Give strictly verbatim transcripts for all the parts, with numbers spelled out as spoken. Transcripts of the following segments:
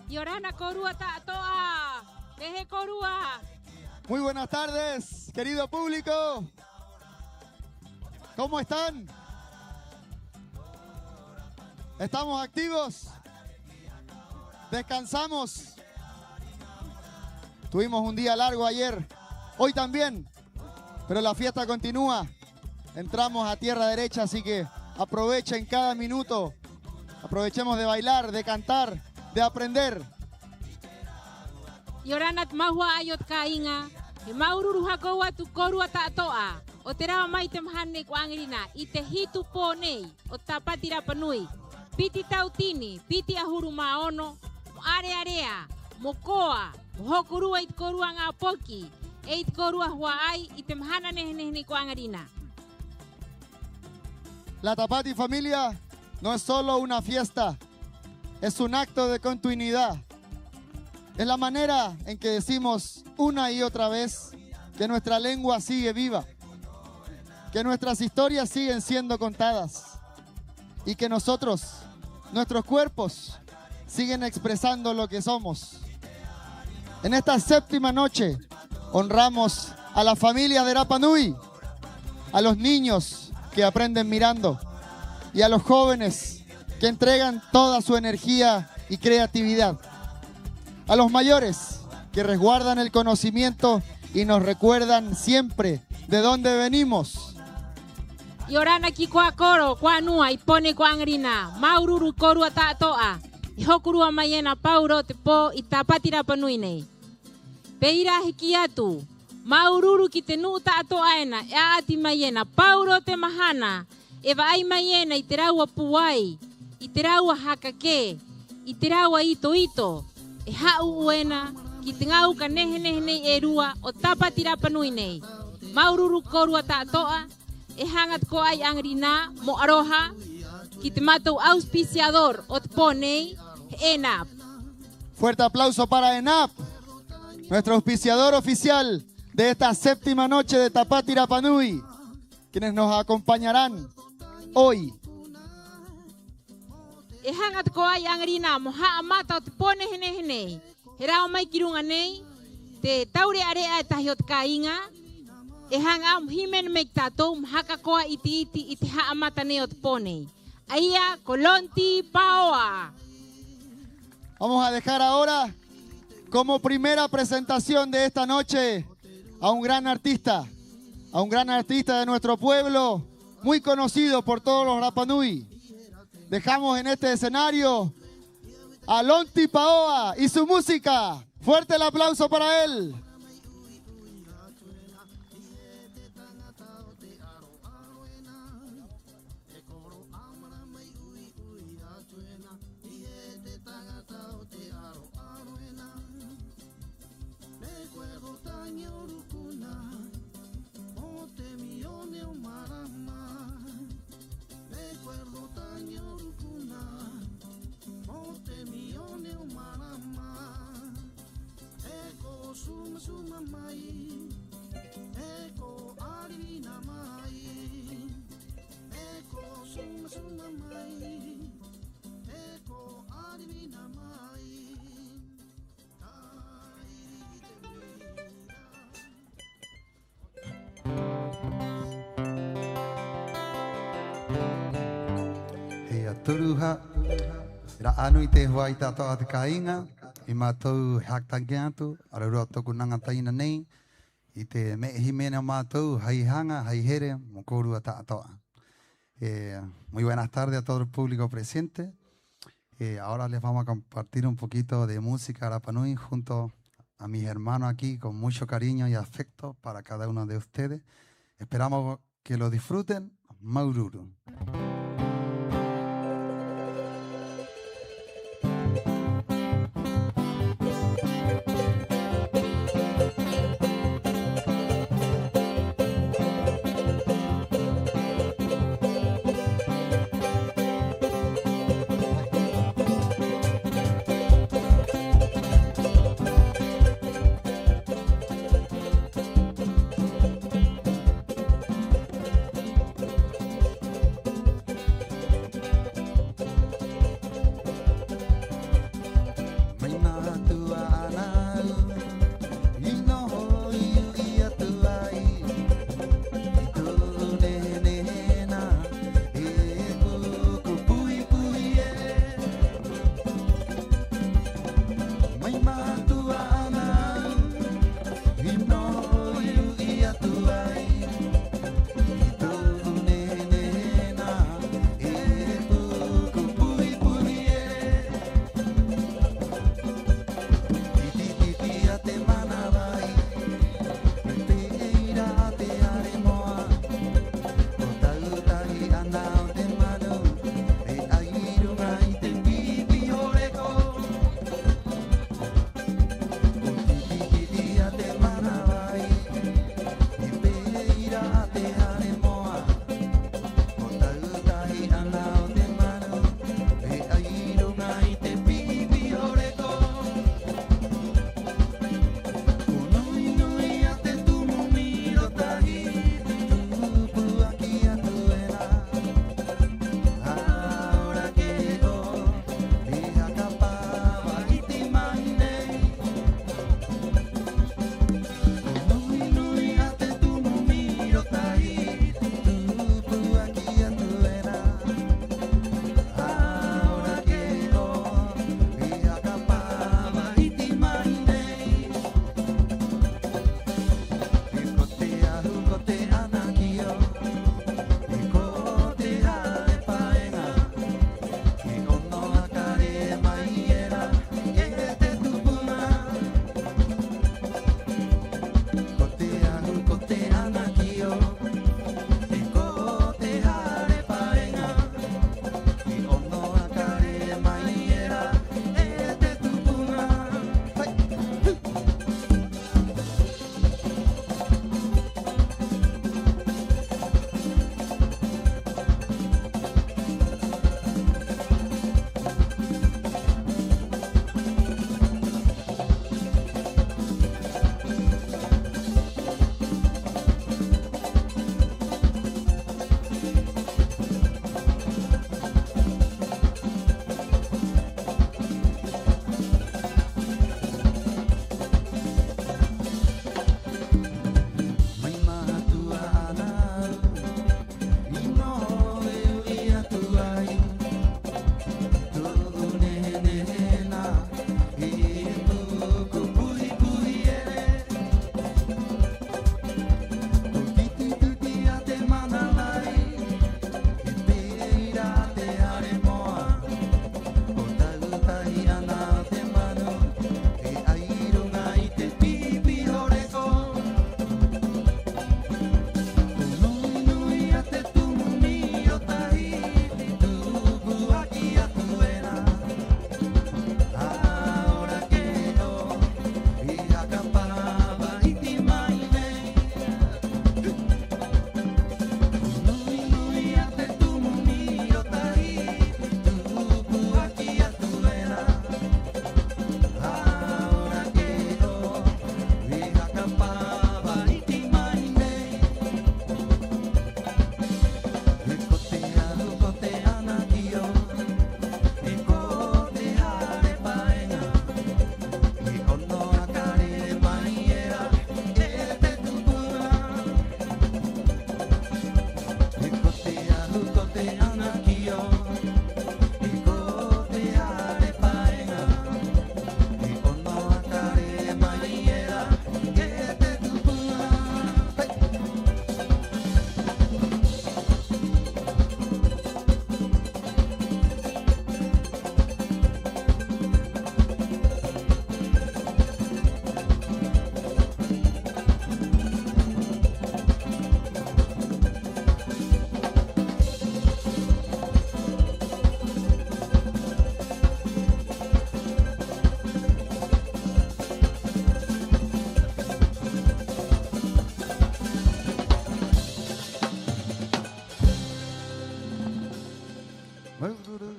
'Iorana kōrua ta'ato'a. ¿Pē hē kōrua? Muy buenas tardes, querido público. ¿Cómo están? ¿Estamos activos? ¿Descansamos? Tuvimos un día largo ayer, hoy también, pero la fiesta continúa. Entramos a tierra derecha, así que aprovechen cada minuto. Aprovechemos de bailar, de cantar, de aprender. 'Iorana te mau hua'ai o te kāiŋa. He māuru-uru haka 'ou atu kōrua ta'ato'a o te rava mai i te mahana nei ko 'aŋarinā, 'i te hitu pō nei o te Tāpati Rapa Nui. Piti tautini, piti 'ahuru mā ono, mo 'arearea, mo koa, mo hokorua i te kōrua ŋā poki 'e i te kōrua hua'ai i te mahana nehe-nehe nei ko 'aŋarinā. La Tapati Familia no es solo una fiesta, es un acto de continuidad. Es la manera en que decimos una y otra vez que nuestra lengua sigue viva, que nuestras historias siguen siendo contadas y que nosotros, nuestros cuerpos, siguen expresando lo que somos. En esta séptima noche honramos a las familias de Rapa Nui, a los niños que aprenden mirando y a los jóvenes que entregan toda su energía y creatividad, a los mayores que resguardan el conocimiento y nos recuerdan siempre de dónde venimos. 'Iorana ki kuā koro, kuā nua, 'i te pō nei ko 'aŋarinā. Māuru-uru kōrua ta'ato'a i hokorua mai ena paurō te pō i te Tāpati Rapa Nui nei. Pē ira he kī atu, māuru-uru ki te nu'u ta'ato'a ena e 'a'ati mai ena paurō te mahana, e va'ai mai ena i te rāua pūai, i te rāua haka kē, i te rāua ito-ito, e hā'ū'ū ena ki te ŋā uka nehe-nehe nei e rua o te Tāpati Rapa Nui nei. Māuru-uru kōrua ta'ato'a, e haŋa tako'a ai 'aŋarinā mo 'aroha ki te mātou auspiciador o te pō nei, he ENAP. Fuerte aplauso para ENAP, nuestro auspiciador oficial de esta séptima noche de Tāpati Rapa Nui, quienes nos acompañarán hoy. E haŋa tako'a ai 'aŋarinā mo ha'amata o te pō nehe-nehe nei. He rao mai ki ruŋa nei te taure'a-re'a e tahi o te kāiŋa, e haŋa mo hīmene mai ki a tātou mo haka koa 'iti-'iti i te ha'amata nei o te pō nei. A ia ko Lonti Paoa. Vamos a dejar ahora como primera presentación de esta noche a un gran artista, a un gran artista de nuestro pueblo, muy conocido por todos los Rapa Nui. Dejamos en este escenario a Lonti Paoa y su música. Fuerte el aplauso para él. Hei a Turuha, rā 'ā nui te hua'ai ta'ato'a o te kāiŋa, i mātou he haka take'a atu, ararua tō'oku naŋa taina nei, i te me'e hīmene o mātou, hai haŋa, hai here, mo kōrua ta'ato'a. Eh, muy buenas tardes a todo el público presente. Eh, ahora les vamos a compartir un poquito de música rapa nui junto a mis hermanos aquí, con mucho cariño y afecto para cada uno de ustedes. Esperamos que lo disfruten. Māuru-uru. 'ana o te manu e 'ai ruŋa i te pipi o reko. Ko nui-nui a te tumu miro Tahiti, tū puaki atu ena. 'Aora ke 'ō e haka pava iti mai nei. Ko nui-nui a te tumu miro Tahiti, tū puaki atu ena. 'Aora ke 'ō e haka pava iti mai nei. E ko te ahu, ko te 'anakio, e ko te hare paeŋa, e ono a kare mai era e te tupuna. Ko te ahu, ko te 'anakio, e ko te hare paeŋa, e ono a kare mai era e te tupuna. Hai! Mai mātua 'ana au i noho e u'i atu ai. Tu'u nehe-nehe ena i tu'u uku puhi-puhi ere. Ko titi-titi a te mana la'i, e pē ira te hare moa. Ko tau tahi 'ana o te manu e 'ai ruŋa i te pipi o reko. Ko nui-nui a te tumu miro Tahiti, tū puaki atu ena. 'Aora ke 'ō e haka pava iti mai nei. Ko nui-nui a te tumu miro Tahiti, tū puaki atu ena. 'Aora ke 'ō e haka pava iti mai nei. E ko te ahu, ko te 'anakio, e ko te hare paeŋa, e ono a kare mai era e te tupuna. E ko te ahu, ko te 'anakio, e ko te hare paeŋa, e ono a kare mai era e te tupuna. Hai! Māuru-uru.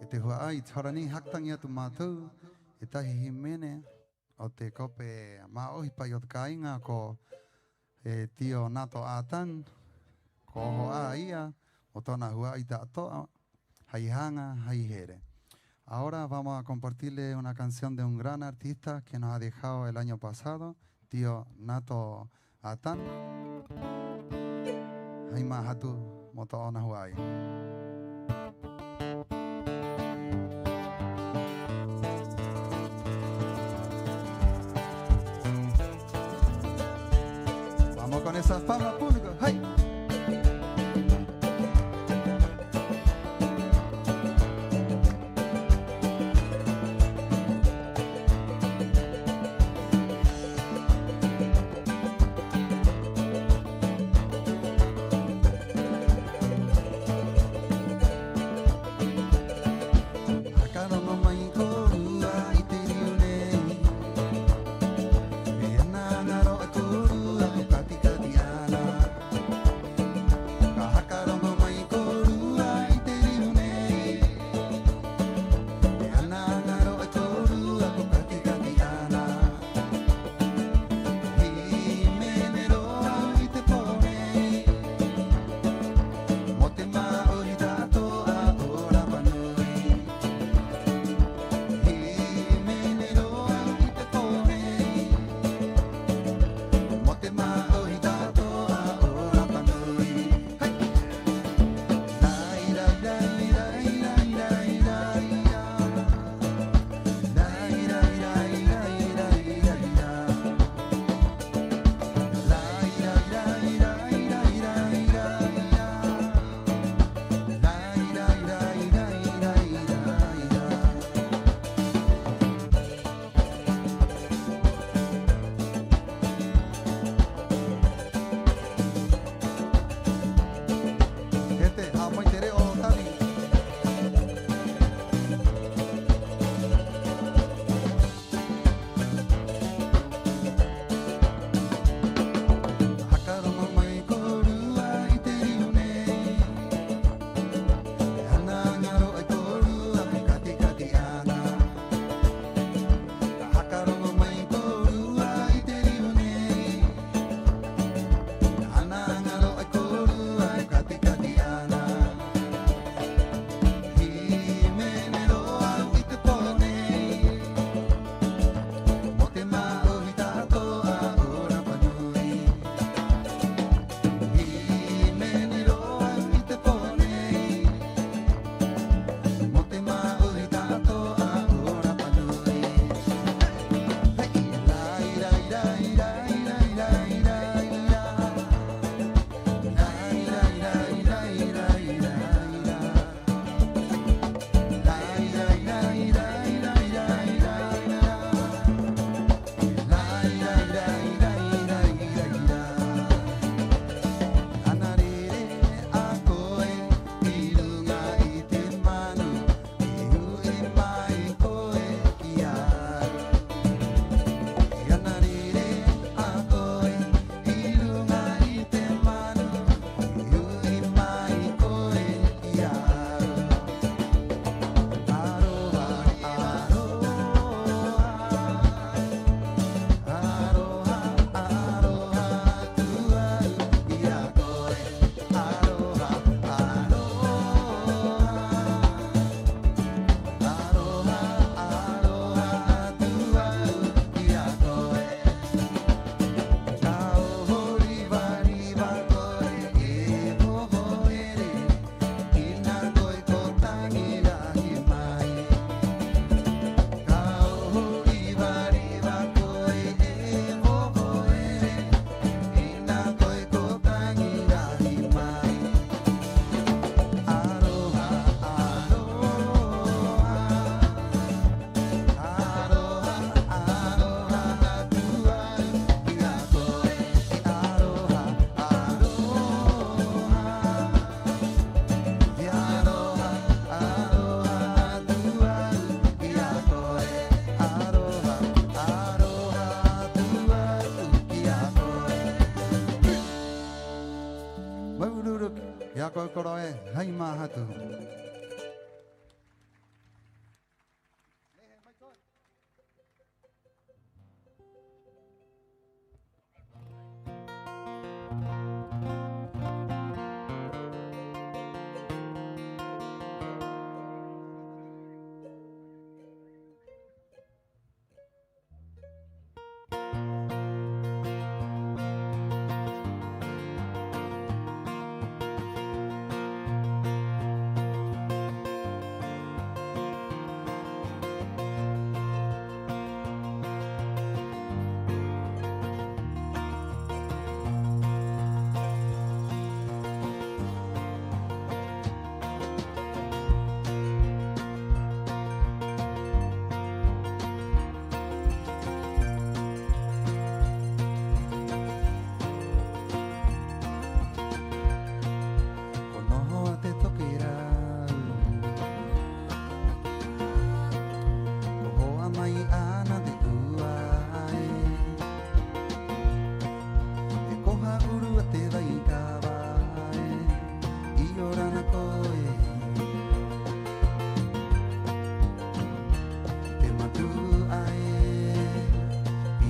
E te hua'ai, i te hora nei haka taŋi atu mātou e tahi hīmene o te kope mā'ohi pa'i o te kāiŋa, ko e Tio Nato Atan, ko oho 'ā a ia mo tō'ona hua'ai ta'ato'a, hai haŋa, hai here. Ahora vamos a compartirle una canción de un gran artista que nos ha dejado el año pasado, Tio Nato Atan. Hai māhatu mo tō'ona hua'ai. Vamos con esas palmas, público. ¡Hey! Hai māhatu. Ko noho a te tokerau, ko hoa mai 'ana te kūae. E ko ha'uru a te vaikava ē, 'iorana koe. Te matu'a ē,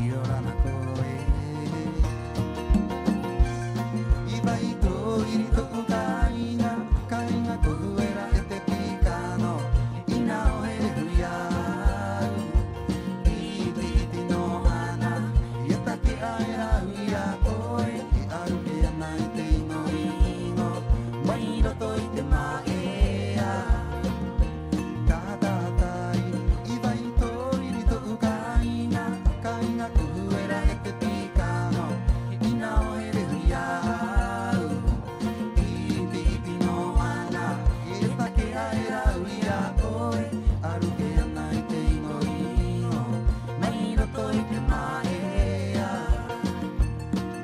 'iorana koe. 'I vai tō iri to'u kāiŋa, kāiŋa ko Huera 'e te Pikano, 'ina o here hui a au. 'Iti-'iti nō 'ana, i e take'a era a au i a koe, e aruke 'ana i te iŋo-iŋo mai roto i te mā'ea. Taha-taha tai, 'i vai tō iri to'u kāiŋa, kāiŋa ko Huera 'e te Pikano, 'ina o here hui a au. 'Iti-'iti nō 'ana, i e take'a era a au i a koe, e aruke 'ana i te iŋo-iŋo mai roto i te mā'ea.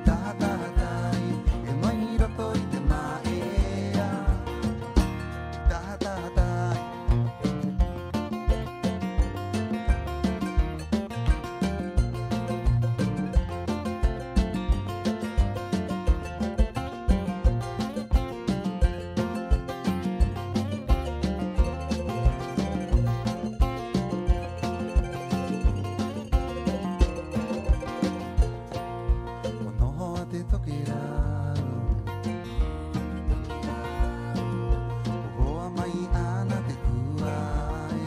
Taha-taha tai, e mai roto i te mā'ea. Taha-taha tai. Ko noho a te tokerau, ko hoa mai 'ana te kūae.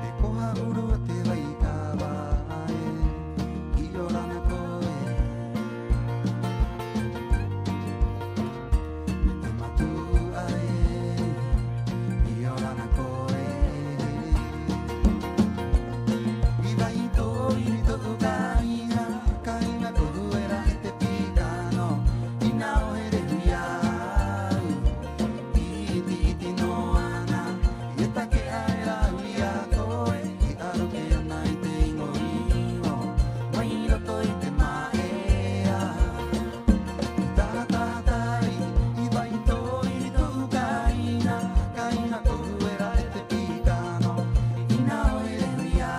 E ko ha'uru a te vaikava ē, 'iorana koe. Te matu'a ē, 'iorana koe. 'I vai tō iri to'u kāiŋa, kāiŋa ko Huera 'e te Pikano, 'ina o here hui a au. 'Iti-'iti nō 'ana, i e take'a era a au i a koe, e aruke 'ana i te iŋo-iŋo mai roto i te mā'ea. Taha-taha tai, 'i vai tō iri to'u kāiŋa, kāiŋa ko Huera 'e te Pikano, 'ina o here hui a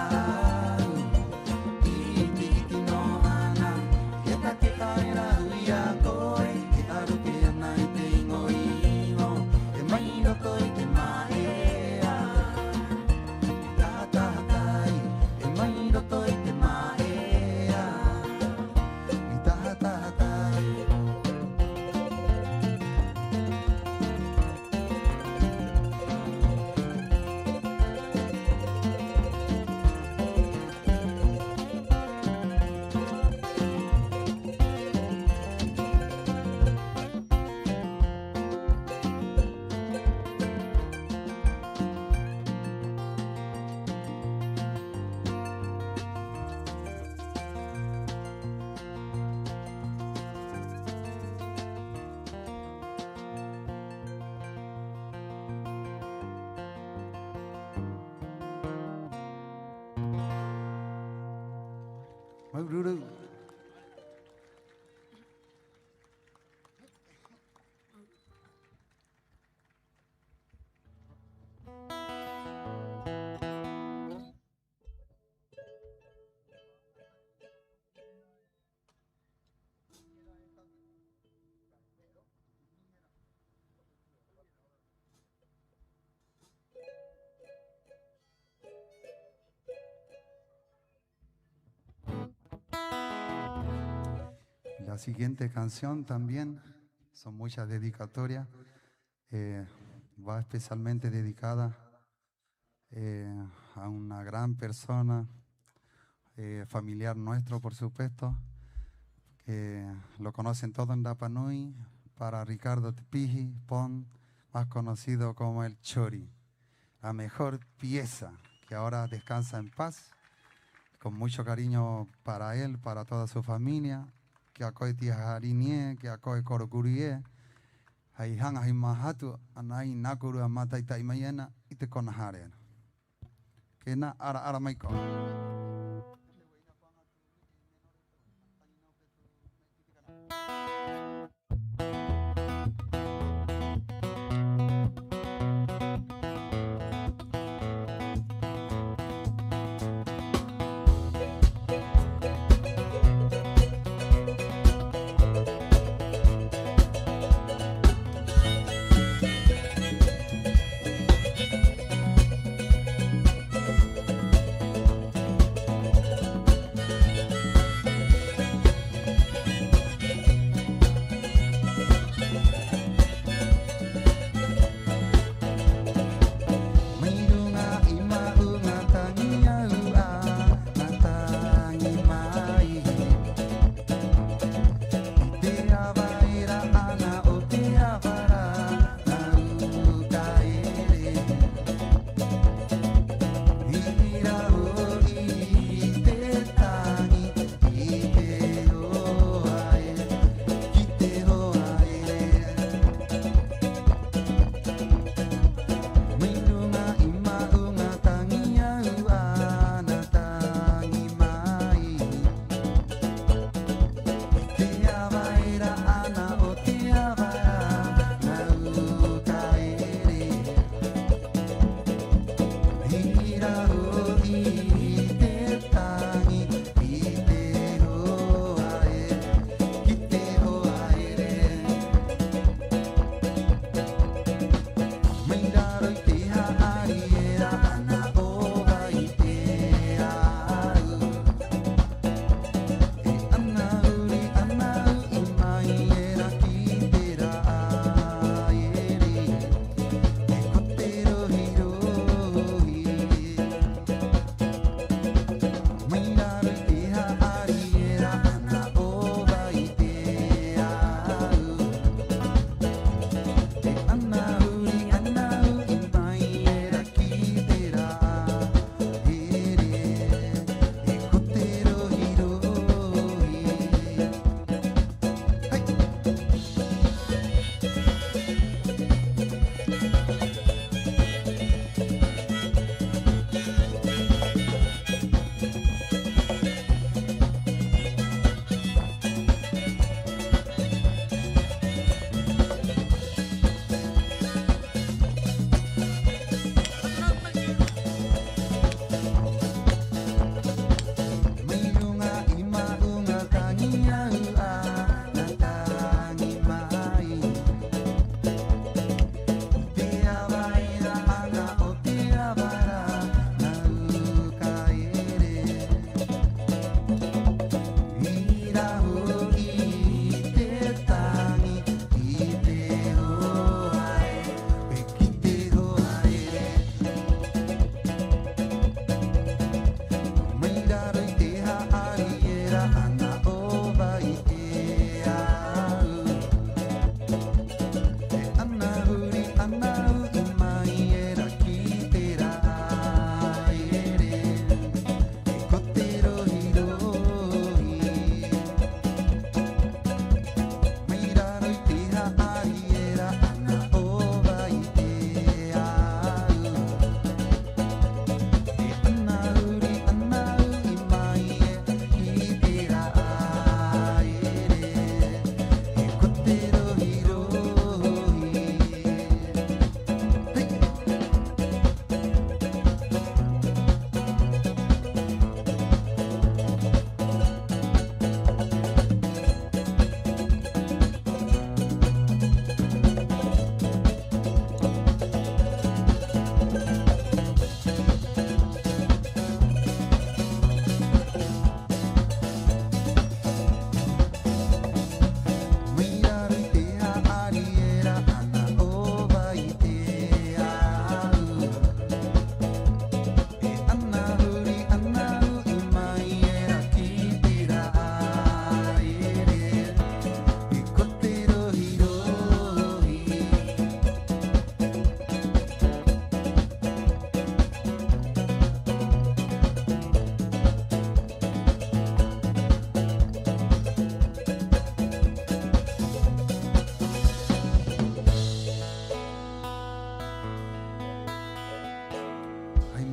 au. 'Iti-'iti nō 'ana, i e take'a era a au i a koe, e aruke 'ana i te iŋo-iŋo mai roto i te mā'ea. Taha-taha tai, e mai roto i te mā'ea. Taha-taha tai. Māuru-uru. La siguiente canción también son muchas dedicatorias. Eh, va especialmente dedicada, eh, a una gran persona, eh, familiar nuestro, por supuesto, que lo conocen todos en Rapa Nui, para Ricardo Te Pihi Pon, más conocido como el Chori. La mejor pieza, que ahora descansa en paz, con mucho cariño para él, para toda su familia. Kia koe, Tia Harini ē, kia koe, Koro Kuru ē, hai haŋa hai māhatu, ana ai nā kōrua māta'i-ta'i mai ena i te kona hare ena. Kē nā, ara-ara mai koe.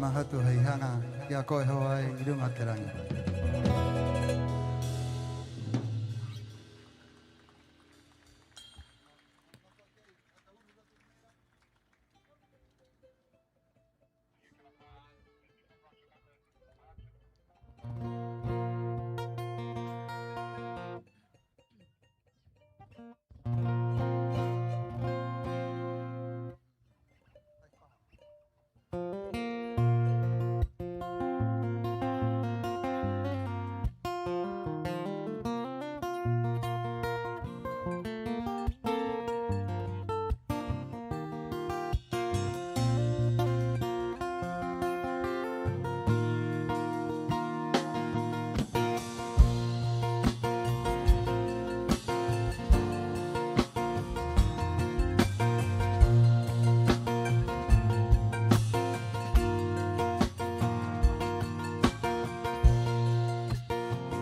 Māhatu hai haŋa i a koe hoai 'i ruŋa o te raŋi.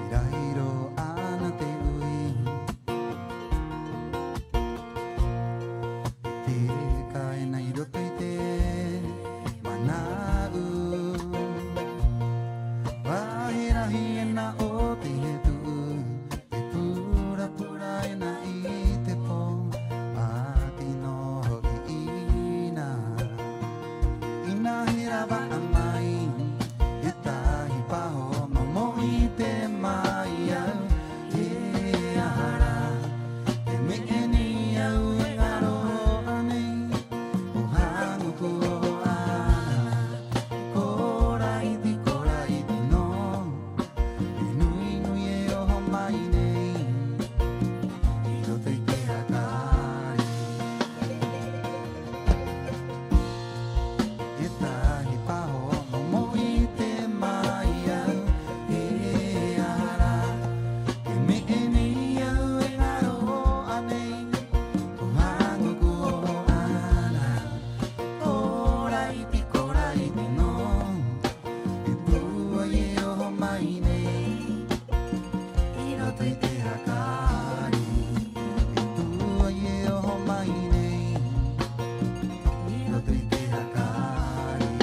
I rahi rō 'ana te 'ui e teka ena 'i roto i te mana'u. Vahe rahi ena o te hetu'u, e pura-pura ena i te pō, 'ati nō hoki 'ina. 'Ina he rava'a mai e tahi paho mo mo'i te maiau. He aha rā te me'e nei a au e ŋaro 'ā nei, ko haŋuku oho 'ana, ko ra'iti, ko ra'iti nō. E nui-nui e oho mai nei 'i roto i te hakari. E tahi paho mo mo'i te maiau. He aha rā te me'e nei a au e ŋaro 'ā nei, ko haŋuku oho 'ana, ko ra'iti, ko ra'iti nō. E pūai e oho mai nei 'i roto i te hakari. E pūai e oho mai nei 'i roto i te hakari.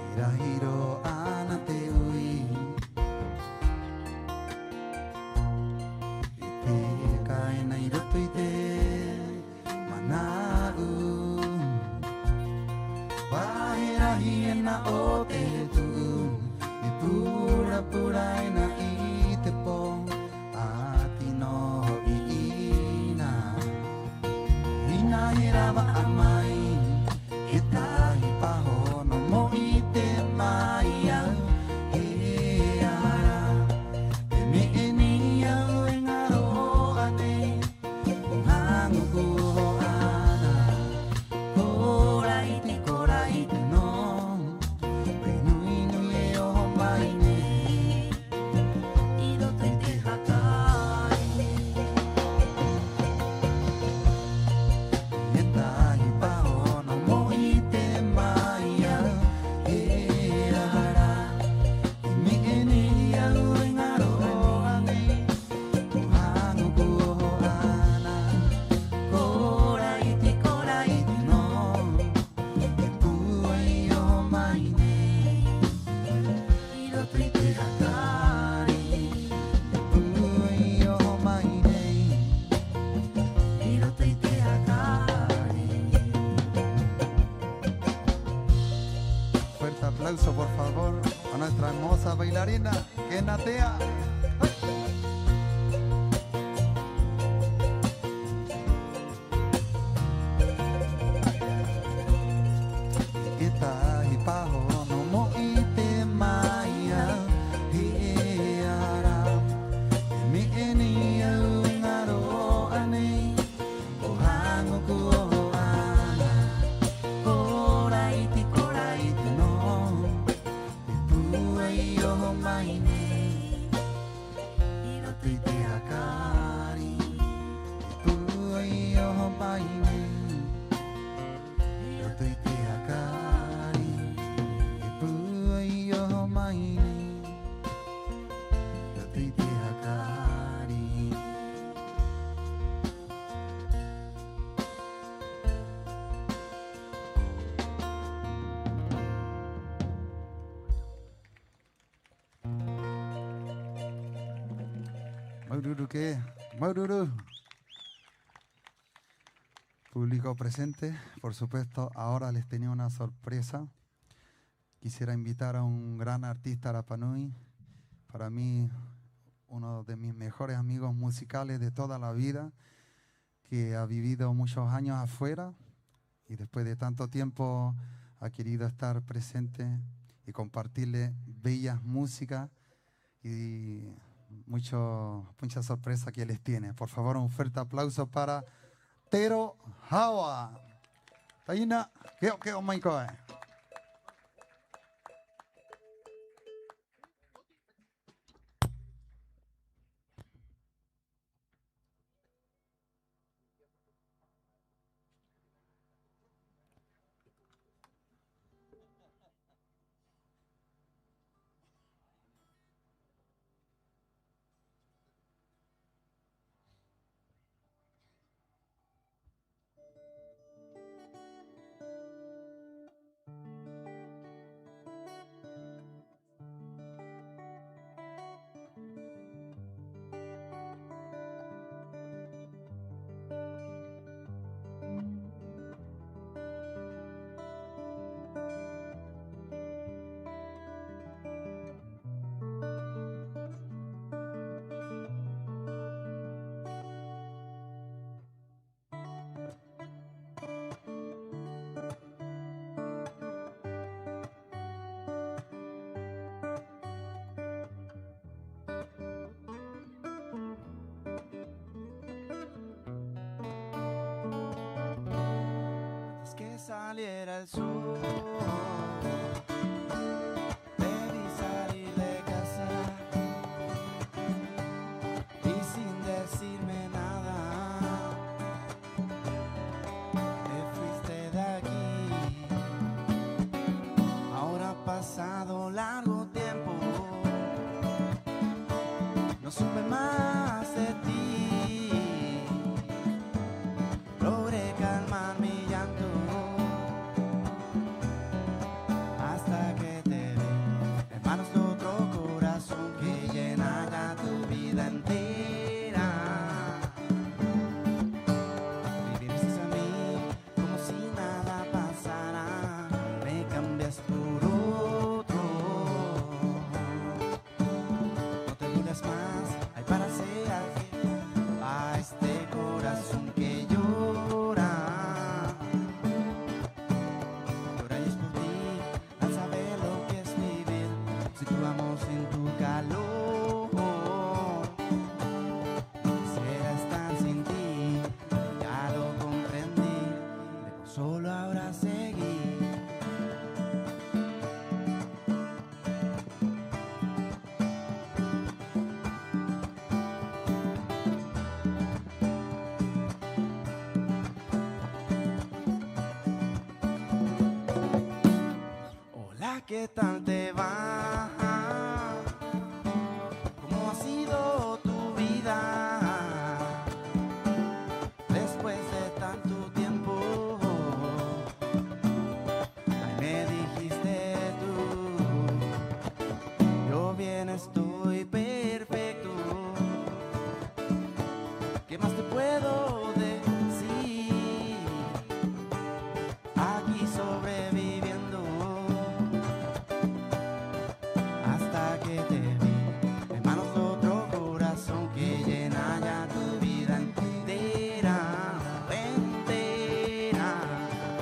I rahi rō 'ana te 'ui e teka ena 'i roto i te mana'u. Vahe rahi ena o te hetu'u, e pura-pura ena 'i te pō, 'ati nō hoki 'ina. 'Ina he rava'a mai e tahi paho mo mo'i te maiau. He aha rā te me'e nei a au e ŋaro 'ā nei, ko haŋuku oho 'ana, ko ra'iti, ko ra'iti nō. E nui-nui e oho mai nei 'i roto i te hakari. E tahi paho mo mo'i te maiau. He aha rā te me'e nei a au e ŋaro 'ā nei, ko haŋuku oho 'ana, ko ra'iti, ko ra'iti nō. E pūai e oho mai nei 'i roto i te hakari. E pūai e oho mai nei 'i roto i te hakari. Fuerte aplauso, por favor, a nuestra hermosa bailarina, Kena Tea. E tahi paho mo mo'i te maiau. He aha rā te me'e nei a au e ŋaro 'ā nei, ko haŋuku oho 'ana, ko ra'iti, ko ra'iti nō. Tui te hakari, e pūai i oho mai nei. Tui te hakari. Māuru-uru kē, māuru-uru. Público presente, por supuesto, ahora les tenía una sorpresa. Quisiera invitar a un gran artista rapa nui, para mí uno de mis mejores amigos musicales de toda la vida, que ha vivido muchos años afuera y después de tanto tiempo ha querido estar presente y compartirle bellas músicas y mucho, mucha sorpresa que les tiene. Por favor, un fuerte aplauso para Tero Hawa. Taina, ke'o-ke'o mai koe. Antes que saliera el sol, te vi salir de casa y sin decirme nada te fuiste de aquí. Ahora ha pasado largo tiempo, no supe más de ti. Logré calmar mi llanto hasta que te vi en manos de otro corazón que llena ya tu vida entera. Y viniste a mí como si nada pasara, me cambiaste por otro. No te burles más, ay, para ser fiel a este corazón que llora. Llora y es por ti, al saber lo que es vivir sin tu amor, sin tu calor. No quisiera estar sin ti, ya lo comprendí, debo solo ahora seguir. Hola, ¿qué tal te va? ¿Cómo ha sido tu vida después de tanto tiempo? Ay, me dijiste tú, yo bien estoy perfecto. ¿Qué más te puedo decir? Aquí sobreviviendo hasta que te vi en manos de otro corazón que llena ya tu vida entera, entera.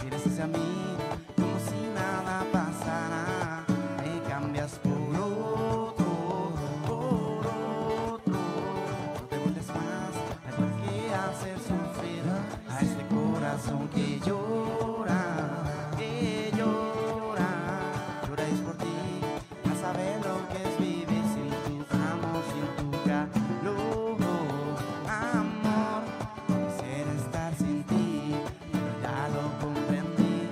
Vienes hacia mí como si nada pasara, me cambias por otro, por otro. No te vuelves más, hay por qué hacer sufrir a este corazón que llora, que llora. Llora es por ti, ya sabe lo que es vivir sin tu amor, sin tu calor, amor. Quisiera estar sin ti, pero ya lo comprendí.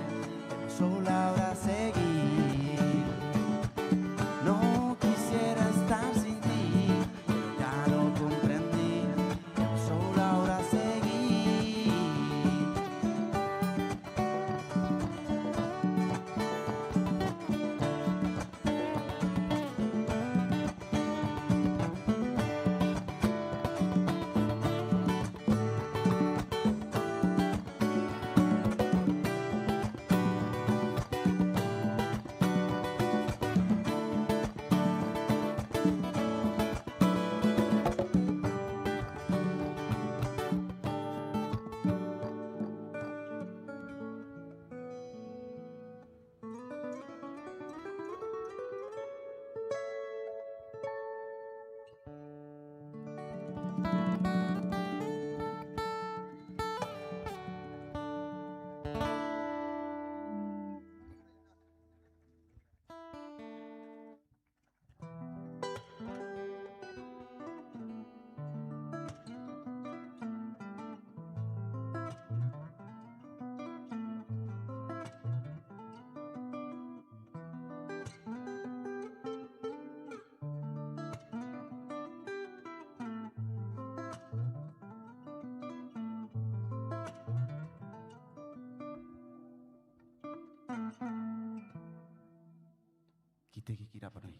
te kī-kī rapa nei.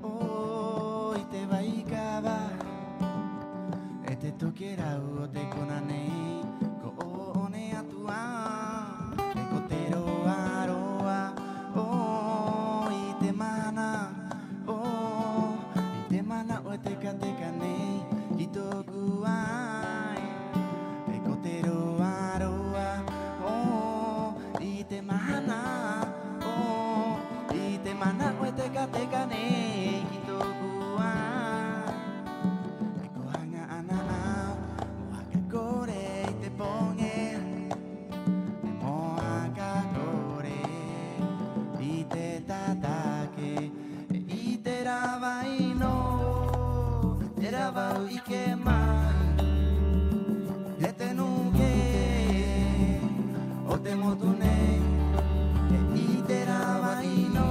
'O, 'i te vaikava e te tokerau o te kona nei, ko 'ō'one atu 'ā, 'e ko te roa-roa. 'O, 'i te mahana, 'o, 'i te mahana o te teka-teka nei ki tō'oku ai, 'e ko te roa-roa. 'O, 'i te mahana, 'o, 'i te mahana o te teka-teka nei ki tō'oku ai, 'e ko haŋa 'ana a au mo haka kore i te poŋe, mo haka kore i te tatake, 'e i te rava 'ino, te rava au i kī mai, e te nu'u kē o te motu nei, 'e i te rava 'ino,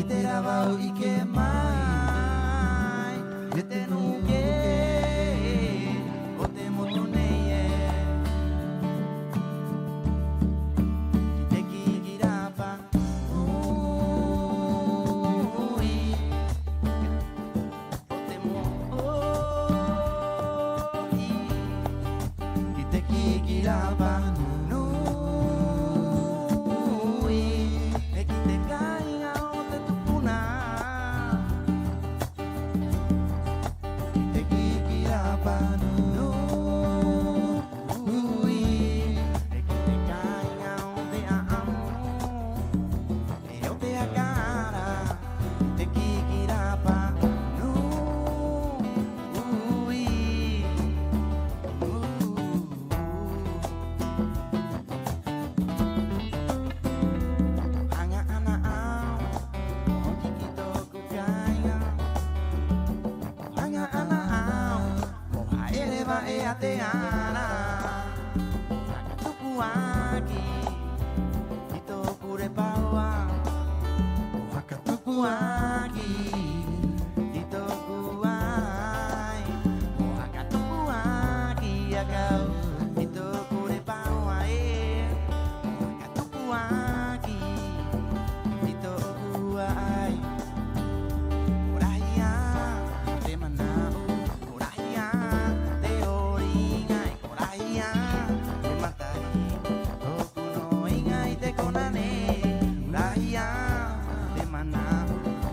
i te rava au i kī mai, e te nu'u kē o te motu nei ē. Ki te kī-kī rapa nui o te mo'o'i, ki te kī-kī rapa nui, 'e ki te kāiŋa o te tupuna. Ki te kī-kī rapa nui, 'e ki te kāiŋa o te 'a'amu, 'e o te haka ara. Ki te kī-kī rapa nui. Haŋa 'ana a au mo hoki ki tō'oku kāiŋa, haŋa 'ana a au mo ha'ere va'e a te ara, mo haka tupu 'ā ki tō'oku repaoa, mo haka tupu 'ā ki tō'oku ai, mo haka tupu 'ā ki a au, ki tō'oku repaoa ē, mo haka tupu 'ā ki tō'oku ai. Ko rahi 'ā te mana'u, ko rahi 'ā te 'ori iŋa, ko rahi 'ā te matari, tō'oku nō iŋa 'i te kona nei. Ko rahi 'ā te mana'u, ko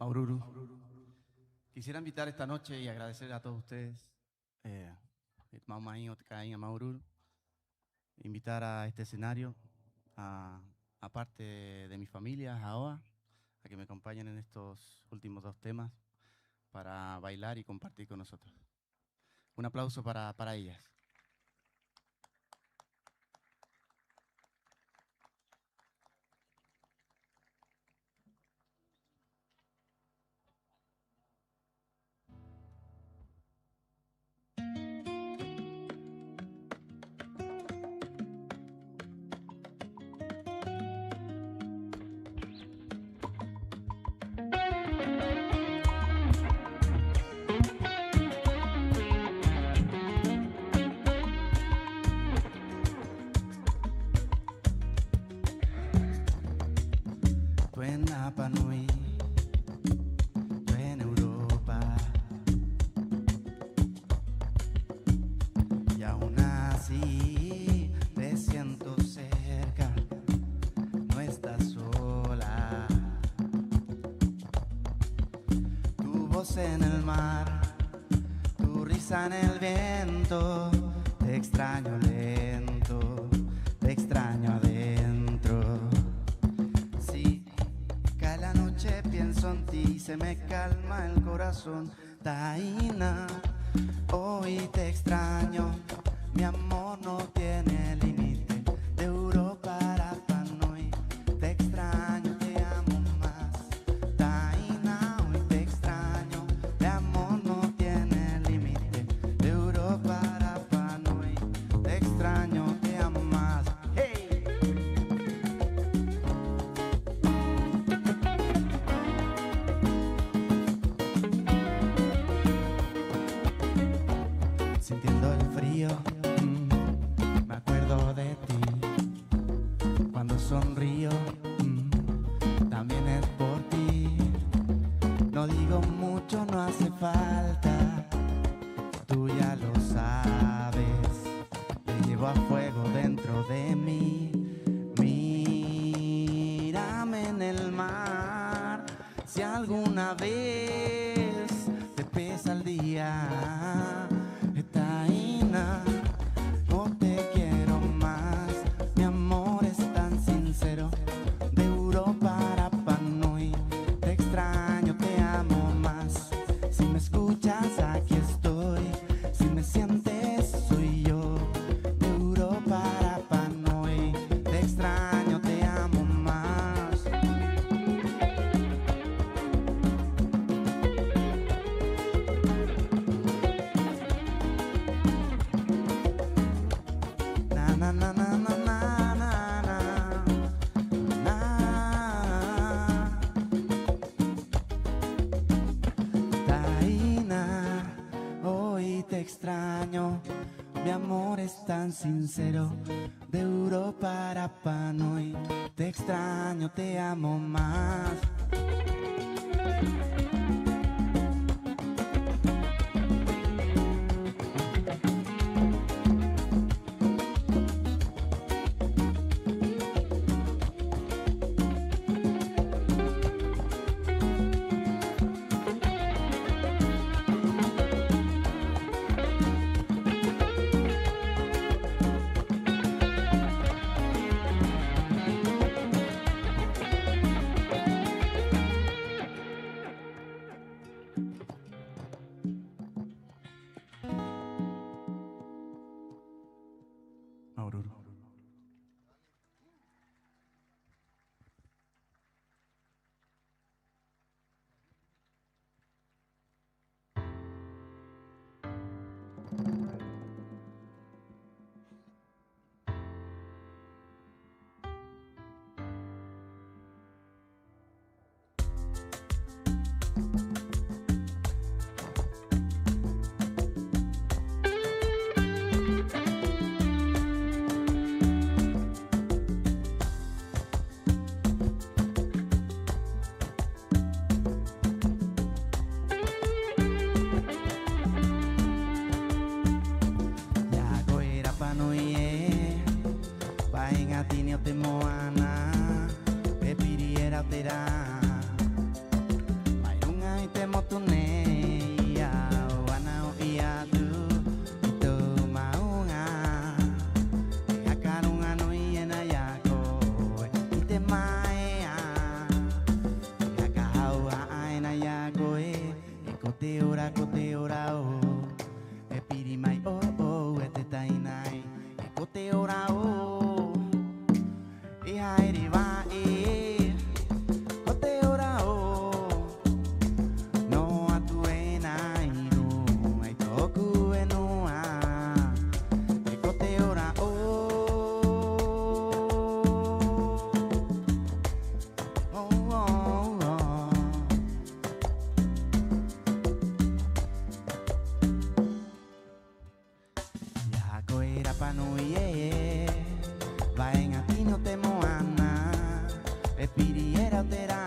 Māuru-uru. Quisiera invitar esta noche y agradecer a todos ustedes, eh, mau mahiŋo o te kāiŋa, māuru-uru. Invitar a este escenario a, a parte de mi familia, Haoa, a que me acompañen en estos últimos dos temas para bailar y compartir con nosotros. Un aplauso para, para ellas. Tuena Rapa Nui, tuena Europa. Y aún así te siento cerca, no estás sola. Tu voz en el mar, tu risa en el viento, te extraño lento, te extraño adentro. Si cada noche pienso en ti, se me calma el corazón. Taina, hoy te extraño, mi amor no tiene límite. De Europa a Rapa Nui, te extraño, te amo más. Taina, hoy te extraño, mi amor no tiene límite. De Europa a Rapa Nui, te extraño, te amo más. Hey. Sintiendo el frío, mm, me acuerdo de ti. Cuando sonrío, mm, también es por ti. No digo mucho, no hace falta. Tú ya lo sabes, te llevo a fuego dentro de mí. Mírame en el mar, si alguna vez te pesa el día, Taina, no te quiero más. Mi amor es tan sincero, de Europa a Rapa Nui, te extraño, te amo más. Si me escuchas, aquí estoy. Si me sientes, soy yo. De Europa a Rapa Nui, te extraño, te amo más. Na, na, na. Taina, hoy te extraño, mi amor es tan sincero. De Europa a Rapa Nui, te extraño, te amo más. Māuru-uru. Ya koe Rapa Nui ē, pa iŋa tini o te moana, e piri era o te rā. Mai te motu nei, a au ana u'i atu i tō ma'uŋa. E haka ruŋa nui ena i a koe i te mā'ea, e haka hauha'a ena i a koe, e ko te ora, ko te ora 'ō. E piri mai 'ō'ou e te taina ē, e ko te ora 'ō. I ha'ere va'i, ko te ora 'ō. Noho atu ena 'i ruŋa i tō'oku henua, e ko te ora 'ō. 'Ō, 'ō, 'ō. I a koe Rapa Nui ē, vāeŋa tini o te moana, e piri era o te rā.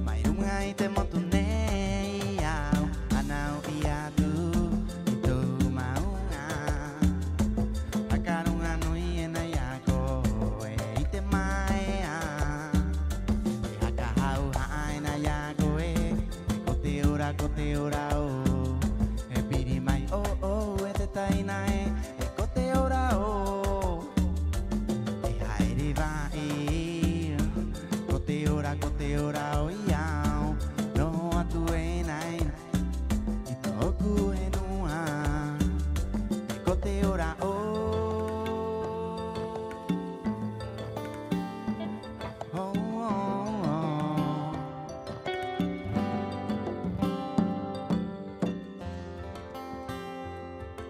Mai ruŋa i te motu nei a au ana u'i atu i tō ma'uŋa. Haka ruŋa nui ena i a koe i te mā'ea, e haka hauha'a ena i a koe, e ko te ora, ko te ora 'ō. E piri mai 'ō'ou e te taina ē, e ko te ora 'ō. I ha'ere va'i, ko te ora, ko te ora 'ō i a au. Noho atu ena 'i, i tō'oku henua, e ko te ora 'ō. 'Ō, 'ō, 'ō.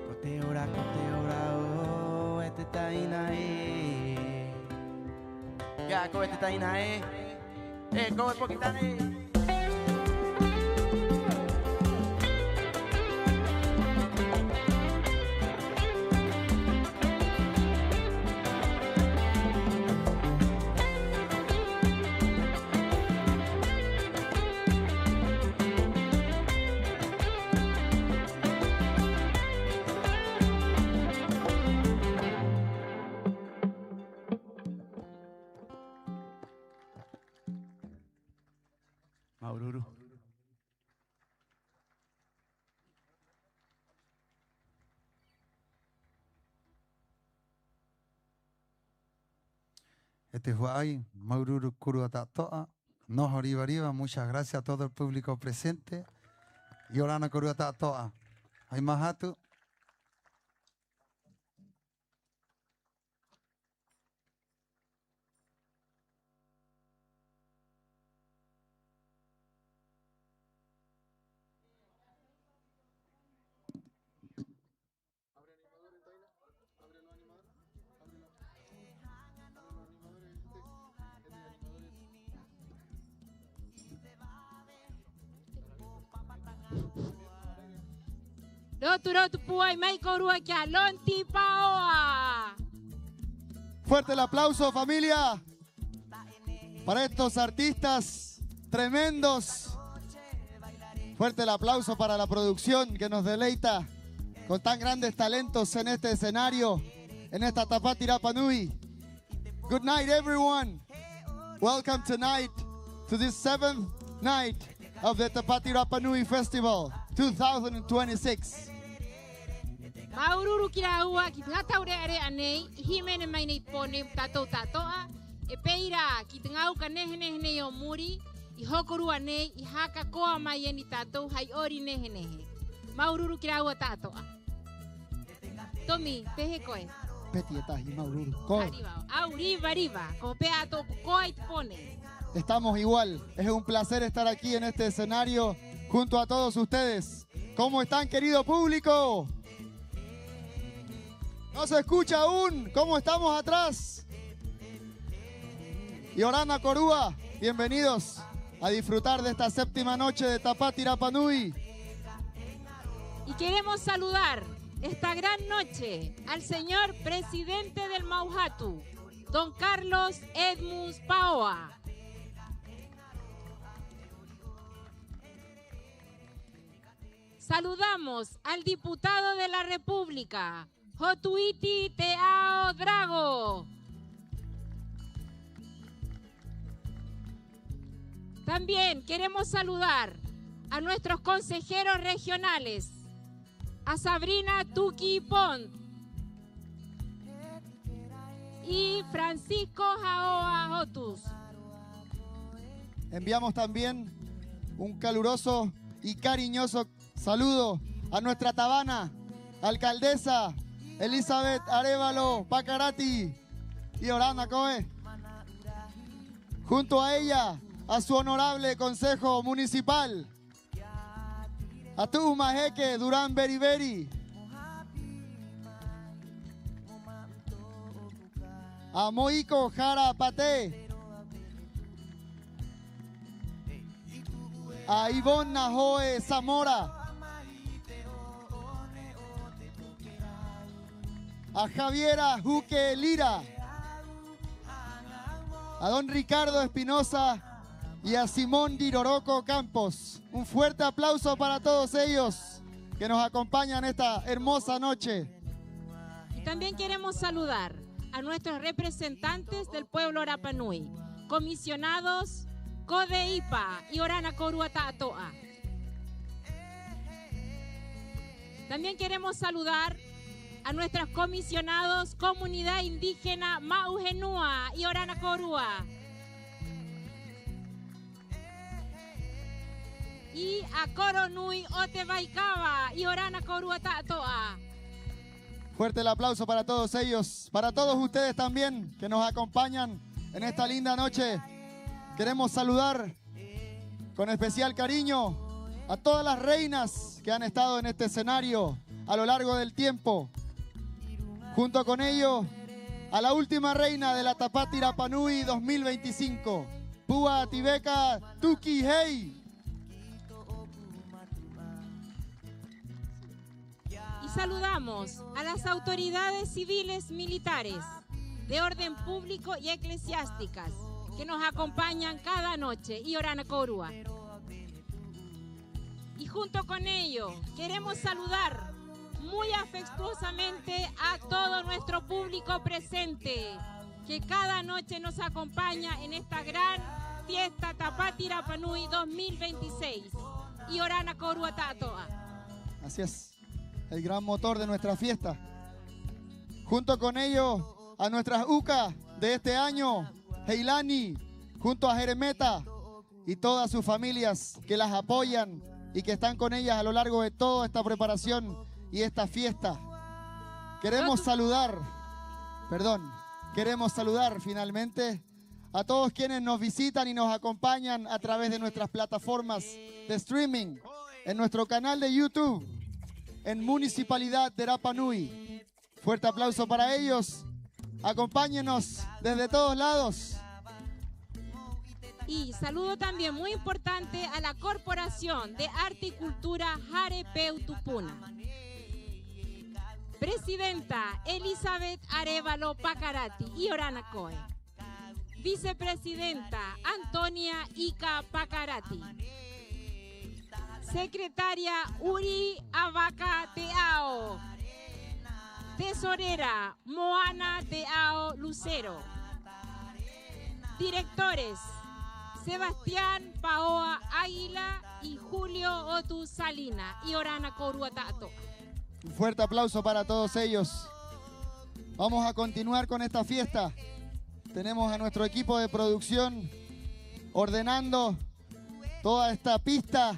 Ko te ora, ko te ora 'ō e te taina ē. Ia, koe te taina ē. E, koe poki tahi. Māuru-uru. E te hua'ai, māuru-uru kōrua ta'ato'a. Noho riva-riva, muchas gracias a todo el público presente. 'Iorana kōrua ta'ato'a. ¿Hai más atu? Rotu-rotu pūai mai kōrua ki a Lonti Paoa. Fuerte el aplauso, familia, para estos artistas tremendos. Fuerte el aplauso para la producción que nos deleita con tan grandes talentos en este escenario, en esta Tapati Rapa Nui. Good night, everyone. Welcome tonight to this seventh night of the Tapati Rapa Nui Festival two thousand twenty-six. Māuru-uru ki a rāua ki te ŋā taure'a-re'a nei i hīmene mai nei 'i Pōnei mo tātou ta'ato'a, 'e pē ira ki te ŋā uka nehe-nehe nei o muri i hokorua nei, i haka koa mai ena i a tātou hai 'ori nehe-nehe. Māuru-uru ki a rāua ta'ato'a. Tomi, ¿pē hē koe? Peti e tahi, māuru-uru. Koe? Riva-riva. Au, riva-riva. Ko hope'a ato'a ko koa 'i te Pōnei. Estamos igual. Es un placer estar aquí en este escenario junto a todos ustedes. ¿Cómo están, querido público? ¿No se escucha aún? ¿Cómo estamos atrás? 'Iorana kōrua, bienvenidos a disfrutar de esta séptima noche de Tapati Rapa Nui. Y queremos saludar esta gran noche al señor presidente del Mauhatu, don Carlos Edmunds Paoa. Saludamos al diputado de la República, Hotuiti Te Ao Drago. También queremos saludar a nuestros consejeros regionales, a Sabrina Tuki Pont y Francisco Jaoa Hotus. Enviamos también un caluroso y cariñoso saludo a nuestra tabana, alcaldesa Elizabeth Arévalo Pakarati. 'Iorana koe. Junto a ella, a su honorable consejo municipal, a Tu'u Maheke Durán Beriberi, a Moiko Jara Pate, a Ivonne Nahoe Zamora, a Javiera Juque Lira, a don Ricardo Espinosa y a Simón Diroroko Campos. Un fuerte aplauso para todos ellos que nos acompañan esta hermosa noche. Y también queremos saludar a nuestros representantes del pueblo Rapa Nui, comisionados Kodeipa, 'iorana kōrua ta'ato'a. También queremos saludar a nuestros comisionados Comunidad Indígena Ma'u Henua, 'iorana kōrua. Y a Koro Nui o te Vaikava, 'iorana kōrua ta'ato'a. Fuerte el aplauso para todos ellos, para todos ustedes también que nos acompañan en esta linda noche. Queremos saludar con especial cariño a todas las reinas que han estado en este escenario a lo largo del tiempo. Junto con ello, a la última reina de la Tapati Rapa Nui dos mil veinticinco, Pua Tiveka Tuki Hei. Y saludamos a las autoridades civiles, militares, de orden público y eclesiásticas que nos acompañan cada noche, 'iorana kōrua. Y junto con ello queremos saludar muy afectuosamente a todo nuestro público presente que cada noche nos acompaña en esta gran fiesta Tapati Rapa Nui dos mil veintiséis. 'Iorana kōrua ta'ato'a. Así es. El gran motor de nuestra fiesta. Junto con ello, a nuestras uka de este año, Heilani, junto a Jeremeta y todas sus familias que las apoyan y que están con ellas a lo largo de toda esta preparación y esta fiesta. Queremos saludar, perdón, queremos saludar finalmente a todos quienes nos visitan y nos acompañan a través de nuestras plataformas de streaming, en nuestro canal de YouTube, en Municipalidad de Rapa Nui. Fuerte aplauso para ellos. Acompáñenos desde todos lados. Y saludo también muy importante a la Corporación de Arte y Cultura Hare Peu Tupuna. Presidenta Elizabeth Arévalo Pakarati, 'iorana koe. Vicepresidenta Antonia Ika Pakarati. Secretaria Uri Avaka Teao. Tesorera Moana Teao Lucero. Directores Sebastián Paoa Águila y Julio Otu Salina. 'Iorana kōrua ta'ato'a. Un fuerte aplauso para todos ellos. Vamos a continuar con esta fiesta. Tenemos a nuestro equipo de producción ordenando toda esta pista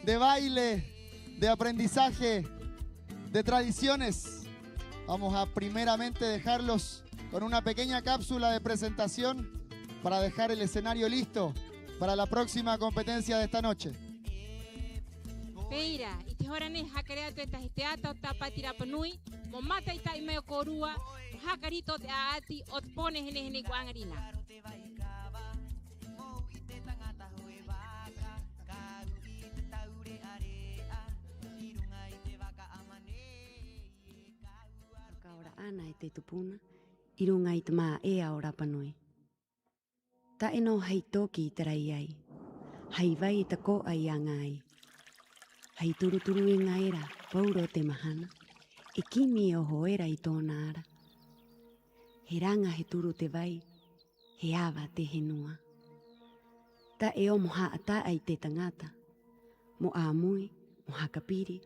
de baile, de aprendizaje, de tradiciones. Vamos a primeramente dejarlos con una pequeña cápsula de presentación para dejar el escenario listo para la próxima competencia de esta noche. Pē ira, 'i te hora nei, haka rē atu e tahi te ata o te Tāpati Rapa Nui mo māta'i-ta'i mai o kōrua mo haka rito o te 'a'ati o te pō nehe-nehe nei ko 'aŋa rinā. Ka ora 'ana e te tupuna 'i ruŋa i te mā'ea o Rapa Nui. Ta'e nō hai toki i tarai ai, hai vai e tako'a i aŋa ai, hai turu-turu iŋa era paurō te mahana, e kimi e oho era i tō'ona ara. He raŋa, he turu te vai, he ava te henua. Ta'e 'o mo ha'ata'a i te taŋata, mo 'āmui, mo haka piri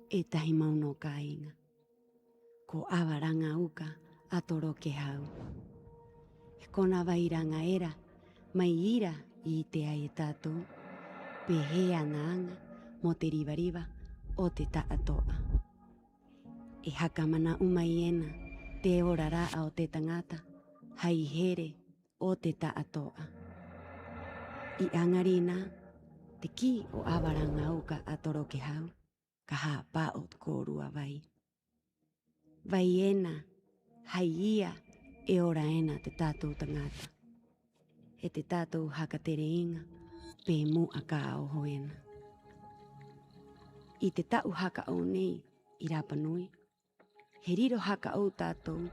e tahi mau nō kāiŋa. Ko 'Ava Raŋa Uka 'a Toroke Hau. He kona vai raŋa era mai ira i 'ite ai e tātou pē hē ana aŋa mo te riva-riva o te ta'ato'a. E haka mana'u mai ena te ora ra'a o te taŋata hai here o te ta'ato'a. 'I 'aŋa rinā te kī o 'Ava Raŋa Uka 'a Toroke Hau, ka hāpa'o te kōrua vai. Vai ena hai ia e ora ena te tātou taŋata, 'e te tātou haka tere iŋa pē mu'a ka oho ena. 'I te ta'u haka 'ou nei 'i Rapa Nui, he riro haka 'ou tātou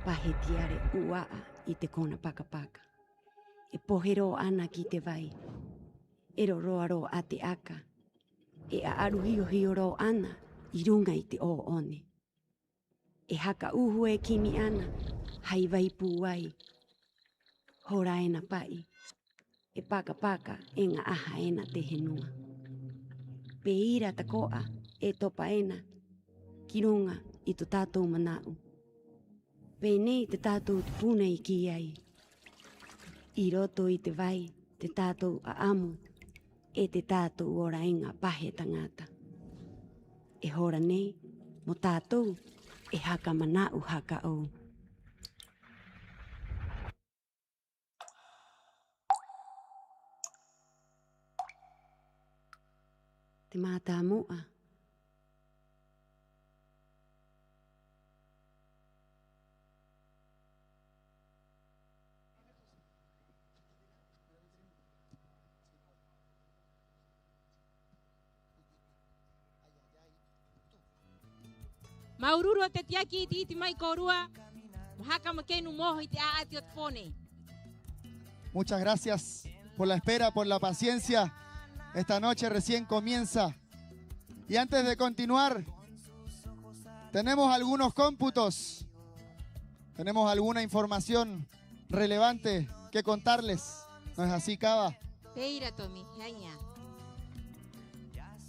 pa he tiare 'ūa'a i te kona paka-paka. E pohe rō 'ana ki te vai, e ro-roa rō 'ā te aka, e 'a'aru hio-hio rō 'ana 'i ruŋa i te 'ō'one. E haka uhu e kimi 'ana hai vai pūai, hora ena pa'i, e paka-paka e ŋa'aha ena te henua. Pē ira tako'a e topa ena ki ruŋa i tō tātou mana'u. Pē nei te tātou tupuna i kī ai: 'i roto i te vai te tātou 'a'amu 'e te tātou ora iŋa pa he taŋata. E hora nei mo tātou e haka mana'u haka 'ou. Te mātāmu'a. Māuru-uru o te tiaki iti-iti mai kōrua mo haka makenu mo oho i te 'a'ati o te pō nei. Muchas gracias por la espera, por la paciencia. Esta noche recién comienza. Y antes de continuar, tenemos algunos cómputos, tenemos alguna información relevante que contarles. ¿No es así, Kava? Pē ira, Tomi, he aŋa.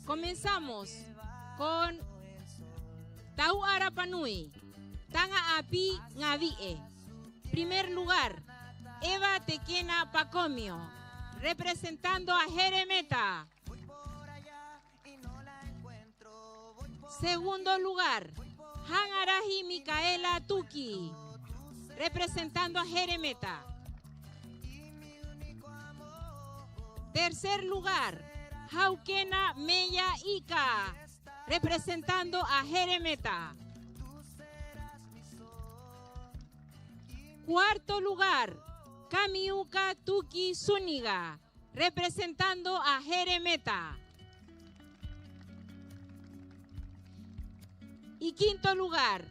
Comenzamos con Tau'a Rapa Nui, Taŋa 'Āpī Ŋā Vi'e. Primer lugar, Eva Tekena Pakomio, representando a Heremeta. Segundo lugar, Haŋa Rahi Mikaela Tuki, representando a Heremeta. Tercer lugar, Haukena Mella Ika, representando a Heremeta. Cuarto lugar, Kamiuka Tuki Zúñiga, representando a Heremeta. Y quinto lugar,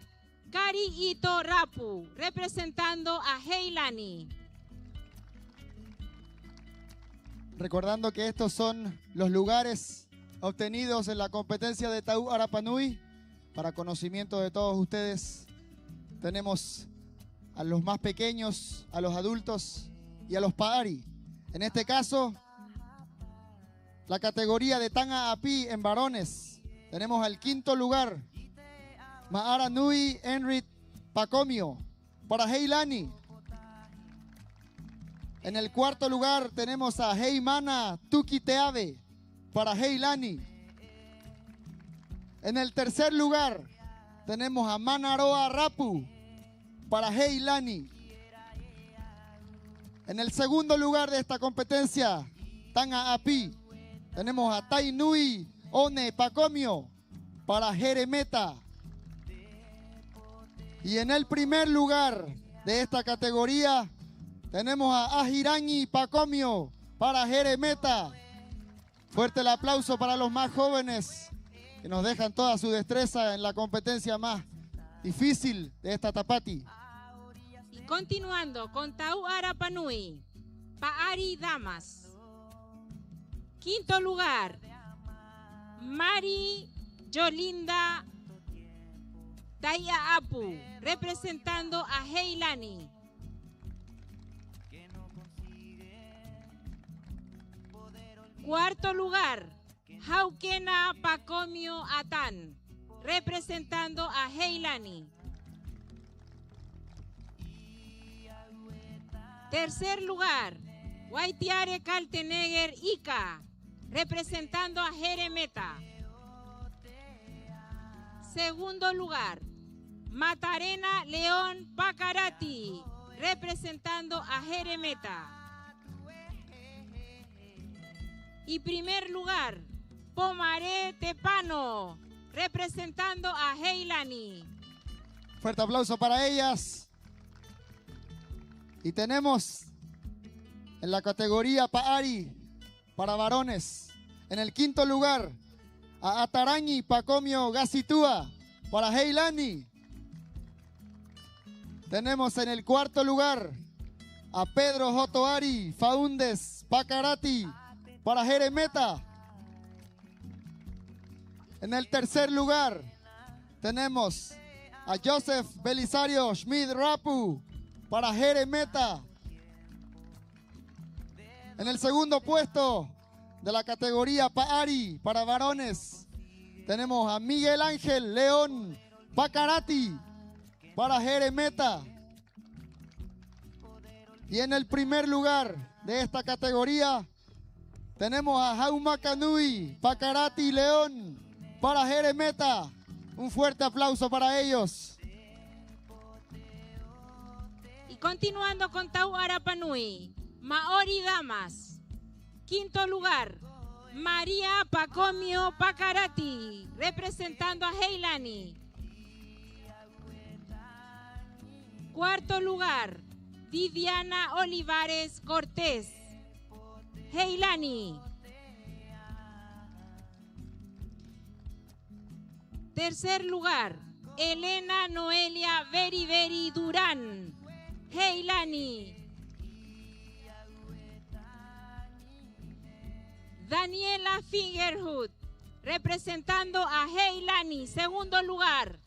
Kari Ito Rapu, representando a Heilani. Recordando que estos son los lugares obtenidos en la competencia de Tau'a Rapa Nui. Para conocimiento de todos ustedes, tenemos a los más pequeños, a los adultos y a los pa'ari. En este caso, la categoría de Taŋa 'Āpī en varones. Tenemos al quinto lugar, Ma'ara Nui Enrit Pakomio, para Heilani. En el cuarto lugar tenemos a Heimana Tuki Teave, para Heilani. En el tercer lugar tenemos a Manaroa Rapu, para Heilani. En el segundo lugar de esta competencia, Taŋa 'Āpī, tenemos a Tainui One Pakomio, para Heremeta. Y en el primer lugar de esta categoría tenemos a Ahiraŋi Pakomio, para Heremeta. Fuerte el aplauso para los más jóvenes que nos dejan toda su destreza en la competencia más difícil de esta Tapati. Y continuando con Tau'a Rapa Nui, pa'ari damas. Quinto lugar, Mari Yolinda Tai'a'apu, representando a Heilani. Cuarto lugar, Haukena Pakomio Atán, representando a Heilani. Tercer lugar, Waitiare Kaltenegger Ika, representando a Heremeta. Segundo lugar, Matarena León Pakarati, representando a Heremeta. Y primer lugar, Pomaré Tepano, representando a Heilani. Fuerte aplauso para ellas. Y tenemos en la categoría pa'ari para varones, en el quinto lugar, a Ataraŋi Pakomio Gasitua para Heilani. Tenemos en el cuarto lugar a Pedro Hotoari Faúndez Pakarati para Heremeta. En el tercer lugar tenemos a Joseph Belisario Schmidt Rapu para Heremeta. En el segundo puesto de la categoría pa'ari para varones tenemos a Miguel Ángel León Pakarati para Heremeta. Y en el primer lugar de esta categoría tenemos a Haumaka Nui Pakarati León para Heremeta. Un fuerte aplauso para ellos. Y continuando con Tau'a Rapa Nui, Maori Damas. Quinto lugar, María Pakomio Pakarati, representando a Heilani. Cuarto lugar, Viviana Olivares Cortés, Heilani. Tercer lugar, Elena Noelia Very Very Durán, Heilani. Daniela Fingerhut, representando a Heilani, segundo lugar.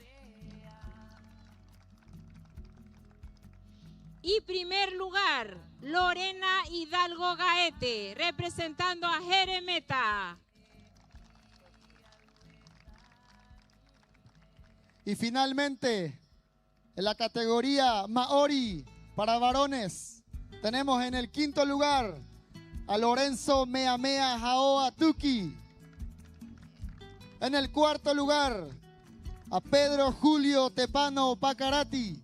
Y primer lugar, Lorena Hidalgo Gaete, representando a Heremeta. Y finalmente, en la categoría Maori para varones, tenemos en el quinto lugar a Lorenzo Meamea Haoa Tuki. En el cuarto lugar, a Pedro Julio Tepano Pakarati.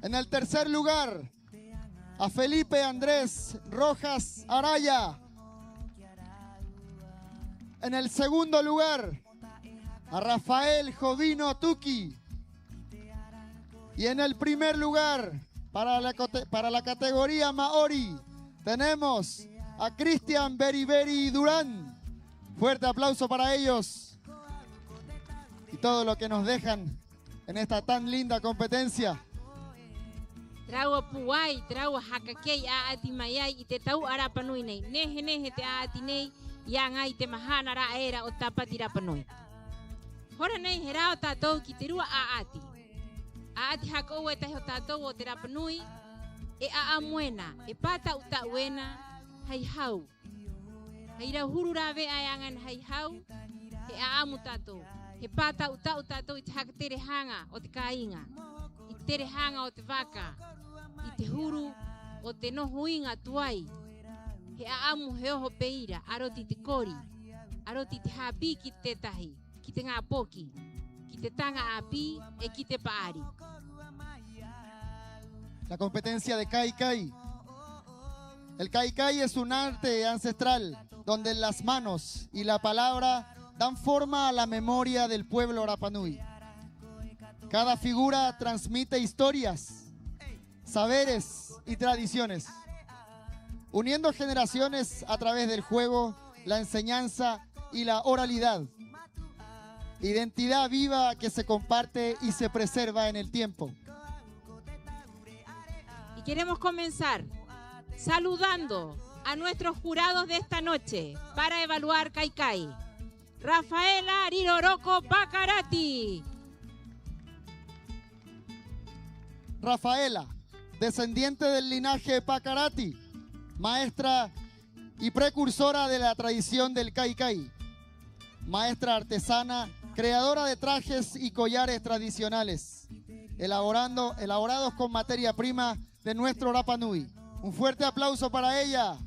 En el tercer lugar, a Felipe Andrés Rojas Araya. En el segundo lugar, a Rafael Jovino Tuki. Y en el primer lugar, para la cote-, para la categoría Maori, tenemos a Cristian Beriberi Durán. Fuerte aplauso para ellos y todo lo que nos dejan en esta tan linda competencia. Te rāua pūai, te rāua haka kī 'a'ati mai ai i te Tau'a Rapa Nui nei. Nehe-nehe te 'a'ati nei, i aŋa ai i te mahana ra'e era o Tāpati Rapa Nui. Hora nei he rā o tātou ki te rua 'a'ati. 'A'ati haka 'ou e tahi o tātou o te Rapa Nui, e 'a'amu ena, e pāta'u-ta'u ena hai hau. Hai rau huru rāve'a e aŋa ena hai hau, he 'a'amu tātou, he pāta'u-ta'u tātou i te haka tere haŋa o te kāiŋa, i te tere haŋa o te vaka, i te huru o te noho iŋa tuai, he 'a'amu he oho pē ira a roto i te kori, a roto i te hāpī ki te tētahi, ki te ŋā poki, ki te taŋa 'āpī 'e ki te pa'ari. La competencia de kai-kai. El kai-kai es un arte ancestral donde las manos y la palabra dan forma a la memoria del pueblo Rapa Nui. Cada figura transmite historias, saberes y tradiciones, uniendo generaciones a través del juego, la enseñanza y la oralidad. Identidad viva que se comparte y se preserva en el tiempo. Y queremos comenzar saludando a nuestros jurados de esta noche para evaluar kai-kai. Rafaela Riroroko Pakarati. Rafaela, descendiente del linaje Pakarati, maestra y precursora de la tradición del kai-kai. Maestra artesana, creadora de trajes y collares tradicionales, elaborando, elaborados con materia prima de nuestro Rapa Nui. Un fuerte aplauso para ella.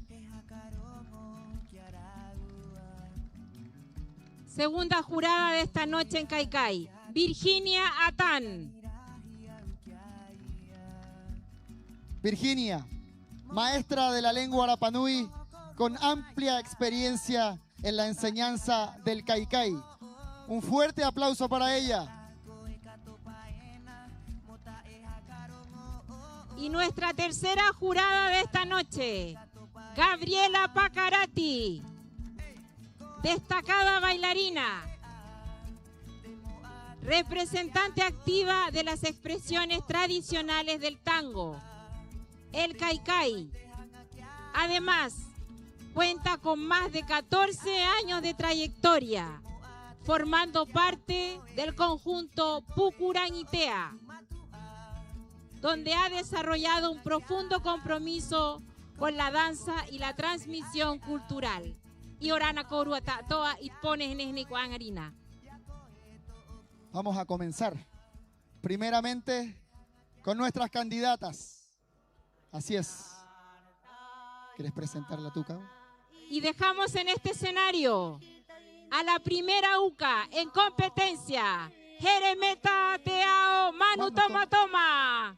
Segunda jurada de esta noche en Kai-Kai, Virginia Atán. Virginia, maestra de la lengua Rapa Nui, con amplia experiencia en la enseñanza del kai-kai. Un fuerte aplauso para ella. Y nuestra tercera jurada de esta noche, Gabriela Pacarati, destacada bailarina, representante activa de las expresiones tradicionales del tango, el kai-kai. Además, cuenta con más de catorce años de trayectoria, formando parte del conjunto Puku Raŋi Tea, donde ha desarrollado un profundo compromiso con la danza y la transmisión cultural. 'Iorana kōrua ta'ato'a, i te pō nehe-nehe nei ko 'aŋa rinā. Vamos a comenzar primeramente con nuestras candidatas. Así es. ¿Quieres presentarla tú, Cabo? Y dejamos en este escenario a la primera uka en competencia, Heremeta Teao Manu Toma Toma.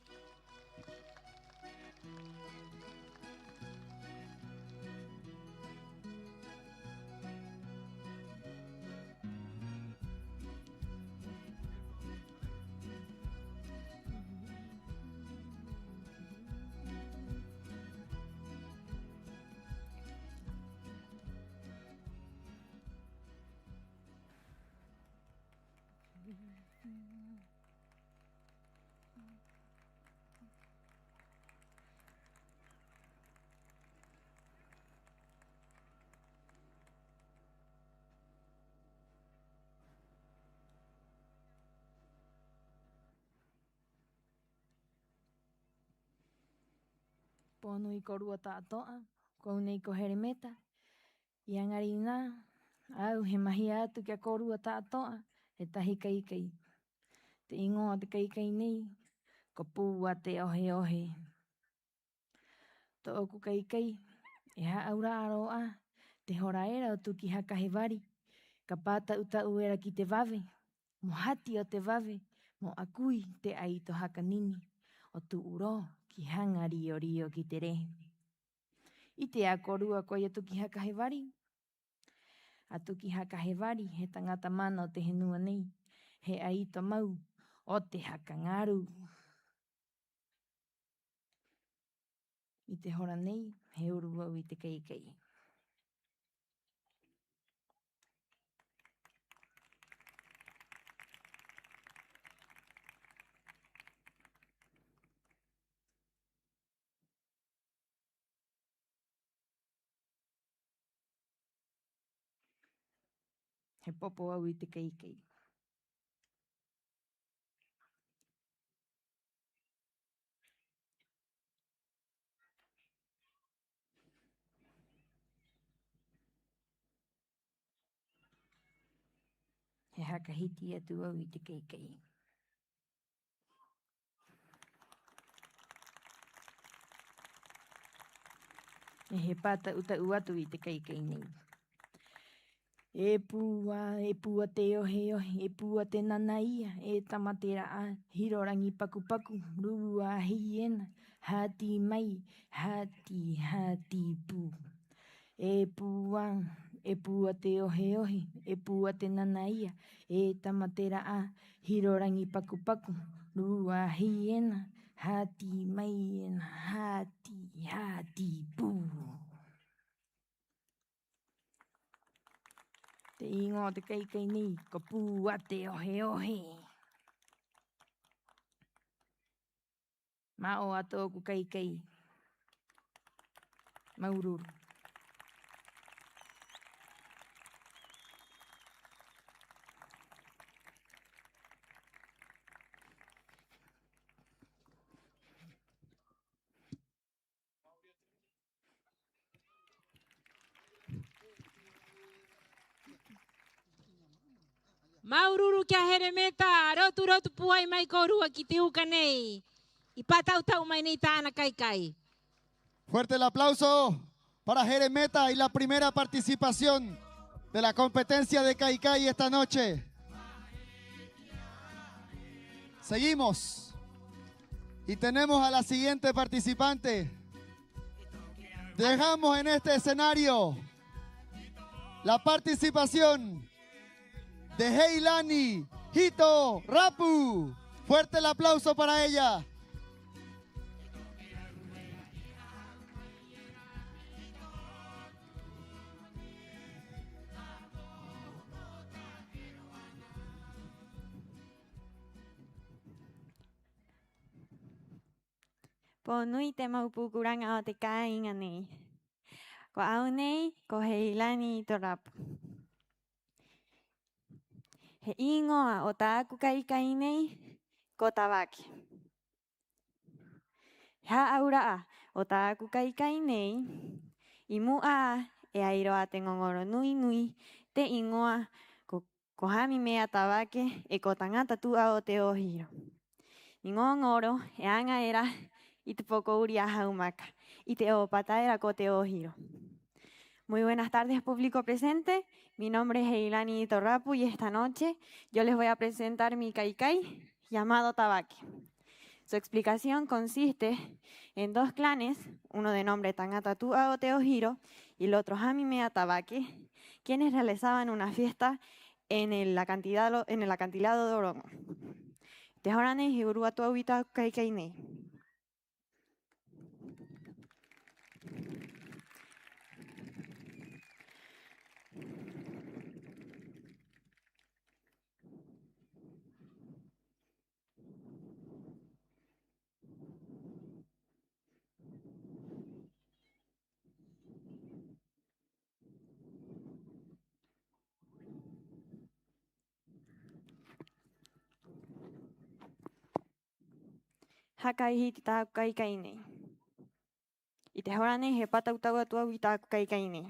Pō nui kōrua ta'ato'a, ko au nei ko Heremeta. 'I 'aŋa rinā, a au he mahia atu ki a kōrua ta'ato'a e tahi kai-kai. Te 'īŋoa o te kai-kai nei, ko Pū'ā te Ohe-ohe. Tō'oku kai-kai, e hā'aura'a rō 'ā te hora era o Tuki Haka Hevari, ka pāta'u-ta'u era ki te vave, mo hati o te vave, mo 'akui te 'aito haka nini, 'o tu'u rō ki Haŋa Rio-rio ki te rē. 'Ite 'ā kōrua koe a Tuki Haka Hevari? A Tuki Haka Hevari he taŋata mana o te henua nei, he 'aito mau o te haka ŋaru. 'I te hora nei, he uru au i te kai-kai. He popo au i te kai-kai. He haka hiti atu au i te kai-kai. 'E he pāta'u-ta'u atu i te kai-kai nei. E Pū'ā, e Pū'ā te Ohe-ohe, e Pū'ā te nana ia, e tama te ra'ā, hiro raŋi paku-paku, rū'ā hiena, hati mai, hati, hati pū. E Pū'ā, e Pū'ā te Ohe-ohe, e Pū'ā te nana ia, e tama te ra'ā, hiro raŋi paku-paku, rū'ā hiena, hati mai ena, hati, hati pū. Te 'īŋoa o te kai-kai nei, ko Pū'ā te Ohe-ohe. Mā'oa tō'oku kai-kai. Māuru-uru. Māuru-uru ki a Heremeta, rotu-rotu pūai mai kōrua ki te uka nei. I pāta'u-ta'u mai nei tā'ana kai-kai. Fuerte el aplauso para Heremeta y la primera participación de la competencia de kai-kai esta noche. Seguimos. Y tenemos a la siguiente participante. Dejamos en este escenario la participación de Heilani Hito Rapu. Fuerte el aplauso para ella. Pō nui te mau pukuraŋa o te kāiŋa nei. Ko au nei ko Heilani Hito Rapu. He 'īŋoa o tā'aku kai-kai nei ko Tavake. He hā'aura'a o tā'aku kai-kai nei, 'i mu'a 'ā e ai rō 'ā te ŋoŋoro nui-nui, te 'īŋoa ko, ko Hami Mea Tavake 'e ko Taŋata Tu'a o te Ohiro. 'I ŋō ŋoro e aŋa era i te poko uri a Haumaka, i te 'ōpata era ko te Ohiro. Muy buenas tardes, público presente. Mi nombre es Heilani Hito Rapu y esta noche yo les voy a presentar mi kai-kai llamado Tavake. Su explicación consiste en dos clanes, uno de nombre Taŋata Tu'a o te Ohiro y el otro Hami Mea Tavake, quienes realizaban una fiesta en el acantilado, en el acantilado de Oroŋo. Te hora nei he uru atu a au i tā'aku kai-kai nei. Haka ihi te tā'aku kai-kai nei. 'I te hora nei he pāta'u-ta'u atu a au i tā'aku kai-kai nei.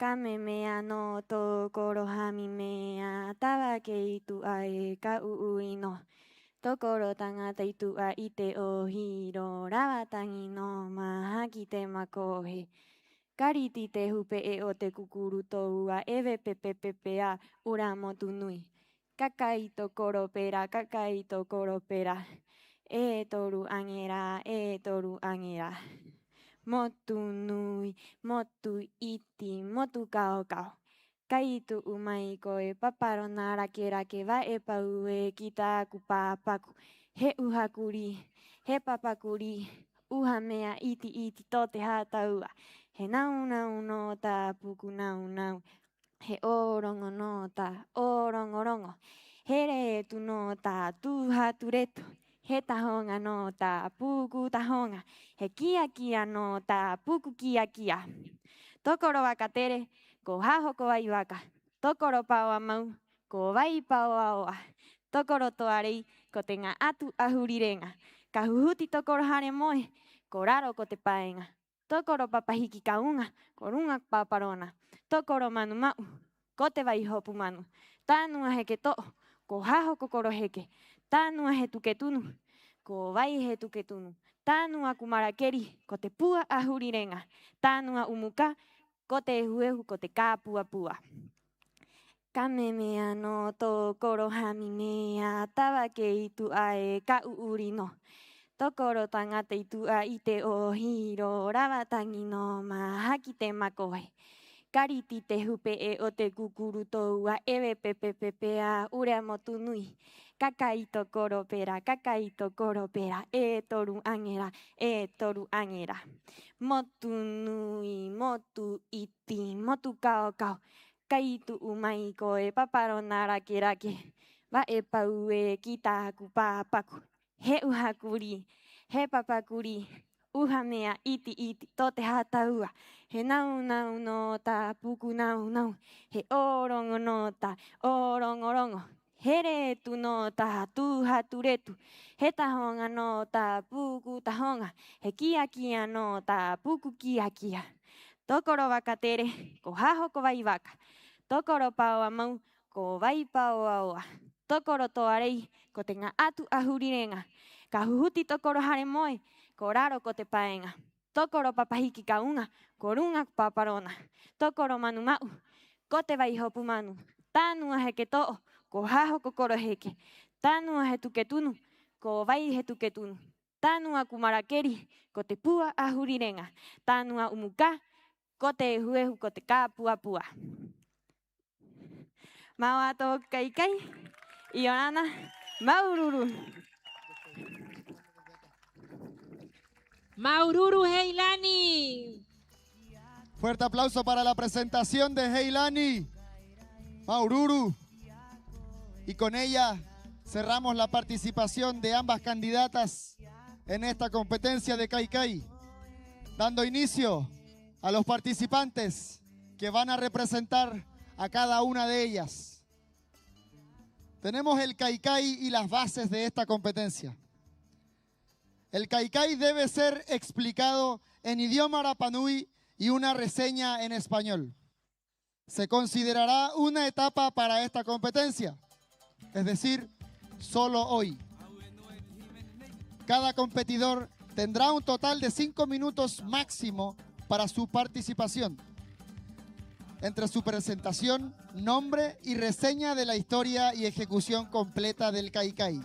Ka memea nō tokoro Hami Mea Tavake i tu'a e ka 'ū'ū 'ino. Tokoro taŋata i tu'a i te Ohiro, rava taŋi nō māhaki te makohe. Ka riti te hupe'e o te kukuru toua, e vepe-pepe-pe'a, 'ura motu nui. Ka kai tokoro pera, ka kai tokoro pera. E toru aŋera, e toru aŋera. Motu nui, motu 'iti, motu kao-kao. Kai tu'u mai koe, paparo nā rake-rake, va'e pau ē ki tā'aku pāpaku. He 'uha kurī, he papa kurī, 'uha mea 'iti-'iti tō te hātaua. He nau-nau nō tā'aku nau-nau. He 'ōroŋo nō tā'aku 'ōroŋo-roŋo. He retu nō tā'aku hatu retu. He tahoŋa nō tā'aku tahoŋa. He kia-kia nō tā'aku kia-kia. Tokoro vaka tere, ko haho ko vai vaka. Tokoro paoa mau, ko vai paoa oa. Tokoro toa rei, ko te ŋa'atu a Huri Reŋa. Ka huhuti tokoro hare moe, ko raro ko te paeŋa. Tokoro papa hiki ka uŋa, ko ruŋa ko papa rona. Tokoro manu ma'u, ko te vai hopu manu. Tānua heke to'o, ko haho ko koro heke. Tānua hetuke tunu, ko vai hetuke tunu. Tānua kumara keri, ko te pua a Huri Reŋa. Tānua 'umu kā, ko te ehu-ehu, ko te kā pua-pua. Ka memea nō tokoro Hami Mea Tavake i tu'a e ka 'ū'ū 'ino. Tokoro taŋata i tu'a i te Ohiro, rava taŋi nō māhaki te makohe. Ka riti te hupe'e o te kukuru toua, e vepe-pepe-pe'a, 'ura motu nui. Ka kai tokoro pera, ka kai tokoro pera, e toru aŋera, e toru aŋera. Motu nui, motu 'iti, motu kao-kao. Kai tu'u mai koe, paparo nā rake-rake. Va'e pau ē ki tā'aku pāpaku. He 'uha kurī, he papa kurī. 'Uha mea 'iti-'iti tō te hātaua. He nau-nau nō tā'aku nau-nau. He 'ōroŋo nō tā'aku 'ōroŋo-roŋo. He retu nō tā'aku hatu retu. He tahoŋa nō tā'aku tahoŋa. He kia-kia nō tā'aku kia-kia. Tokoro vaka tere, ko haho ko vai vaka. Tokoro Paoa Mau, ko Vai Paoa Oa. Tokoro Toa Rei, ko te ŋa'atu a Huri Reŋa. Ka Huhuti Tokoro Hare Moe, ko Raro ko te Paeŋa. Tokoro Papahiki Kauŋa, ko Ruŋa ko Papa Rona. Tokoro Manu Ma'u, ko te Vai Hopu Manu. Tānua Heke To'o, ko Haho ko Koro Heke. Tānua Hetuke Tunu, ko Vai Hetuke Tunu. Tānua Kumarakeri, ko te Pua a Huri Reŋa. Tānua Umuka, ko te Ehu-ehu, ko te Ka Pua Pua. Māuru-uru tō'oku kai-kai. 'Iorana. Māuru-uru. Māuru-uru, Heilani. Fuerte aplauso para la presentación de Heilani. Māuru-uru. Y con ella cerramos la participación de ambas candidatas en esta competencia de kai-kai, dando inicio a los participantes que van a representar a cada una de ellas. Tenemos el kai-kai y las bases de esta competencia. El kai-kai debe ser explicado en idioma rapanui y una reseña en español. Se considerará una etapa para esta competencia, es decir, solo hoy. Cada competidor tendrá un total de cinco minutos máximo para su participación, entre su presentación, nombre y reseña de la historia y ejecución completa del kai-kai.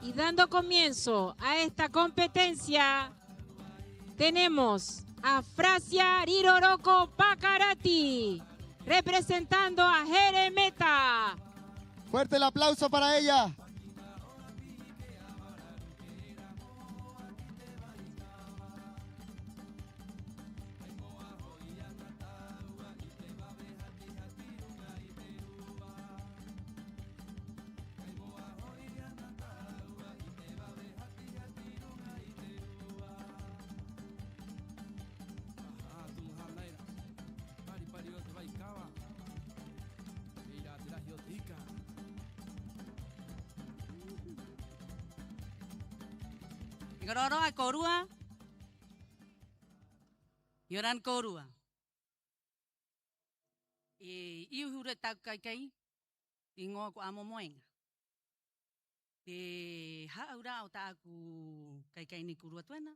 Y dando comienzo a esta competencia, tenemos a Frasia Riroroko Pakarati, representando a Heremeta. Fuerte el aplauso para ella. Ŋaroa-roa kōrua. 'Iorana kōrua. E ihu-ihu rō e tā'aku kai-kai, te 'īŋoa ko 'Amo Moeŋa. Te hā'aura'a o tā'aku kai-kai nei ko rua atu ena,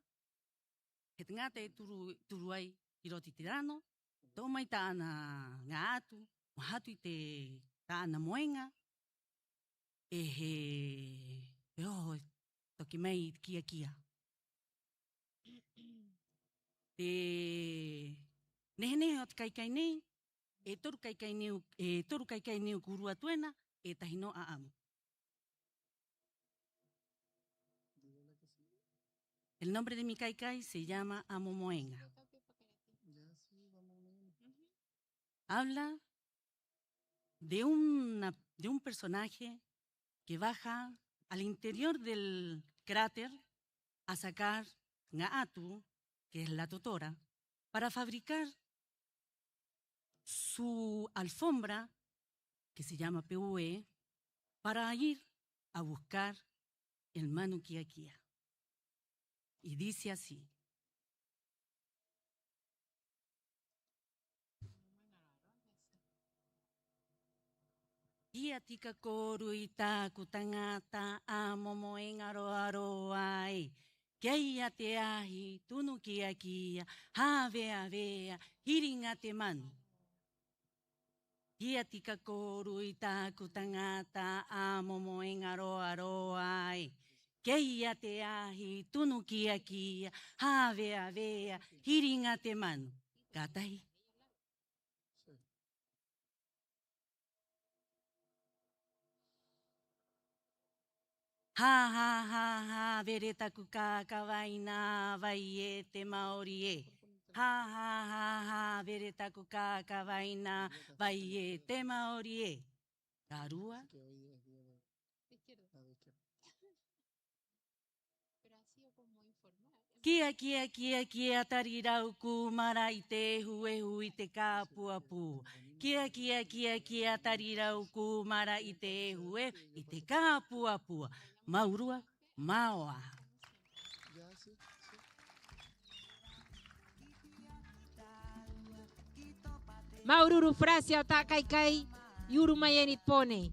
he taŋata e turu, turu ai ki roto i te rano, to'o mai tā'ana ŋā'atu, mo hatu i te tā'ana moeŋa, 'e he, he oho toki mai i te kia-kia. Te nehe-nehe o te kai-kai nei, e toru kai-kai nei, e toru kai-kai nei ko rua atu ena, e tahi nō 'a'amu. El nombre de mi kai-kai se llama 'Amo Moeŋa. Habla de una, de un personaje que baja al interior del cráter a sacar ŋā'atu, que es la totora, para fabricar su alfombra, que se llama peue, para ir a buscar el manu kia-kia. Y dice así. Ki a tika kōrua i tā'aku taŋata, 'Amo Moeŋa roa-roa ē. Kī a te ahi tunu kia-kia, hāvea-vea, hiri ŋā te manu. Ki a tika kōrua i tā'aku taŋata, 'Amo Moeŋa roa-roa ē. Kī a te ahi tunu kia-kia, hāvea-vea, hiri ŋā te manu. Ka tahi. Ha, ha, ha, ha, vere taku kākā vaina, vai ē te ma'ori ē. Ha, ha, ha, ha, vere taku kākā vaina, vai ē te ma'ori ē. Ka rua. Kia, kia, kia, kia, tari rau kūmara i te ehu-ehu, i te kāpua-pua. Kia, kia, kia, kia, tari rau kūmara i te ehu-ehu, i te kāpua-pua. Māuru-uru, māua. 'Ā, Māuru-uru Frasia o Ta'a Kai Kai, i uru mai ena i te pō nei.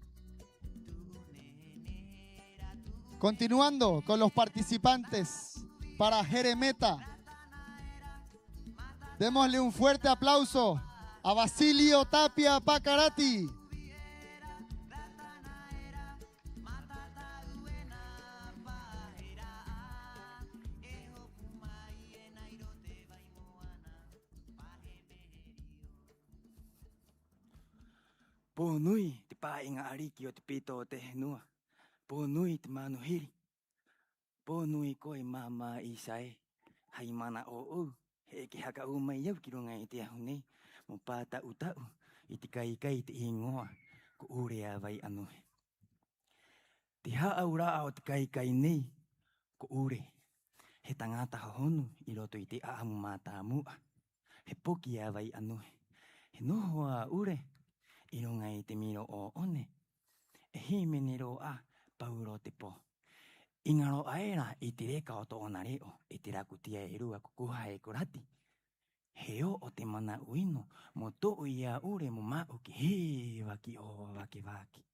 Continuando con los participantes para Heremeta, démosle un fuerte aplauso a Basilio Tapia Pakarati. Pō nui te pā'iŋa 'ariki o te pito o te henua. Pō nui te manuhiri. Pō nui koe māmā 'ī, hai mana'u ō'ou, he'e ke haka 'ou mai au ki ruŋa i te ahu nei mo pāta'u-ta'u i te kai-kai te 'īŋoa ko 'Ure a Vai 'Anuhe. Te hā'aura'a o te kai-kai nei ko 'Ure, he taŋata hōhonu 'i roto i te 'a'amu mātāmu'a. He poki a Vai 'Anuhe. He noho a 'Ure 'i ruŋa i te miro 'ō'one, e hīmene rō 'ā paurō te pō. 'I ŋaro 'ā era i te reka o tō'ona re'o, e te rakutia e rua ko Kuha 'e ko Rati, he o'o te mana'u 'ino mo to'o i a 'Ure mo ma'u ki he vaki o Vake Vake.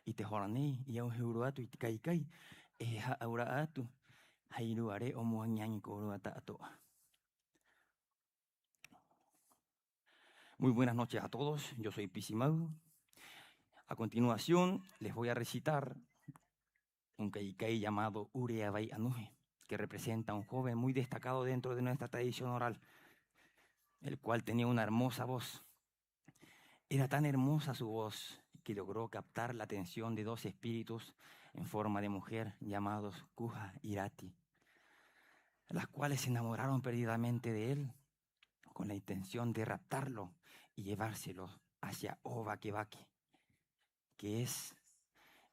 'I te hora nei, i a au he uru atu i te kai-kai, 'e he hā'aura'a atu hai rua re'o mo aŋi-aŋi kōrua ta'ato'a. Muy buenas noches a todos, yo soy Pisi Mau. A continuación les voy a recitar un kai-kai llamado 'Ure a Vai 'Anuhe, que representa a un joven muy destacado dentro de nuestra tradición oral, el cual tenía una hermosa voz. Era tan hermosa su voz que logró captar la atención de dos espíritus en forma de mujer llamados Kuha y Rati, las cuales se enamoraron perdidamente de él con la intención de raptarlo y llevárselo hacia Ō Vake Vake, que es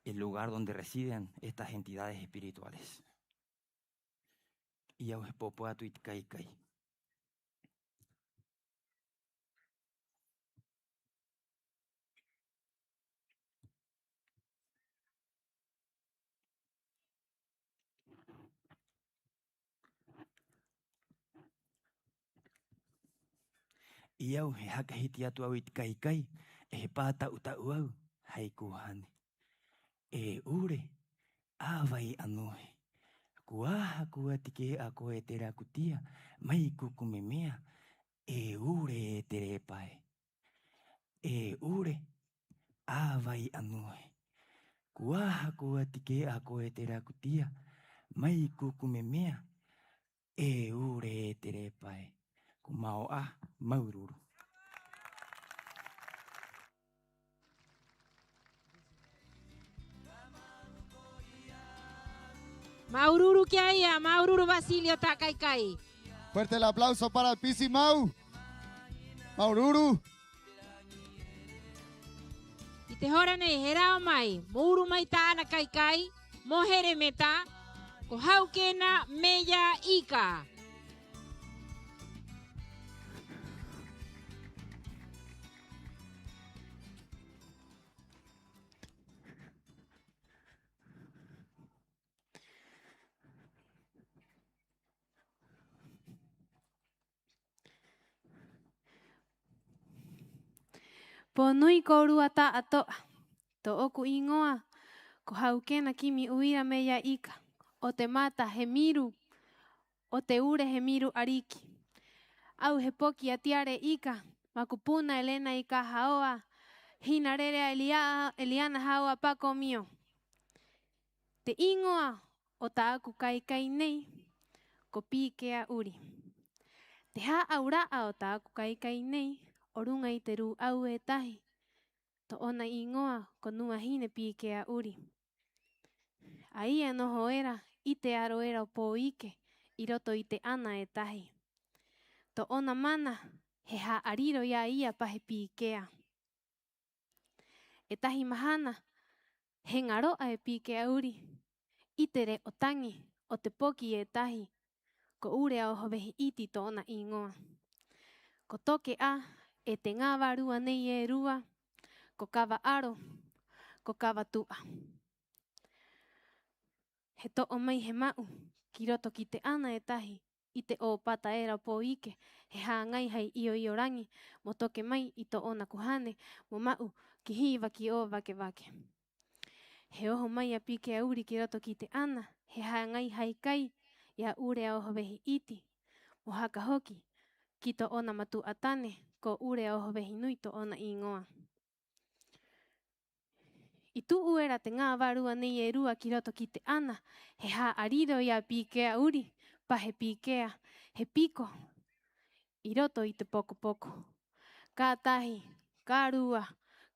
el lugar donde residen estas entidades espirituales. 'I a au he popo atu i te kai-kai. 'I a au he haka hiti atu a au i te kai-kai, 'e he pāta'u-ta'u a au hai kūhane. E 'Ure a Vai 'Anuhe, ¿ko aha ko ati kē a koe te rakutia mai Kuku Memea, e 'Ure e te repa ē? E 'Ure a Vai 'Anuhe, ¿ko aha ko ati kē a koe te rakutia mai Kuku Memea, e 'Ure e te repa ē? Ko mao 'ā, māuru-uru. Māuru-uru ki a ia, māuru-uru Basilio Ta'a Kai Kai. Fuerte el aplauso para Pisi Mau. Māuru-uru. 'I te hora nei he rao mai mo uru mai tā'ana kai-kai mo heremeta, ko Haukena Meia Ika. Pō nui kōrua ta'ato'a. Tō'oku 'īŋoa ko Haukena Kimi 'Uira Meia Ika, o te mata he miru, o te ure he miru 'ariki. A au he poki a Tiare Ika, makupuna Elena Ika Haoa, hina rerea Elia-, Eliana Haoa Pakomio. Te 'īŋoa o tā'aku kai-kai nei ko Pikea 'Uri. Te hā'aura'a o tā'aku kai-kai nei o ruŋa i te rū'au e tahi, tō'ona 'īŋoa ko Nuahine Pikea 'Uri. A ia e noho era 'i te aro era o Pōike 'i roto i te 'ana e tahi. Tō'ona mana he ha'ariro i a ia pa he Pikea. E tahi mahana, he ŋaro'a e Pikea 'Uri i te re'o taŋi o te poki e tahi ko Ure a Oho Vehi 'Iti tō'ona 'īŋoa. Ko Toke 'ā e te ŋā vārua nei e rua, ko Kava 'Aro, ko Kava Tu'a. He to'o mai he ma'u ki roto ki te 'ana e tahi i te 'ōpata era pō'ike, he hāŋai hai 'io-'io raŋi mo toke mai i tō'ona kuhane mo ma'u ki Hiva ki 'Ōvake-vake. He oho mai a Pīkea Uri ki roto ki te 'ana, he hāŋai hai kai i a 'Ure a Oho Vehi 'Iti, mo haka hoki ki tō'ona matu'a tane, ko 'Ure a Oho Vehi Nui tō'ona 'īŋoa. I tu'u era te ŋā vārua nei e rua ki roto ki te 'ana, he ha'ariro i a Pīkea Uri, pa he pīkea, he piko, 'i roto i te poko-poko. Ka tahi, ka rua,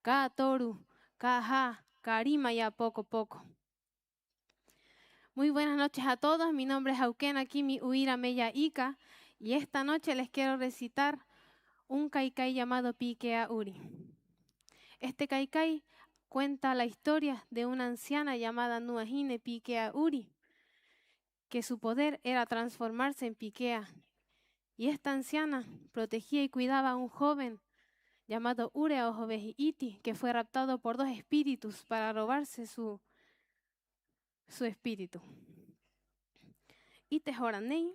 ka toru, ka hā, ka rima i a poko-poko. Muy buenas noches a todos. Mi nombre es Haukena Kimi Uira Mella Ika, y esta noche les quiero recitar un kaikai llamado Pīkea Uri. Este kaikai cuenta la historia de una anciana llamada Nuahine Pīkea Uri, que su poder era transformarse en pīkea. Y esta anciana protegía y cuidaba a un joven llamado 'Ure a Oho Vehi 'Iti, que fue raptado por dos espíritus para robarse su, su espíritu. 'I te hora nei,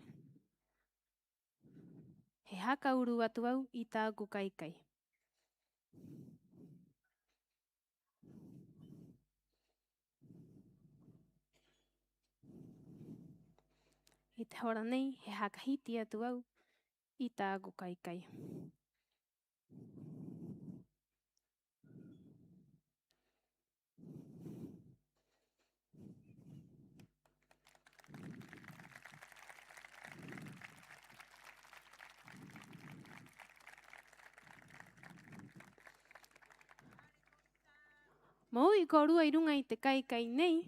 he haka uru atu a au i tā'aku kai-kai. 'I te hora nei, he haka hiti atu a au i tā'aku kai-kai. 'Āmui kōrua 'i ruŋa i te kai-kai nei,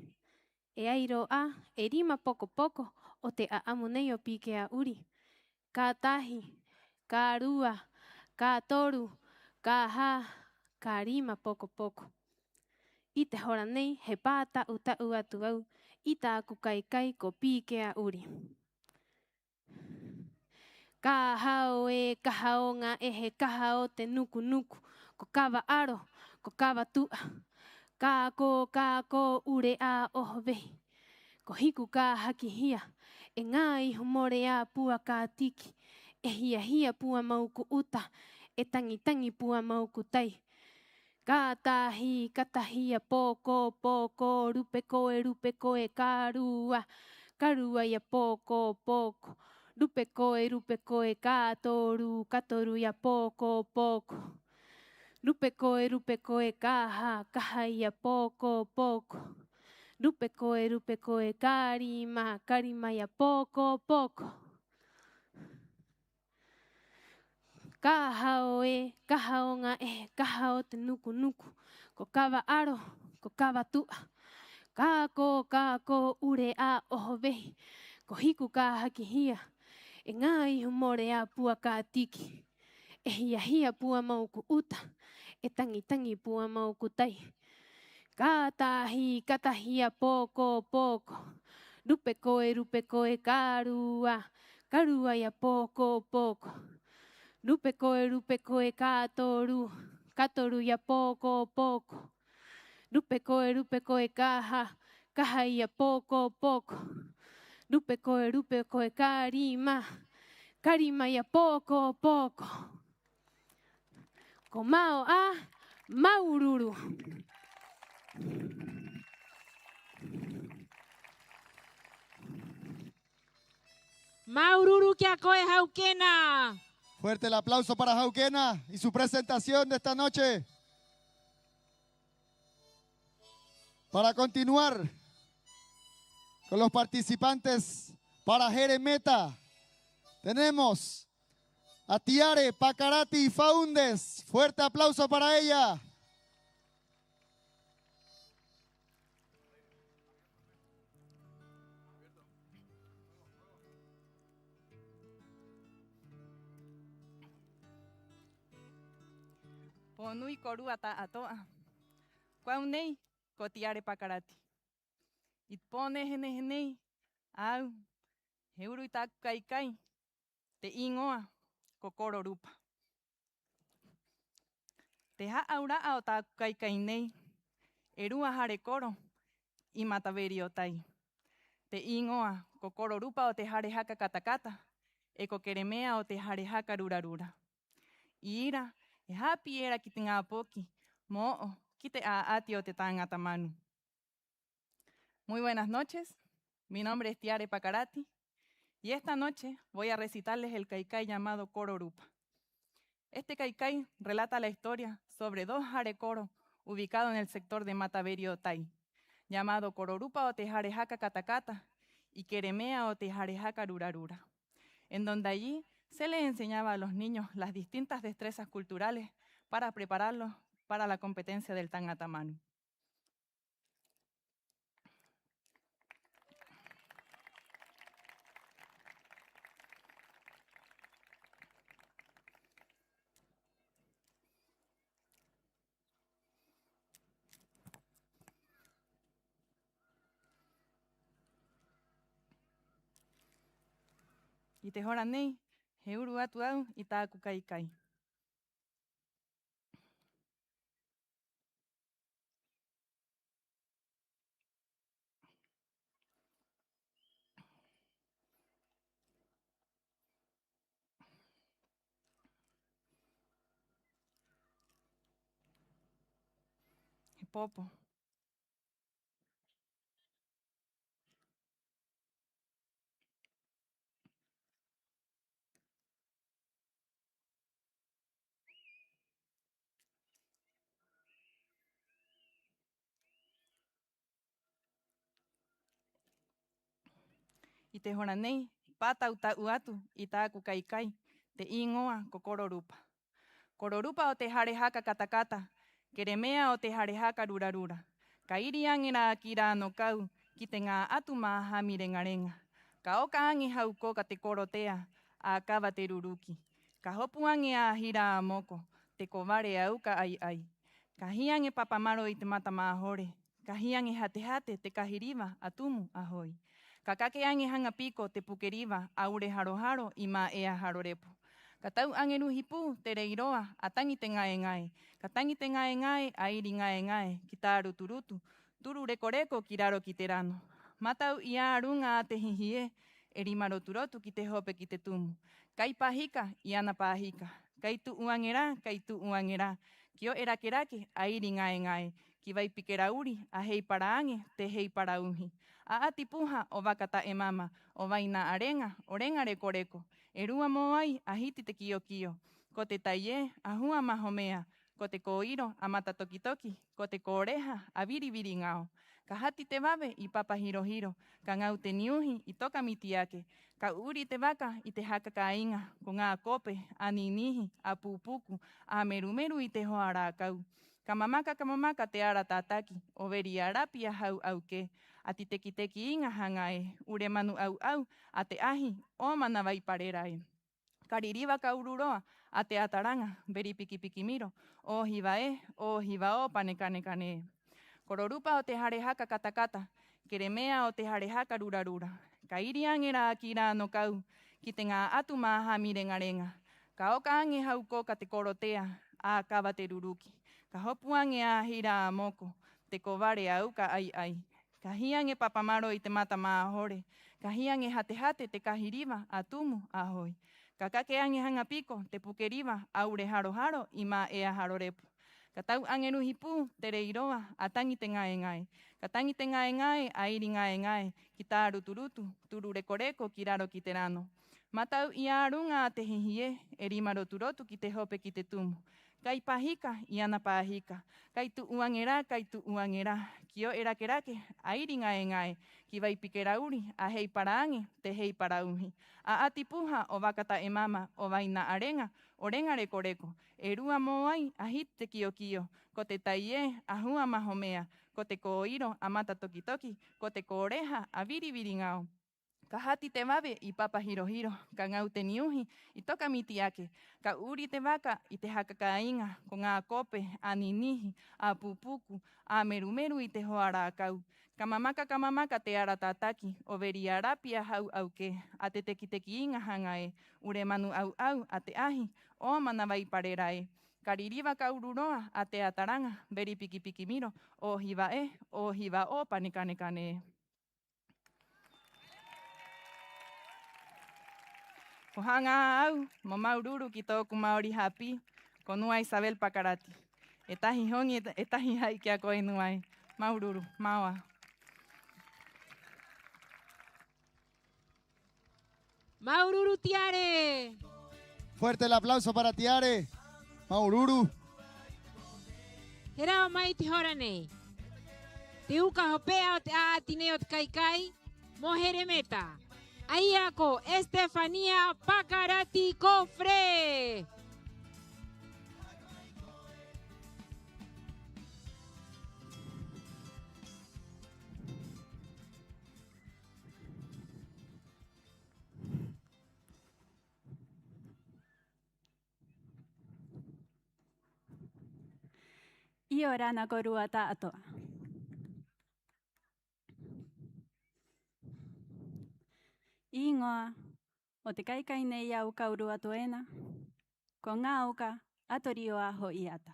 e ai rō 'ā e rima poko-poko o te 'a'amu nei o Pīkea Uri. Ka tahi, ka rua, ka toru, ka hā, ka rima poko-poko. 'I te hora nei, he pāta'u-ta'u atu a au i tā'aku kai-kai ko Pīkea Uri. Ka hao ē, ka hao ŋā 'ehe, ka hao te nuku-nuku, ko Kava 'Aro, ko Kava Tu'a. Ka kō, ka kō, 'Ure a Oho Vehi, ko hiku ka haki hia, e ŋā ihu more a pua ka tiki, e hia-hia pua mauku uta, e taŋi-taŋi pua mauku tai. Ka tahi, ka tahi a poko-poko, rupe koe, rupe koe, ka rua, ka rua i a poko-poko. Rupe koe, rupe koe, ka toru, ka toru i a poko-poko. Rupe koe, rupe koe, ka hā, ka hā i a poko-poko. Rupe koe, rupe koe, ka rima, ka rima i a poko-poko. Ka hao ē, ka hao ŋā 'ehe, ka hao te nuku-nuku, ko Kava 'Aro, ko Kava Tu'a. Ka kō, ka kō, 'Ure a Oho Vehi, ko hiku ka haki hia, e ŋā ihu more a pua ka tiki, e hia-hia pua mauku uta, e taŋi-taŋi pua mauku tai. Ka tahi, ka tahi a poko-poko. Rupe koe, rupe koe, ka rua, ka rua i a poko-poko. Rupe koe, rupe koe, ka toru, ka toru i a poko-poko. Rupe koe, rupe koe, ka hā, ka hā i a poko-poko. Rupe koe, rupe koe, ka rima, ka rima i a poko-poko. Ko mao 'ā, māuru-uru. Māuru-uru ki a koe, Haukena. Fuerte el aplauso para Haukena y su presentación de esta noche. Para continuar con los participantes para Heremeta, tenemos a Tiare Pakarati Faúndez. Fuerte aplauso para ella. Pō nui kōrua ta'ato'a. Ko au nei ko Tiare Pakarati. 'I te pō nehe-nehe nei a au he uru i tā'aku kai-kai, te 'īŋoa ko Koro Rupa. Te hā'aura'a o tā'aku kai-kai nei, e rua hare koro 'i Mataveri o Tai. Te 'īŋoa ko Koro Rupa o te hare haka kata-kata, e ko Keremea o te hare haka rura-rura. 'I ira, e hāpī era ki te ŋā poki mo o'o ki te 'a'ati o te taŋata manu. Muy buenas noches, mi nombre es Tiare Pakarati y esta noche voy a recitarles el kaikai llamado Koro Rupa. Este kaikai relata la historia sobre dos hare koro ubicado en el sector de Mataveri o Tai, llamado Koro Rupa o te hare haka kata-kata y Keremea o te hare haka rura-rura, en donde allí se le enseñaba a los niños las distintas destrezas culturales para prepararlos para la competencia del taŋata manu. 'I te hora nei, he uru atu a au i tā'aku kaikai. He popo. I te hora nei, pāta'u-ta'u atu i tā'aku kaikai, te 'īŋoa ko Koro Rupa. Koro Rupa o te hare haka kata-kata, Keremea o te hare haka rura-rura. Ka iri aŋe rā ki rā 'ano kau ki te ŋā'atu māhami reŋa-reŋa. Ka oka aŋe hau koka te koro tea, 'ākava te ruruki. Ka hopu aŋe a Hira 'a Moko, te kovare a Uka 'Ai-'ai. Ka hī aŋe Papa Maro i te mata māhore, ka hī aŋe Hate-hate te kahi riva a Tumu a Hoi. Ka kake aŋe Haŋa Piko te puke riva a Ure Haro-haro 'i Mā'ea Haro Repo. Ka tau aŋe ruhi pū te rei roa a Taŋi te ŋae-ŋae, ka Taŋi te ŋae-ŋae a Iri Ŋae-ŋae ki tā rutu-rutu, turu reko-reko ki raro ki te rano. Mata'u i a ruŋa a te hihi ē, e rima rotu-rotu ki te hope ki te tumu. Kai pahika i ana pahika, kai tu'u aŋe rā, kai tu'u aŋe rā, ki ohe rake-rake a Iri Ŋae-ŋae, ki vai pike rā uri a Hei Para Aŋe te Hei Para Uhi. 'A'ati puha o Vaka Ta'e Mama, o Vai Na'areŋa, o Reŋa Reko-reko, e rua mōai a Hiti te Kio-kio, ko te tai ē a Hua Mahomea, ko te kō'iro a Mata Toki-toki, ko te kōreha a Viri-viri-ŋao. Ka hati te vave i Papa Hiro-hiro, ka ŋau te niuhi i Toka Mitiake, ka 'uri te vaka i te haka kāiŋa, ko ŋā kope a Ninihi, a Pupuku, a Meru-meru i te hoa rākau. Ka mamaka, ka mamaka te ara tātaki o Veri Arapi a Hau Aukē, a Titeki-teki Iŋa Haŋa ē, Ure Manu 'Au-'au a te ahi o Manavai Parera ē. Ka ririva, ka uru roa a Te Ataraŋa, Veri Piki-piki Miro, 'O Hiva ē, 'o Hiva 'o Pane-kane-kane ē. Koro Rupa o te hare haka kata-kata, Keremea o te hare haka rura-rura. Ka iri aŋe rā ki rā 'ano kau ki te ŋā'atu māhami reŋa-reŋa. Ka oka aŋe hau koka te koro tea, 'ākava te ruruki. Ka hopu aŋe a Hira 'a Moko, te kovare a Uka 'Ai-'ai. Ka hī aŋe Papa Maro i te mata māhore, ka hī aŋe Hate-hate te kahi riva a Tumu a Hoi. Ka kake aŋe Haŋa Piko te puke riva a Ure Haro-haro 'i Mā'ea Haro Repo. Ka tau aŋe ruhi pū te rei roa a Taŋi te ŋae-ŋae, ka Taŋi te ŋae-ŋae a Iri Ŋae-ŋae ki tā rutu-rutu, turu reko-reko ki raro ki te rano. Mata'u i a ruŋa a te hihi ē, e rima rotu-rotu ki te hope ki te tumu. Kai pahika i ana pahika, kai tu'u aŋe rā, kai tu'u aŋe rā, ki ohe rake-rake a Iri Ŋae-ŋae, ki vai pike rā uri a Hei Para Aŋe te Hei Para Uhi. 'A'ati puha o Vaka Ta'e Mama, o Vai Na'areŋa, o Reŋa Reko-reko, e rua mōai a Hiti te Kio-kio, ko te tai ē a Hua Mahomea, ko te kō'iro a Mata Toki-toki, ko te kōreha a Viri-viri-ŋao. Ka hati te vave i Papa Hiro-hiro, ka ŋau te niuhi i Toka Mitiake, ka 'uri te vaka i te haka kāiŋa, ko ŋā kope a Ninihi, a Pupuku, a Meru-meru i te hoa rākau. Ka mamaka, ka mamaka te ara tātaki o Veri Arapi a Hau Aukē, a Titeki-teki Iŋa Haŋa ē, Ure Manu 'Au-'au a te ahi o Manavai Parera ē. Ka ririva, ka uru roa a Te Ataraŋa, Veri Piki-piki Miro, 'O Hiva ē, 'o Hiva 'o Pane-kane-kane ē. Ko haŋa 'ā a au mo māuru-uru ki tō'oku ma'ori hāpī, ko Nua Isabel Pakarati. E tahi hoŋi, e ta-, e tahi hā'ī ki a koe, Nua ē. Māuru-uru, māua. Māuru-uru, Tiare. Fuerte el aplauso para Tiare. Māuru-uru. He rao mai te hora nei te uka hope'a o te 'a'ati nei o te kai-kai mo Heremeta. A ia ko Estefania Pakarati Kofre. 'Iorana kōrua ta'ato'a. 'Īŋoa o te kai-kai nei a au ka uru atu ena, ko Ŋā Uka a Torio a Ho'īata.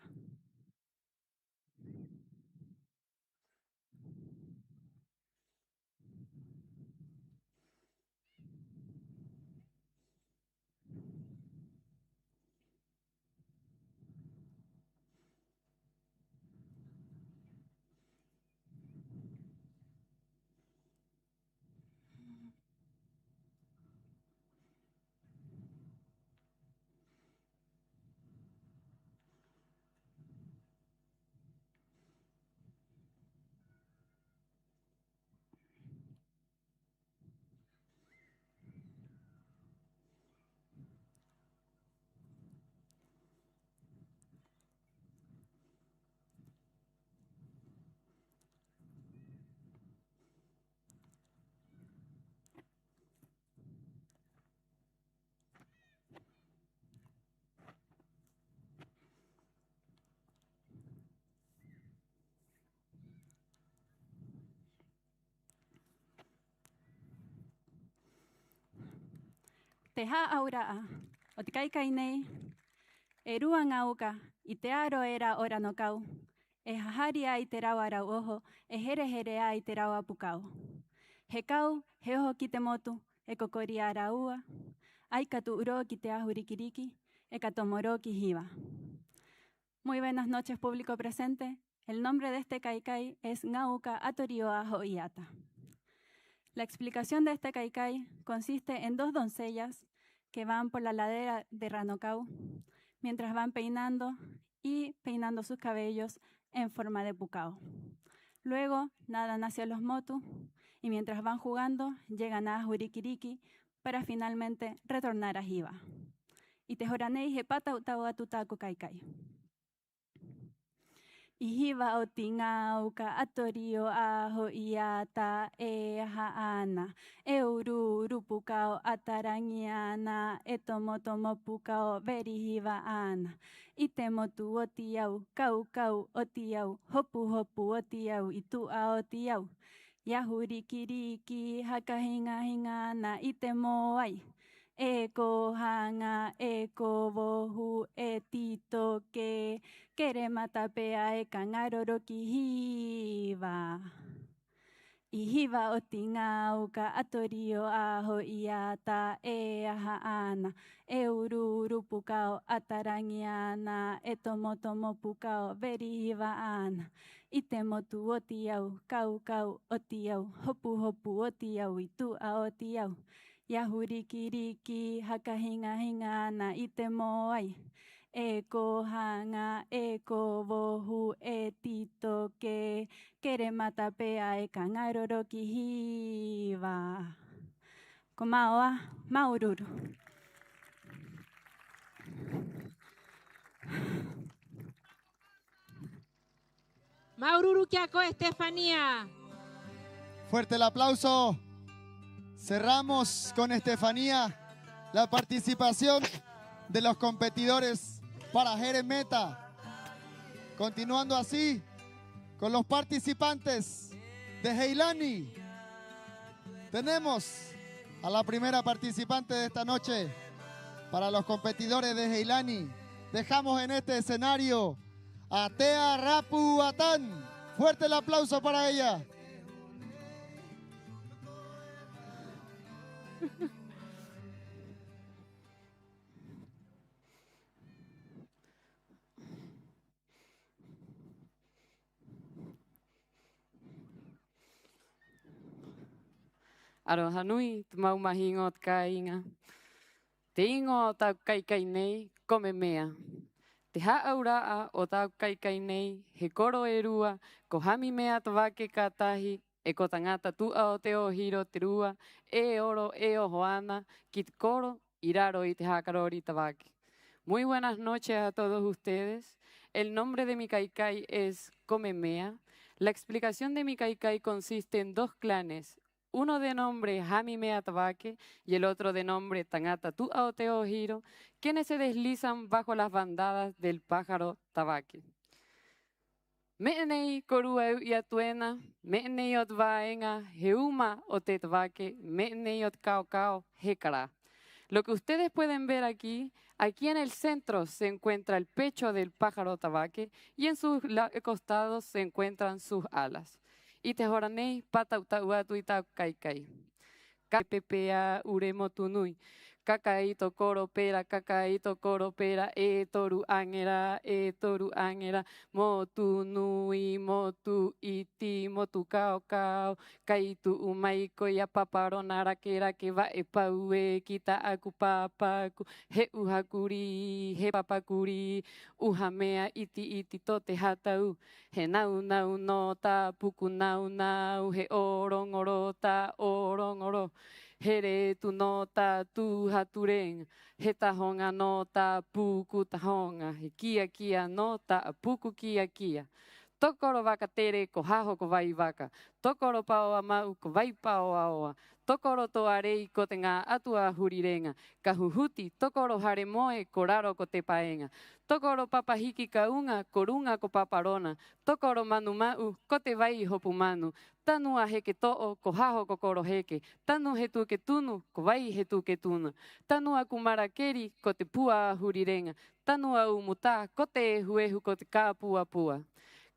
Te hā'aura'a o te kai-kai nei, e rua ŋā uka i te aro era o Ranokau, e hahari 'ā i te rāua rau oho, e here-here 'ā i te rāua pukao. He kau, he oho ki te motu, e ko-kori 'ā a rāua, 'ai ka tu'u rō ki te ahu riki-riki, 'e ka tomo rō ki Hiva. Muy buenas noches, público presente. El nombre de este kai-kai es Ŋā Uka a Torio a Ho'īata. La explicación de este kai-kai consiste en dos doncellas que van por la ladera de Ranokau, mientras van peinando y peinando sus cabellos en forma de pukao. Luego nadan hacia los motu y mientras van jugando llegan a Ahu Riki-riki para finalmente retornar a Hiva. 'I te hora nei he pāta'u-ta'u atu tā'aku kai-kai. I Hiva o te ŋā uka a Torio a Ho'īata e aha 'ana, e uru-uru pukao a taraŋi 'ana, e tomo-tomo pukao veri hiva 'ana. 'I te motu o te au, kau-kau o te au, hopu-hopu o te au, 'i tu'a o te au, i ahu riki-riki, haka hiŋa-hiŋa 'ana i te mōai. E ko haŋa, e ko vohu, e tito kē, kere mata pēae ka ŋaro rō ki Hiva. I Hiva o te ŋā uka a Torio a Ho'īata e aha 'ana, e uru-uru pukao a taraŋi 'ana, e tomo-tomo pukao veri hiva 'ana. 'I te motu o te au, kau-kau o te au, hopu-hopu o te au, 'i tu'a o te au, i ahu riki-riki, haka hiŋa-hiŋa 'ana i te mōai. E ko haŋa, e ko vohu, e tito kē, kere mata pēae ka ŋaro rō ki Hiva. Ko mao 'ā, māuru-uru. Māuru-uru ki a koe, Estefanía. Fuerte el aplauso. Cerramos con Estefanía la participación de los competidores para Heremeta. Continuando así con los participantes de Heilani. Tenemos a la primera participante de esta noche. Para los competidores de Heilani, dejamos en este escenario a Tea Rapu Atán. Fuerte el aplauso para ella. 'Aroha nui te mau mahiŋo o te kāiŋa. Te 'īŋoa o tā'aku kai-kai nei ko Memea. Te hā'aura'a o tā'aku kai-kai nei he koro e rua, ko Hami Mea Tavake ka tahi, 'e ko Taŋata Tu'a o te 'Ohiro te rua, e oro e oho ana ki te koro 'i raro i te haka rori Tavake. Muy buenas noches a todos ustedes. El nombre de mi kai-kai es ko Memea. La explicación de mi kai-kai consiste en dos clanes, uno de nombre Hami Mea Tavake y el otro de nombre Taŋata Tu'a o te 'Ohiro, quienes se deslizan bajo las bandadas del pájaro Tavake. Me'e nei kōrua e u'i atu ena, me'e nei o te vāeŋa he uma o te tavake, me'e nei o te kao-kao he karā. Lo que ustedes pueden ver aquí, aquí en el centro se encuentra el pecho del pájaro Tavake y en sus la-, costados se encuentran sus alas. 'I te hora nei, pāta'u-ta'u atu i tā'aku kai-kai. Ka pepe a 'ure Motu Nui. Ka kai to koro pera, ka kai to koro pera, e toru aŋera, e toru aŋera, Motu Nui, Motu 'Iti, Motu Kao-kao, kai tu'u mai koe i a Papa Rona, rake-rake va'e pau e ki tā'aku pāpaku, he 'uhakuri, he papakuri, 'uha mea 'iti-'iti to te hātau. He nau-nau nō tā puku nau-nau, he 'ōroŋo rō tā 'ōroŋo rō. He retu nō tā tū hatu reŋa, he tahoŋa nō tā puku tahoŋa, he kia-kia nō tā puku kia-kia. To koro vaka tere ko haho ko vai vaka, to koro paoa ma'u ko vai paoa-oa, to koro toa rei ko te ŋā 'atua huri reŋa, ka huhuti to koro hare moe ko raro ko te paeŋa, to koro papa hiki ka uŋa ko ruŋa ko Papa Rona, to koro manu ma'u ko te vai hopu manu, tanu a heke to'o ko haho ko koro heke, tanu he tuke tunu ko vai he tuke tuna, tanu a Kumara Keri ko te pua huri reŋa, tanu a Umu Tā ko te ehu-ehu ko te kāpua-pua.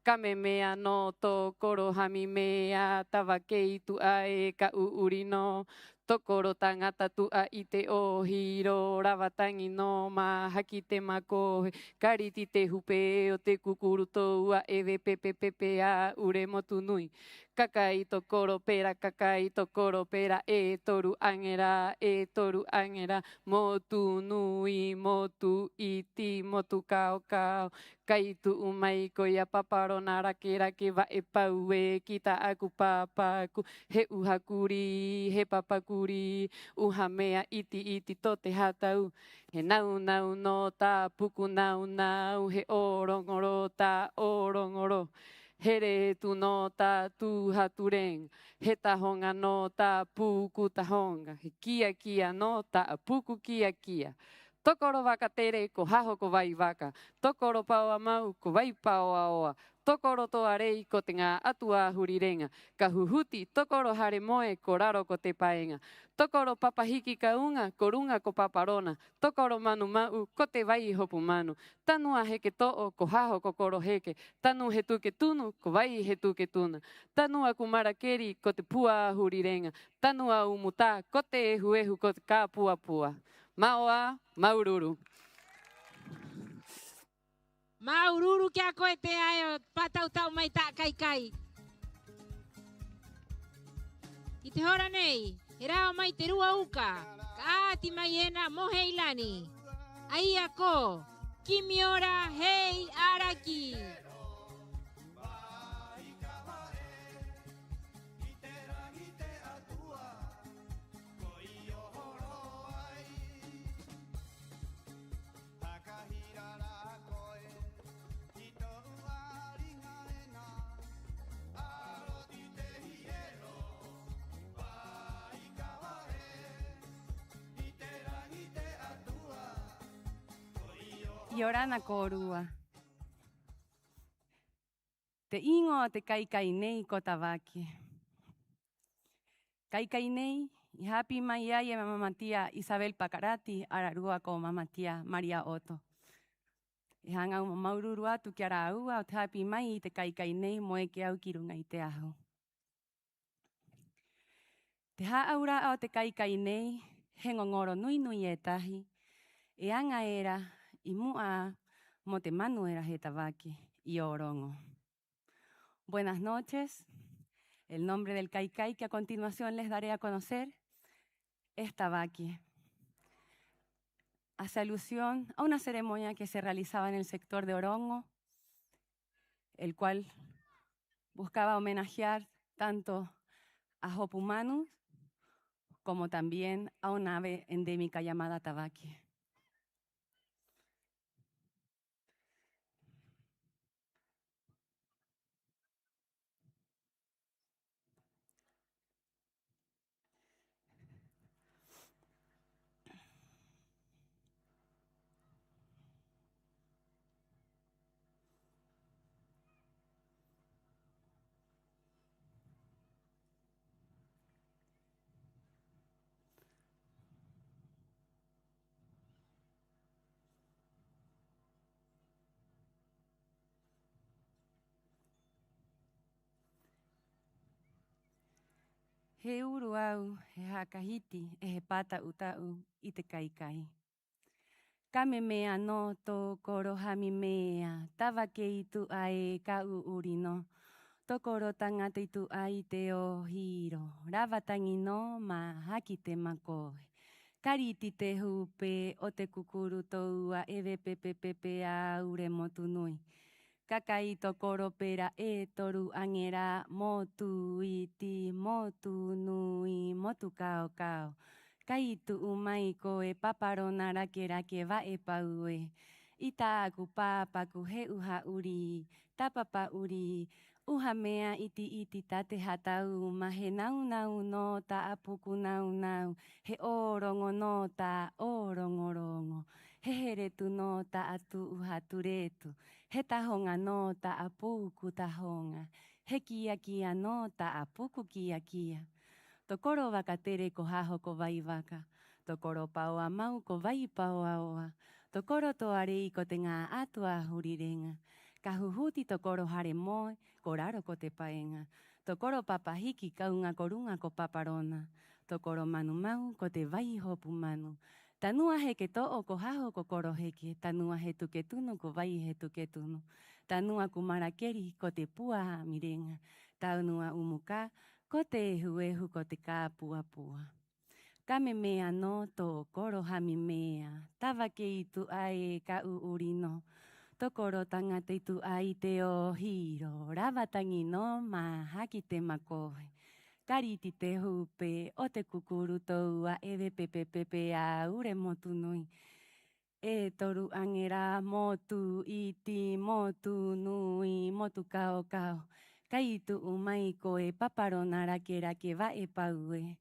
Ka memea nō to koro Hami Mea Tavake i tu'a e ka 'u'uri nō, to koro taŋata tu'a i te 'Ohiro, rava taŋi nō, māhaki te makohe, ka riti te hupe o te kukuru, toua 'eve pepe-pepe a 'ure Motu Nui. Ka kai to koro pera, ka kai to koro pera, e toru aŋera, e toru aŋera, Motu Nui, Motu 'Iti, Motu Kao-kao, kai tu'u mai koe i a Papa Rona, rake-rake va'e pau e ki tā'aku pāpaku, he 'uhakuri, he papakuri, 'uha mea 'iti-'iti to te hātau. He nau-nau nō tā puku nau-nau, he 'ōroŋo rō tā 'ōroŋo rō. He retu nō tā tū hatu reŋa, he tahoŋa nō tā puku tahoŋa, he kia-kia nō tā puku kia-kia. To koro vaka tere ko haho ko vai vaka, to koro paoa ma'u ko vai paoa-oa, to koro toa rei ko te ŋā 'atua huri reŋa, ka huhuti to koro hare moe ko raro ko te paeŋa, to koro papa hiki ka uŋa ko ruŋa ko Papa Rona, to koro manu ma'u ko te vai hopu manu, tanu a heke to'o ko haho ko koro heke, tanu he tuke tunu ko vai he tuke tuna, tanu a Kumara Keri ko te pua huri reŋa, tanu a Umu Tā ko te ehu-ehu ko te kāpua-pua. Mao ā, māuru-uru. Māuru-uru ki a koe, te taeaʻe, o pāta'u-ta'u mai ta'a kai-kai. 'I te hora nei, he rao mai te rua uka ka 'a'ati mai ena mo Heilani. 'Ai a ko Kimi Ora Hei Araki. Iorana kōrua. Te 'īŋoa o te kai-kai nei ko Tavake. Kai-kai nei i hāpī mai ai e Mama Tia Isabel Pakarati ararua ko Mama Tia Maria Oto. E haŋa au mo māuru-uru atu ki a rāua 'o te hāpī mai i te kai-kai nei mo eke au ki ruŋa i te ahu. Te hā'aura'a o te kai-kai nei he ŋoŋoro nui-nui e tahi e aŋa era 'i mu'a 'ā mo te manu era he Tavake 'i Ōroŋo. Buenas noches. El nombre del kai-kai que a continuación les daré a conocer es tabaque. Hace alusión a una ceremonia que se realizaba en el sector de Orongo, el cual buscaba homenajear tanto a Hopu Manu como también a una ave endémica llamada tabaque. He uru au, he haka hiti, 'e he pāta'u-ta'u i te kai-kai. Ka memea nō tō koro hami-mea, tavake i tu'a ē ka u'uri nō. Tō koro taŋata i tu'a i te 'ohiro, rava taŋi nō, mahaki te makohe. Ka riti te hupe o te kukuru, tō'ua 'eve pepe-pepe a Ure Motu Nui. Ka kai tō koro pera e toru aŋera, Motu Iti, Motu Nui, Motu Kao-kao. Kai tu'u mai koe Paparona rake-rake va'e pau ē. I tā'aku pāpaku he 'uha'uri, ta papa 'uri, 'uha mea 'iti-'iti ta te hatauma, he nau-nau nō ta'a puku nau-nau, he 'ōroŋo nō ta'a 'ōroŋo-roŋo, he heretu nō ta'a tu'u hatu retu, he tahoŋa nō ta'a puku tahoŋa, he kia-kia nō ta'a puku kia-kia. Tō koro vaka tere ko haho ko vai vaka. Tō koro paoa mau ko vai paoa-oa. Tō koro toa rei ko te ŋā'atu a Huri Reŋa. Ka huhuti tō koro hare moe, ko raro ko te paeŋa. Tō koro papa hiki ka uŋa ko ruŋa ko Paparona. Tō koro manu mau ko te vai hopu manu. Ta nua heke to'o ko haho ko koro heke, ta nua he tuke tunu ko vai he tuke tunu. Ta nua ku marakeri ko te pua 'a'ami reŋa. Ta nua 'umu kā ko te ehu-ehu, ko te kā pua-pua. Ka memea nō tō koro hami-mea, tavake i tu'a ē ka u'uri nō. Tō koro taŋata i tu'a i te 'ohiro, rava taŋi nō, mahaki te makohe. Ka riti te hupe o te kukuru, tō'ua 'eve pepe-pepe a Ure Motu Nui. E toru aŋera, Motu Iti, Motu Nui, Motu Kao-kao. Kai tu'u mai koe Paparona rake-rake va'e pau ē.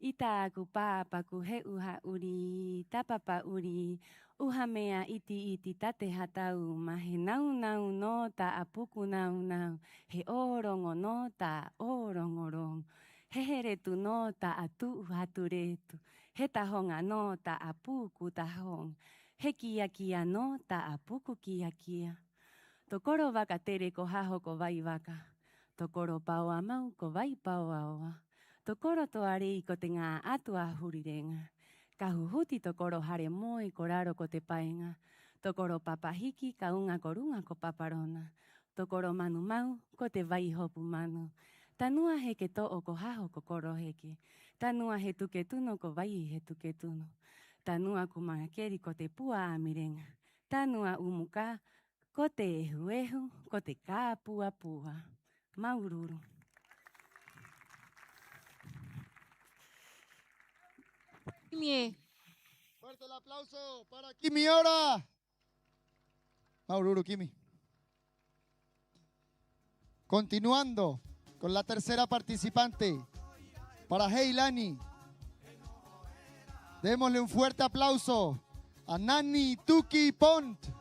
I tā'aku pāpaku he 'uha'uri, ta papa 'uri, 'uha mea 'iti-'iti ta te hatauma, he nau-nau nō ta'a puku nau-nau, he 'ōroŋo nō ta'a 'ōroŋo-roŋo, he heretu nō ta'a tu'u hatu retu, he tahoŋa nō ta'a puku tahoŋa, he kia-kia nō ta'a puku kia-kia. Tō koro vaka tere ko haho ko vai vaka. Tō koro paoa mau ko vai paoa-oa. Tō koro toa rei ko te ŋā'atu a Huri Reŋa. Ka huhuti tō koro hare moe, ko raro ko te paeŋa. Tō koro papa hiki ka uŋa ko ruŋa ko Paparona. Tō koro manu mau ko te vai hopu manu. Ta nua heke to'o ko haho ko koro heke. Ta nua he tuke tunu ko vai he tuke tunu. Ta nua ku marakeri ko te pua 'a'ami reŋa. Ta nua 'umu kā ko te ehu-ehu, ko te kā pua-pua. Māuru-uru. Kimi ē. Fuerte el aplauso para Kimi Ora. Māuru-uru, Kimi. Continuando con la tercera participante, para Heilani. Démosle un fuerte aplauso a Nani Tuki Pont.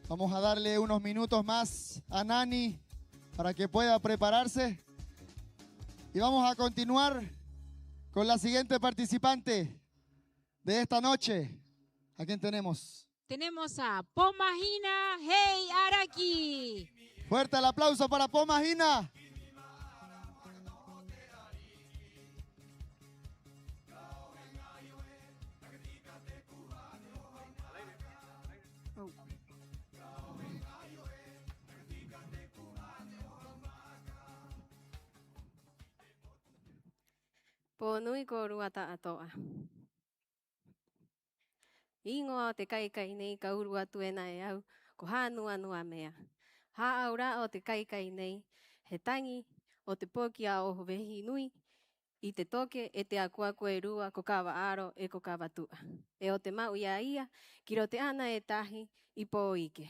Vamos a darle unos minutos más a Nani para que pueda prepararse. Y vamos a continuar con la siguiente participante de esta noche. ¿A quién tenemos? Tenemos a Pō Mahina Hei Araki. Fuerte el aplauso para Pō Mahina. Pō nui kōrua ta'ato'a. 'Īŋoa o te kai-kai nei ka uru atu ena e au ko Hānua-nua-mea. Hā'aura'a o te kai-kai nei, he taŋi o te poki a Oho Vehi Nui i te toke e te aku-aku e rua ko Kava Aro 'e ko Kava Tu'a. 'E o te ma'u i a ia ki roto i te 'ana e tahi i Pōike.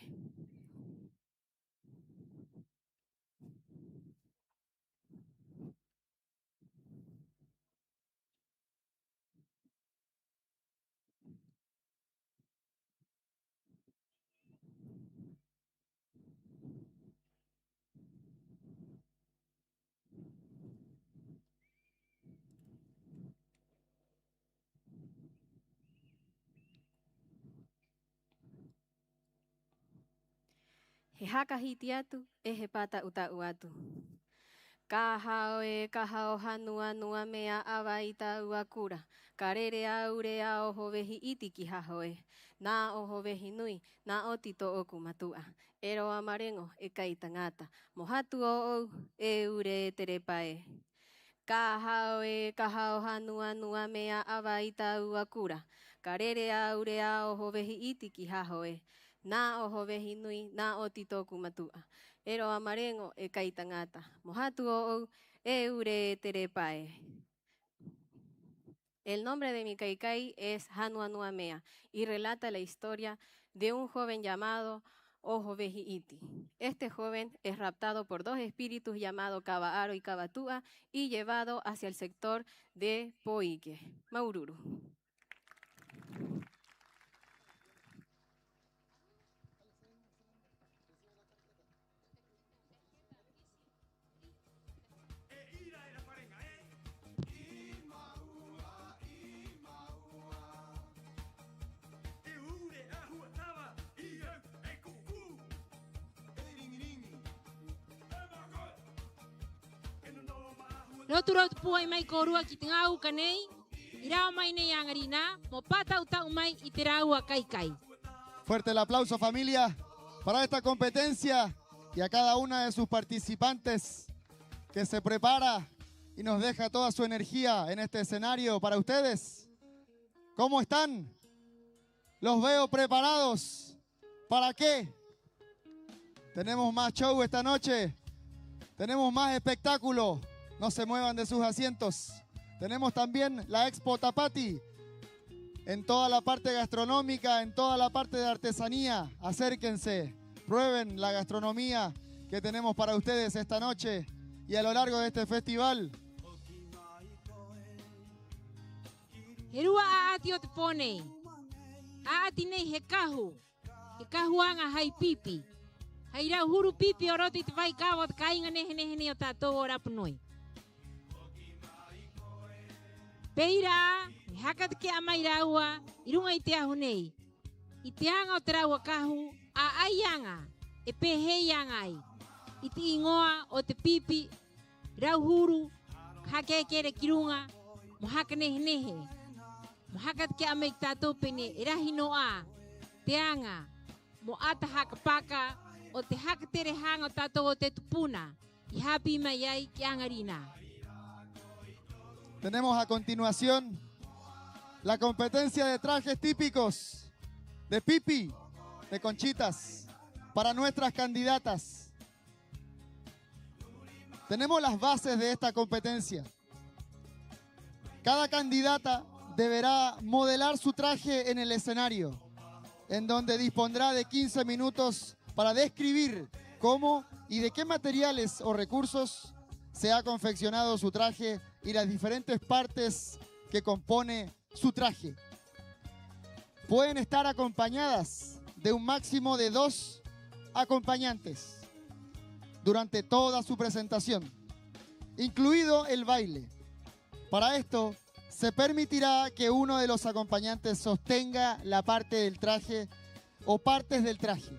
He haka hiti atu 'e he pāta'u-ta'u atu. Ka hao ē, ka hao Hānua-nua-mea, 'ava i tāua kura. Ka rere a Ure a Oho Vehi Iti ki haho ē. Nā Oho Vehi Nui, nā oti tō'oku matu'a. E roa mareŋo, e kai taŋata. Mo hatu ō'ou, e Ure, e te repa ē. Ka hao ē, ka hao Hānua-nua-mea, 'ava i tāua kura. Ka rere a Ure a Oho Vehi Iti ki haho ē. Nā Oho Vehi Nui, nā oti tō'oku matu'a. E roa mareŋo, e kai taŋata. Mo hatu ō'ou, e Ure, e te repa ē. El nombre de mi kai-kai es Hānua-nua-mea y relata la historia de un joven llamado Oho Vehi Iti. Este joven es raptado por dos espíritus llamado Kava Aro y Kava Tu'a y llevado hacia el sector de Pōike. Māuru-uru. Rotu-rotu pūai mai kōrua ki te ŋā uka nei, i rava mai nei a ŋarīnā mo pāta'u-ta'u mai i te rāua kai-kai. Fuerte el aplauso, familia, para esta competencia y a cada una de sus participantes que se prepara y nos deja toda su energía en este escenario para ustedes. ¿Cómo están? Los veo preparados. ¿Para qué? Tenemos más show esta noche. Tenemos más espectáculo. No se muevan de sus asientos. Tenemos también la Expo Tapati. En toda la parte gastronómica, en toda la parte de artesanía, acérquense, prueben la gastronomía que tenemos para ustedes esta noche y a lo largo de este festival. He rua 'a'ati o te pō nei. 'A'ati nei he kahu. He kahu aŋa hai pipi, hai rauhuru pipi o roto i te vaikava o te kāiŋa nehe-nehe nei o tātou o Rapa Nui. Pē ira 'ā, he haka take'a mai rāua 'i ruŋa i te ahu nei i te aŋa o te rāua kahu, 'ai aŋa, 'e pē hē i aŋa ai, i te 'īŋoa o te pipi rauhuru, ka haka eke era ki ruŋa mo haka nehe-nehe, mo haka take'a mai ki a tātou pē nei ē: e rahi nō 'ā te aŋa mo 'ata haka paka o te haka tere haŋa o tātou o te tupuna i hāpī mai ai ki a ŋarīnā. Tenemos a continuación la competencia de trajes típicos de pipi, de conchitas, para nuestras candidatas. Tenemos las bases de esta competencia. Cada candidata deberá modelar su traje en el escenario, en donde dispondrá de quince minutos para describir cómo y de qué materiales o recursos se ha confeccionado su traje y las diferentes partes que compone su traje. Pueden estar acompañadas de un máximo de dos acompañantes durante toda su presentación, incluido el baile. Para esto, se permitirá que uno de los acompañantes sostenga la parte del traje o partes del traje,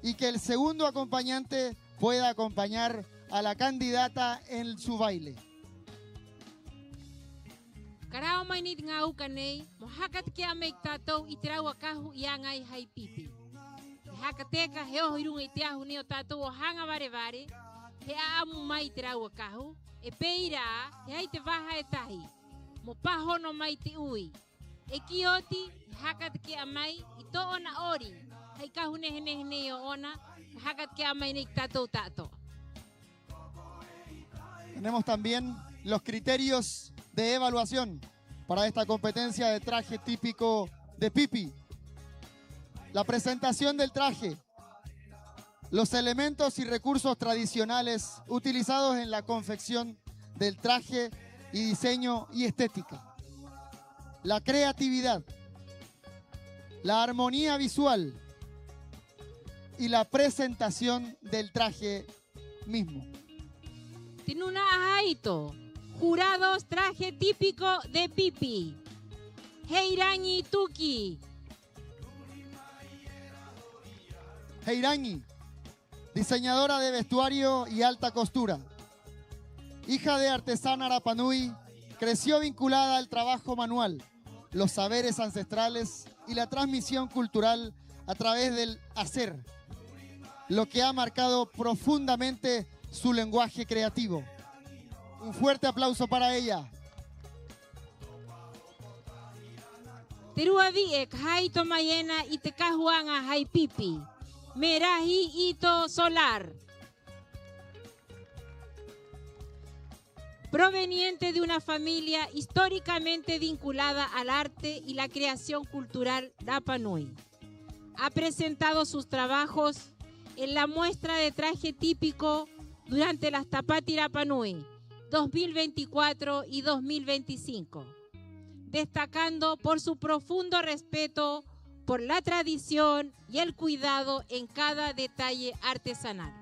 y que el segundo acompañante pueda acompañar a la candidata en su baile. Ka rao mai nei te ŋā uka nei mo haka take'a mai ki a tātou i te rāua kahu i aŋa ai hai pipi. He haka teka, he oho 'i ruŋa i te ahu nei o tātou 'o haŋa vare-vare, he 'a'amu mai i te rāua kahu, 'e pē ira 'ā, he ai te vaha e tahi mo pāhono mai te 'ui. 'E ki oti, he haka take'a mai i tō'ona 'ori hai kahu nehe-nehe nei ō'ona, ka haka take'a mai nei ki a tātou ta'ato'a. Tenemos también los criterios de evaluación para esta competencia de traje típico de Pipi. La presentación del traje, los elementos y recursos tradicionales utilizados en la confección del traje y diseño y estética, la creatividad, la armonía visual y la presentación del traje mismo. Te nūna'a haito, jurados traje típico de Pipi. Heiraŋi Tuki. Heiraŋi, diseñadora de vestuario y alta costura. Hija de artesana rapa nui, creció vinculada al trabajo manual, los saberes ancestrales y la transmisión cultural a través del hacer, lo que ha marcado profundamente su lenguaje creativo. Un fuerte aplauso para ella. Te rua vi'e ka hāito mai ena i te kahu aŋa hai pipi, Merahi Ito Solar. Proveniente de una familia históricamente vinculada al arte y la creación cultural rapa nui, ha presentado sus trabajos en la muestra de traje típico durante las Tapati Rapa Nui dos mil veinticuatro y dos mil veinticinco, destacando por su profundo respeto por la tradición y el cuidado en cada detalle artesanal.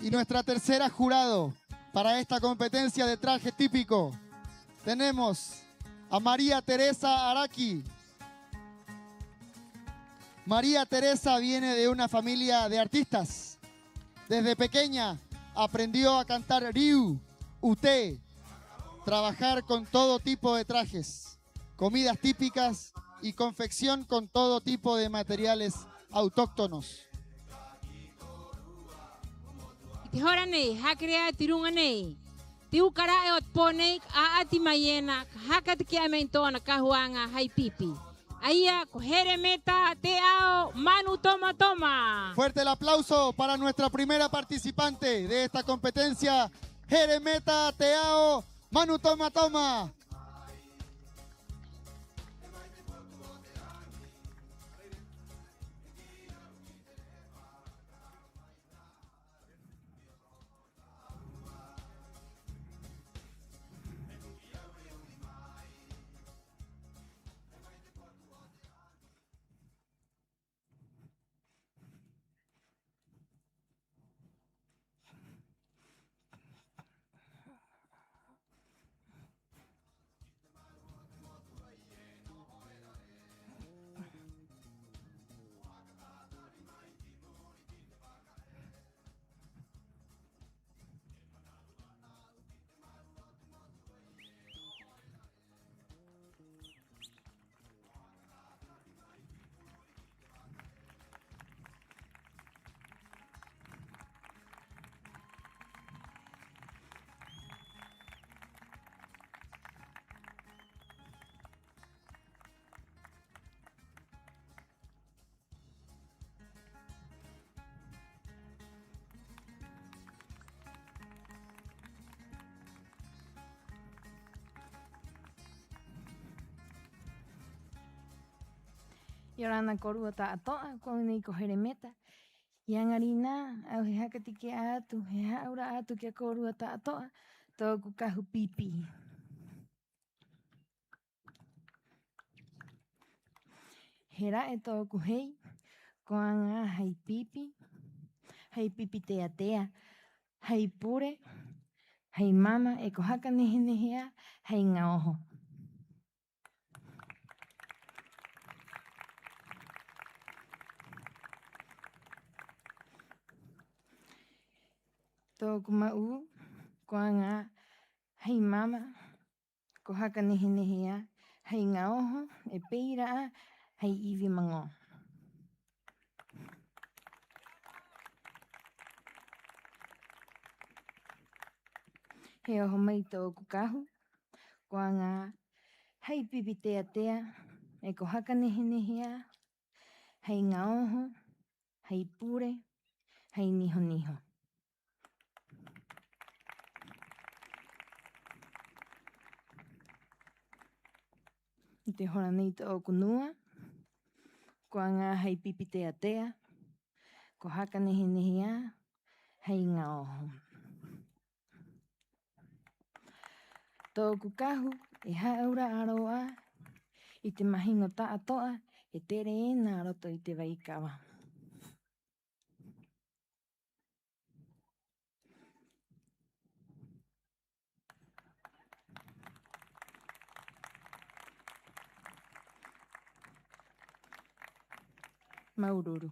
Y nuestra tercera jurado para esta competencia de traje típico, tenemos a María Teresa Araki. María Teresa viene de una familia de artistas. Desde pequeña aprendió a cantar riu, uté, trabajar con todo tipo de trajes, comidas típicas y confección con todo tipo de materiales autóctonos. 'I te hora nei, haka rē 'ā te ruŋa nei te uka ra'e o te pō nei ka 'a'ati mai ena, ka haka take'a mai ena i tō'ona kahu aŋa hai pipi. A ia ko Heremeta Teao Manu Tomatoma. Fuerte el aplauso para nuestra primera participante de esta competencia, Heremeta Teao Manu Tomatoma. Ia ora na kōrua ta'ato'a, ko au nei ko Heremeta. 'I 'aŋa rinā, a au he haka take'a atu, he hā'aura'a atu ki a kōrua ta'ato'a tō'oku kahu pipi. He ra'e tō'oku hei, ko aŋa hai pipi, hai pipi tea-tea, hai pure, hai mama, 'e ko haka nehe-nehe 'ā hai ŋaoho. Tō'oku ma'u ko aŋa hai mama, ko haka nehe-nehe 'ā hai ŋaoho, 'e pē ira 'ā hai 'ivi maŋō. He oho mai tō'oku kahu, ko aŋa hai pipi tea-tea, 'e ko haka nehe-nehe 'ā hai ŋaoho, hai pure, hai niho-niho. 'I te hora nei tō'oku nua, ko aŋa hai pipi tea-tea, ko haka nehe-nehe 'ā hai ŋaoho. Tō'oku kahu e hā'aura'a rō 'ā i te mahiŋo ta'ato'a e tere ena a roto i te vaikava. Māuru-uru.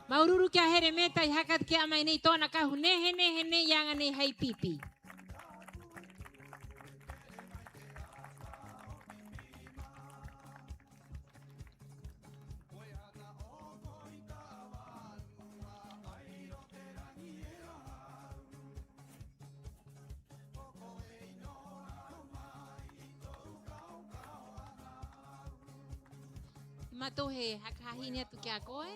Māuru-uru ki a Heremeta i haka take'a mai nei tō'ona kahu nehe-nehe nei i aŋa nei hai pipi. Mātou he haka hāhine atu ki a koe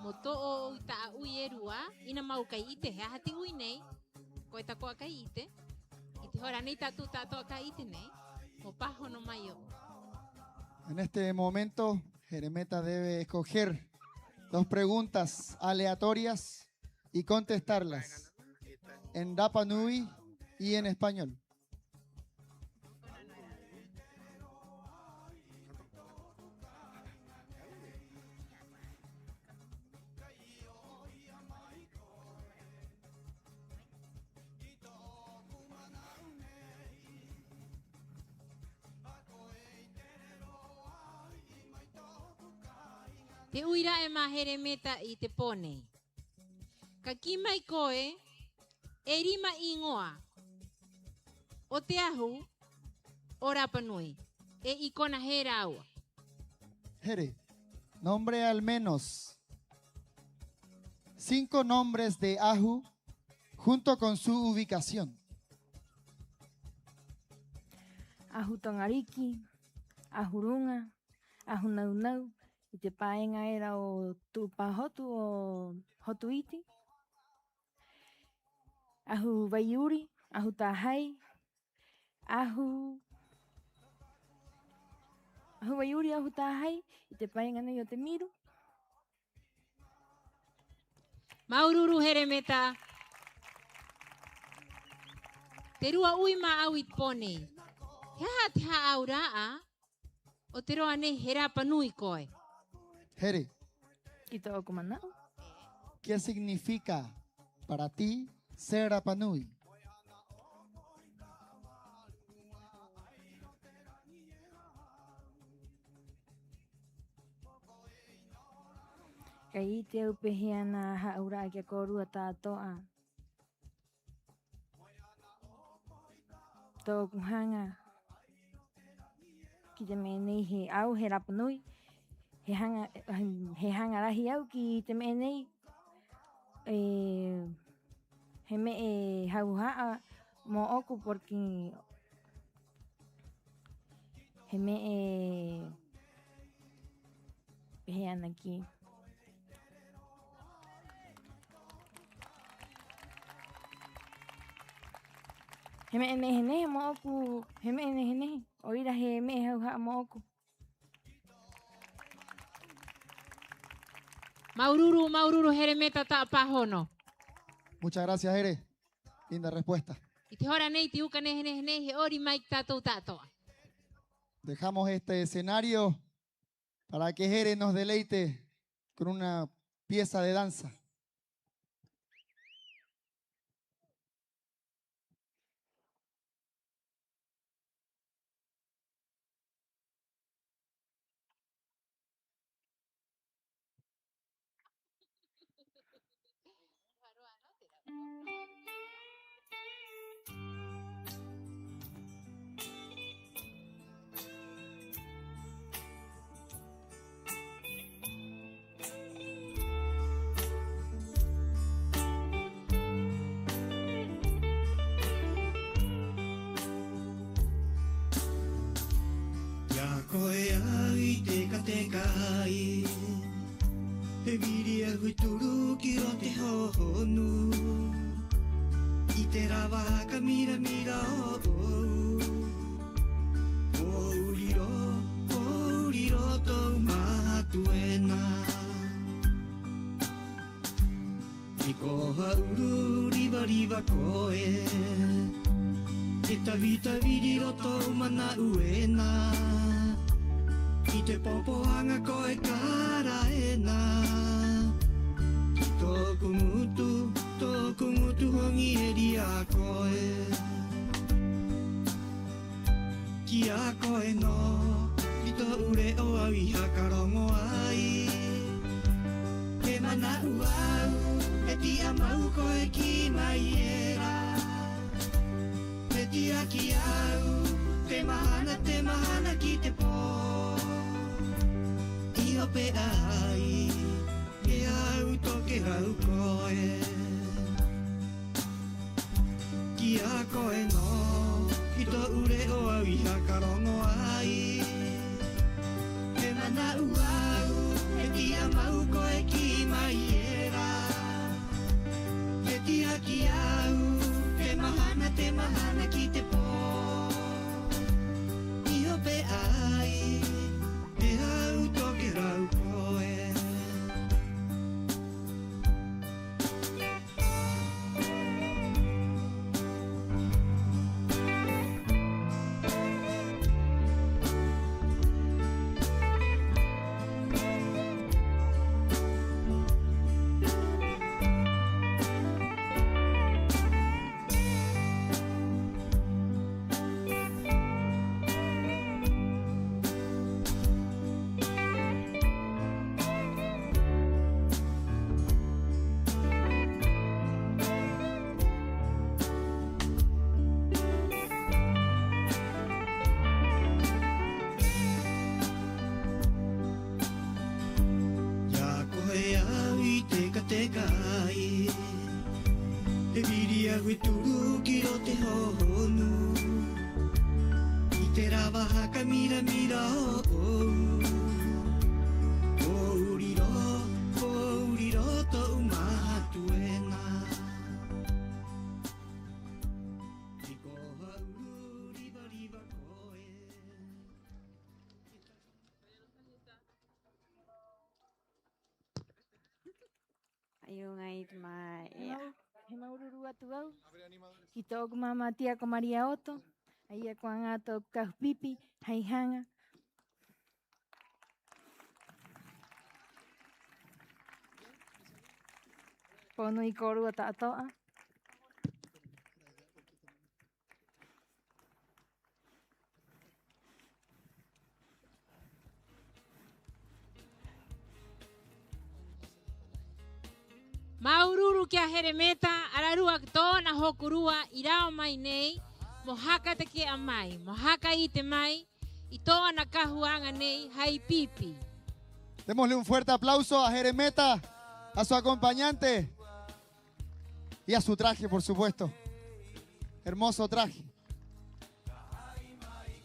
mo to'o 'ou i ta'a 'ui e rua, 'ina mau kai 'ite he aha te 'ui nei. Koe tako'a kai 'ite, 'i te hora nei tātou ta'ato'a kai 'ite nei, mo pāhono mai ō'ou. En este momento, Heremeta debe escoger dos preguntas aleatorias y contestarlas en rapa nui y en español. Te 'ui ra'e, e Heremeta, i te pō nei. Ka kī mai koe e rima 'īŋoa o te ahu o Rapa Nui, 'e i kona hē rāua. Here, nombre al menos cinco nombres de ahu junto con su ubicación. Ahu Toŋariki, ahu Ruŋa, ahu Naunau, i te pā'iŋa era o Tu'upāhotu, o Hotu Iti, ahu Vaiuri, ahu Tāhai, ahu, ahu Vaiuri, ahu Tāhai, i te pā'iŋa nei o te Miru. Māuru-uru Heremeta. Te rua 'ui mā'au i te pō nei. ¿He aha te hā'aura'a o te roa nei he Rapa Nui koe? Here. Ki tō'oku mana'u. ¿Qué significa para ti ser Rapa Nui? Kai 'ite au pē hē ana hā'aura'a ki a kōrua ta'ato'a. Tō'oku haŋa ki te me'e nei, he, a au he Rapa Nui, he haŋa, he haŋa rahi a au ki te me'e nei, e, he me'e hauha'a mō'oku porque he me'e, pē hē ana kī. He me'e nehe-nehe mō'oku, he me'e nehe-nehe. 'O ira he me'e hauha'a mō'oku. Māuru-uru, māuru-uru Heremeta Ta'apāhono. Muchas gracias, Here. Linda respuesta. 'I te hora nei te uka nehe-nehe nei he 'ori mai ki a tātou ta'ato'a. Dejamos este escenario para que Here nos deleite con una pieza de danza. Ki a koe a au i teka-teka ai, he viri a au i turu ki roto i te hōhonu, i te rava haka mira-mira ō'ou. Pōuri rō, pōuri rō tō'u mahatu ena. He ko ha'uru riva-riva koe, he tavi-tavi rō tō'u mana'u ena, i te popohaŋa koe ka ara ena. Ki tō'oku ngutu, tō'oku ngutu hoŋi e ri a koe. Ki a koe nō, ki tō'u re'o a au i haka roŋo ai. He mana'u a au, he ti'a mau koe kī mai era. He ti'a ki a au, te mahana, te mahana ki te pō. I hope'a ai, he au tokerau koe. Ki a koe nō, ki tō'u re'o a au i haka roŋo ai. He mana'u a au, he ti'a mau koe kī mai era. He ti'a ki a au, te mahana, te mahana ki te pō. I hope'a ai, he au tokerau koe. Ki a koe a au i teka-teka ai, he viri a au i turu ki roto i te hōhonu, i te rava haka mira-mira ō'ou. Pōuri rō, pōuri rō tō'u mahatu ena. He ko ha'uru riva-riva koe. Ai, uŋa i te ma... He mau... he māuru-uru atu a au ki tō'oku māmā tia ko Maria Oto, a ia ko aŋa tō'oku kahu pipi hai haŋa. Pō nui kōrua ta'ato'a. Māuru-uru ki a Heremeta ararua ki tō'ona hokorua i rao mai nei mo haka take'a mai, mo haka 'ite mai i tō'ona kahu aŋa nei hai pipi. Démosle un fuerte aplauso a Heremeta, a su acompañante y a su traje, por supuesto. Hermoso traje.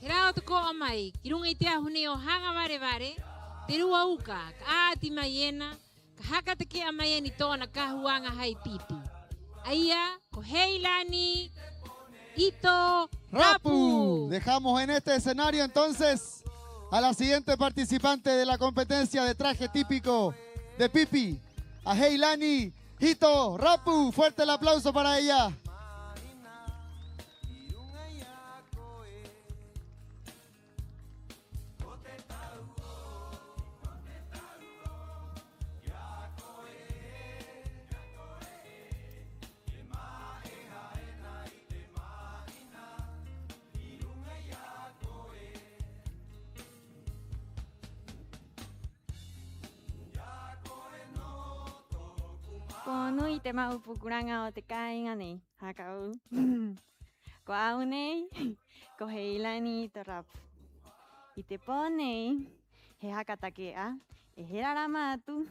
He rao tako'a mai ki ruŋa i te ahu nei o Haŋa Vare-vare te rua uka ka 'a'ati mai ena, ka haka take'a mai ena i tō'ona kahu aŋa hai pipi. A ia ko Heilani Hito Rapu. Dejamos en este escenario entonces a la siguiente participante de la competencia de traje típico de Pipi, a Heilani Hito Rapu. Fuerte el aplauso para ella. Ko nui te mau pukuraŋa o te kāiŋa nei, haka 'ou. Ko au nei, ko Heilani Hito Rapu. 'I te pō nei, he haka take'a, 'e he rarama atu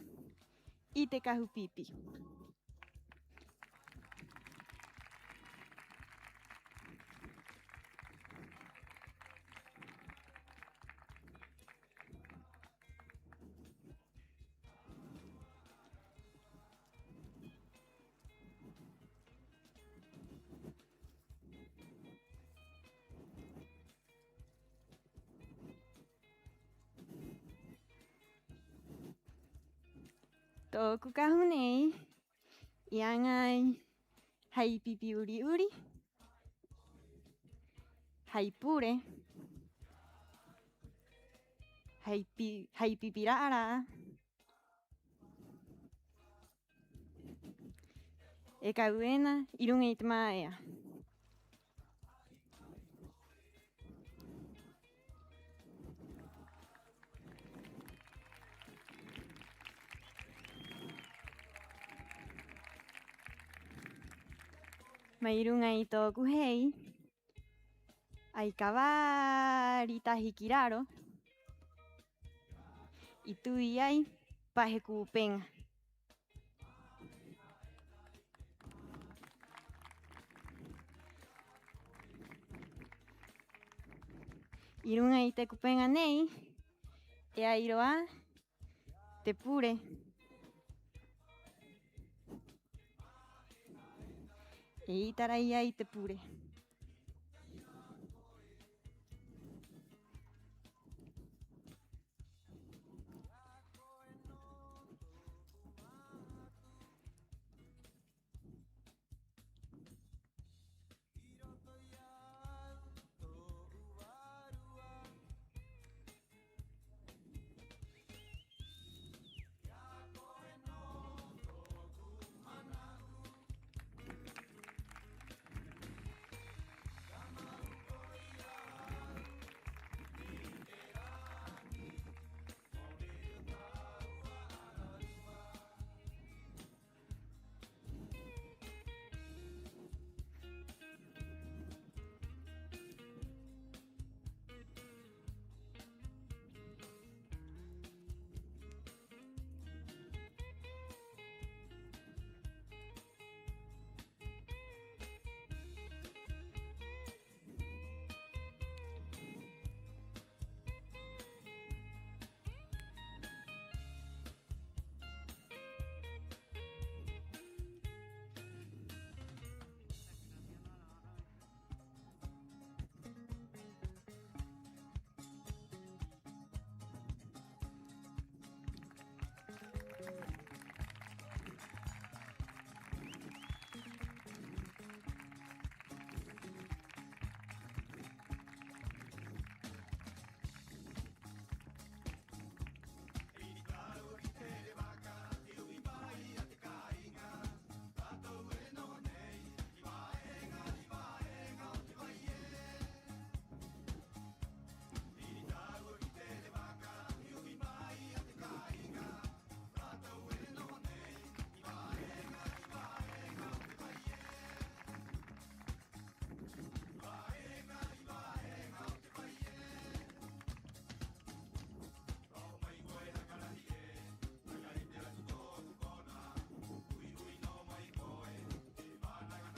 i te kahu pipi. Tō'oku kahu nei i aŋa ai hai pipi 'uri-'uri, hai pure, hai pi-, hai pipi ra'a-ra'a, e kau ena 'i ruŋa i te mā'ea. Mai ruŋa i tō'oku hei, 'ai ka vari tahi ki raro i tui ai pa he kupeŋa. 'I ruŋa i te kupeŋa nei e ai rō 'ā te pure. E 'i tarai ai te pure.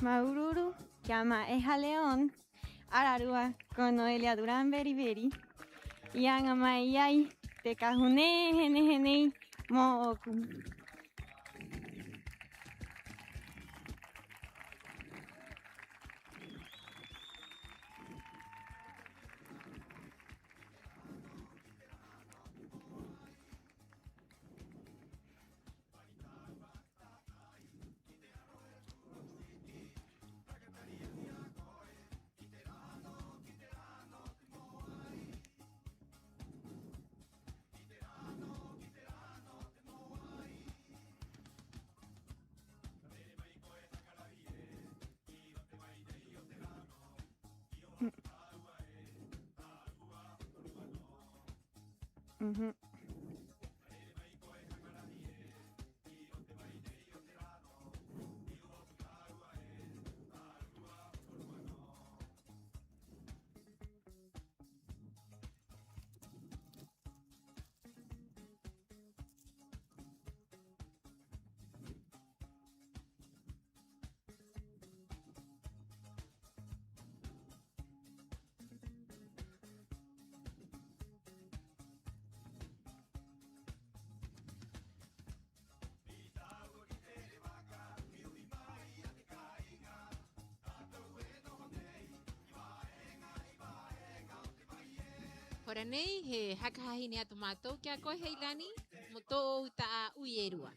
Māuru-uru ki a Mā'eha León, ararua ko Noelia Durán Beriberi, i aŋa mai ai te kahu nehe-nehe nei mō'oku. Mhm. Hora nei, he haka hahine atu mātou ki a koe Heilani, mo tō'ou ta'a 'ui e rua.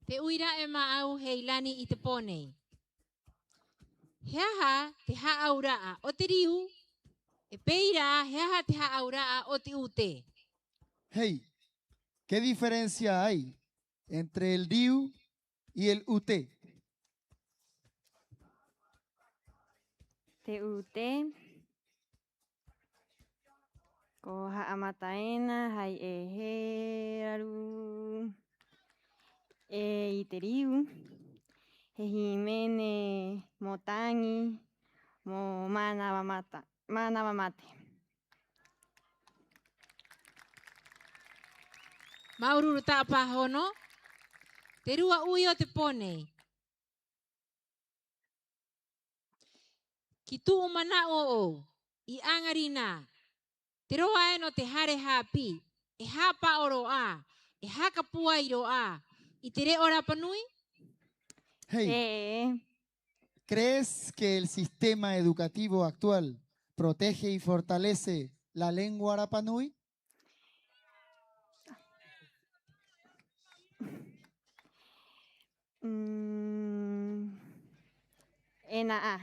Te 'ui ra'e mā'au Heilani i te pō nei. ¿He aha te hā'aura'a o te riu? 'E pē ira, ¿he aha te hā'aura'a o te 'ūtē? Hey, ¿qué diferencia hay entre el riu y el 'ūtē? Te 'ūtē ko ha'amata ena hai 'e he raru 'e i te riu, he hīmene mo taŋi, mo mānava mata, mānava mate. Māuru-uru ta'a pāhono. Te rua 'ui o te pō nei. Ki tu'u mana'u ō'ou, 'i 'aŋa rinā, te roa ena o te hare hāpī, ¿e hāpa'o rō 'ā, e haka pūai rō 'ā i te re'o rapa nui? Hey. Hey. ¿Crees que el sistema educativo actual protege y fortalece la lengua rapa nui? Mm, e nā 'ā.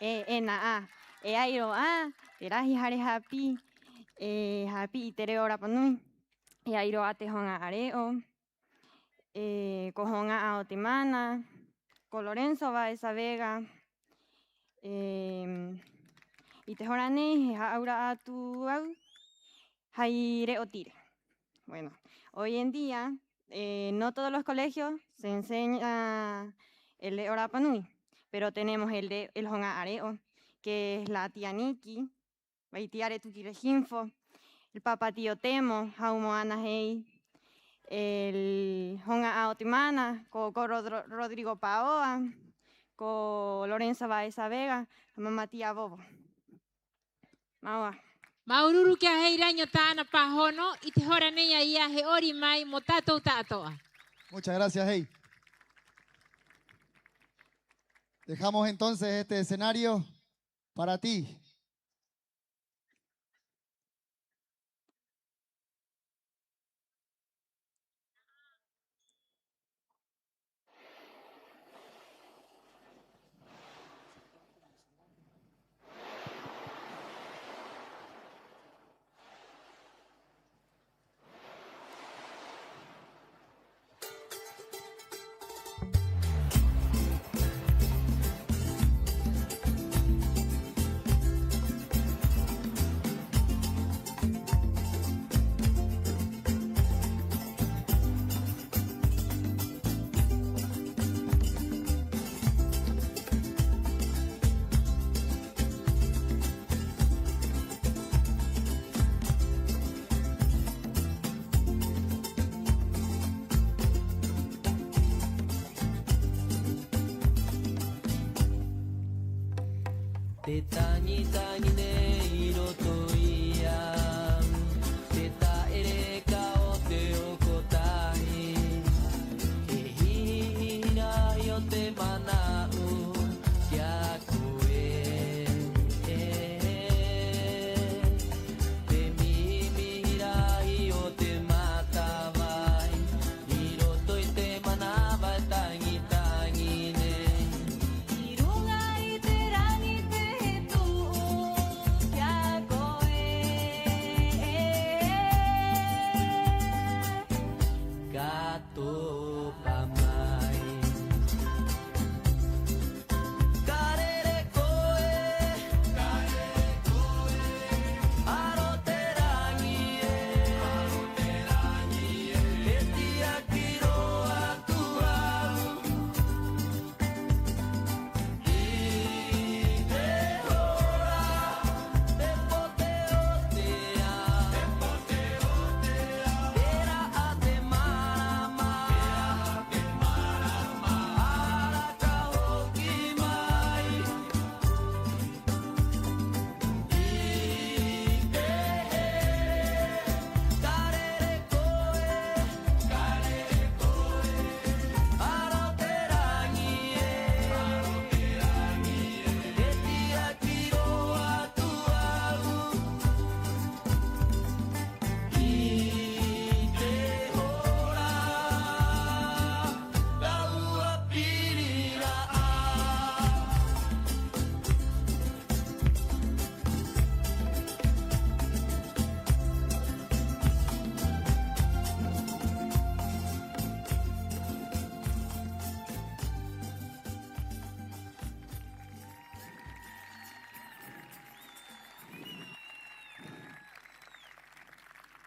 E, e nā 'ā. E ai rō 'ā te rahi hare hāpī, e hāpī i te re'o rapa nui. E ai rō 'ā te hoŋa'a re'o, e, ko Hoŋa'a o te Mana, ko Lorenzo Baeza Vega, e, 'i te hora nei he hā'aura'a atu a au hai re'o tire. Bueno, hoy en día, eh, no todos los colegios se enseña el re'o rapa nui, pero tenemos el re-, el hoŋa'a re'o, que es la tía Niki, Vaitiare Tuki Rehinfo, el pāpā tío Temo, Hau Moana Hei, el Hoŋa'a o te Mana, ko, ko Rodro-, Rodrigo Paoa, ko Lorenzo Baeza Vega, la mamá tía Bobo. Māua. Māuru-uru ki a Heilani 'o tā'ana pāhono. 'I te hora nei a ia he 'ori mai mo tātou ta'ato'a. Muchas gracias, Hei. Dejamos entonces este escenario para ti. Te taŋi-taŋi nei 'i roto i a au, te ta'ereka o te oko tahi, he hihi-hihi rahi o te mana'u ki a koe. Te mihi-mihi rahi o te matavai 'i roto i te manava e taŋi-taŋi nei. 'I ruŋa i te raŋi te he tu'u ki a koe. Topa mai. Ka rere koe, ka rere koe, a roto te raŋi ē, a roto te raŋi ē, he tiaki rō atu a au.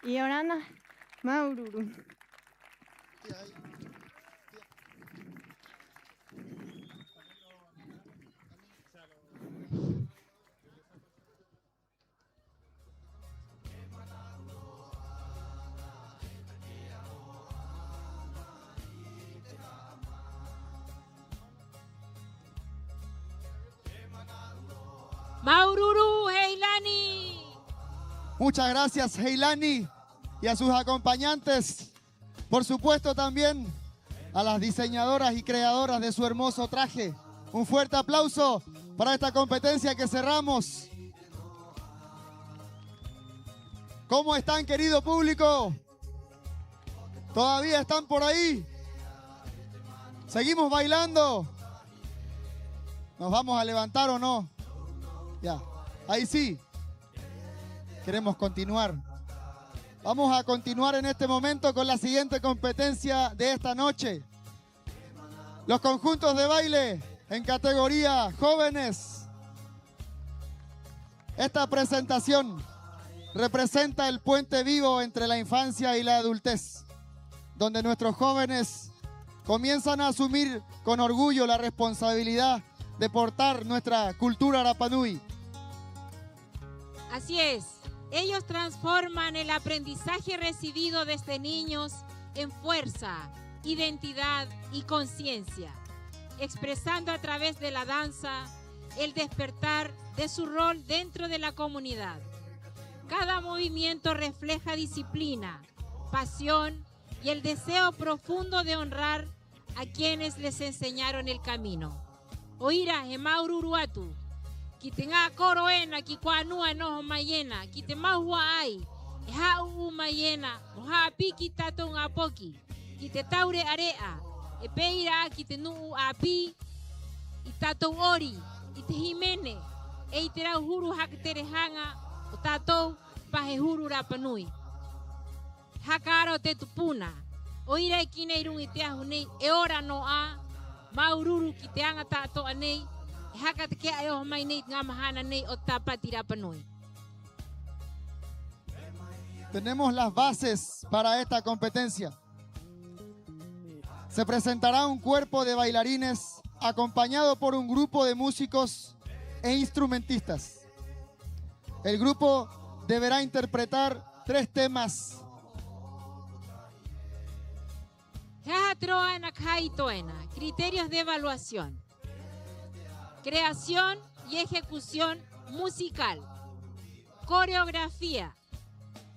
¡'Iorana, māuru-uru! Māuru-uru, Heilani. Muchas gracias, Heilani, y a sus acompañantes. Por supuesto, también a las diseñadoras y creadoras de su hermoso traje. Un fuerte aplauso para esta competencia que cerramos. ¿Cómo están, querido público? ¿Todavía están por ahí? ¿Seguimos bailando? ¿Nos vamos a levantar o no? Ya, ahí sí. Queremos continuar. Vamos a continuar en este momento con la siguiente competencia de esta noche. Los conjuntos de baile en categoría jóvenes. Esta presentación representa el puente vivo entre la infancia y la adultez, donde nuestros jóvenes comienzan a asumir con orgullo la responsabilidad de portar nuestra cultura rapa nui. Así es, ellos transforman el aprendizaje recibido desde niños en fuerza, identidad y conciencia, expresando a través de la danza el despertar de su rol dentro de la comunidad. Cada movimiento refleja disciplina, pasión y el deseo profundo de honrar a quienes les enseñaron el camino. 'O ira he māuru-uru atu ki te ŋā koro ena, ki kuā nua e noho mai ena, ki te mau hua'ai e hā'ū'ū mai ena mo hāpī ki tātou ŋā poki, ki te taure'a-re'a, 'e pē ira 'ā ki te nu'u 'āpī, i tātou 'ori, i te hīmene, 'e i te rauhuru haka tere haŋa o tātou pa he huru rapa nui. Haka ara o te tupuna. 'O ira e kī nei 'i ruŋa i te ahu nei, e ora nō 'ā, māuru-uru ki te aŋa ta'ato'a nei e haka take'a e oho mai nei i te ŋā mahana nei o te Tāpati Rapa Nui. Tenemos las bases para esta competencia. Se presentará un cuerpo de bailarines acompañado por un grupo de músicos e instrumentistas. El grupo deberá interpretar tres temas. ¿He aha te roa ena ka hāito ena? Criterios de evaluación. Creación y ejecución musical. Coreografía.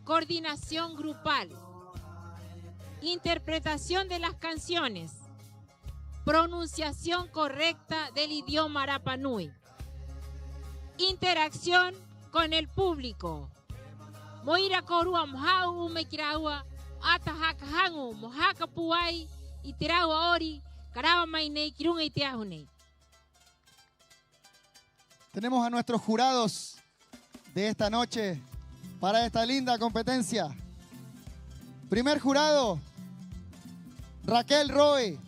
Coordinación grupal. Interpretación de las canciones. Pronunciación correcta del idioma rapa nui. Interacción con el público. Mo ira kōrua mo hā'ū'ū mai ki a rāua, 'ata haka haŋu mo haka pūai i te rāua 'ori ka rava mai nei ki ruŋa i te ahu nei. Tenemos a nuestros jurados de esta noche para esta linda competencia. Primer jurado, Raquel Roe.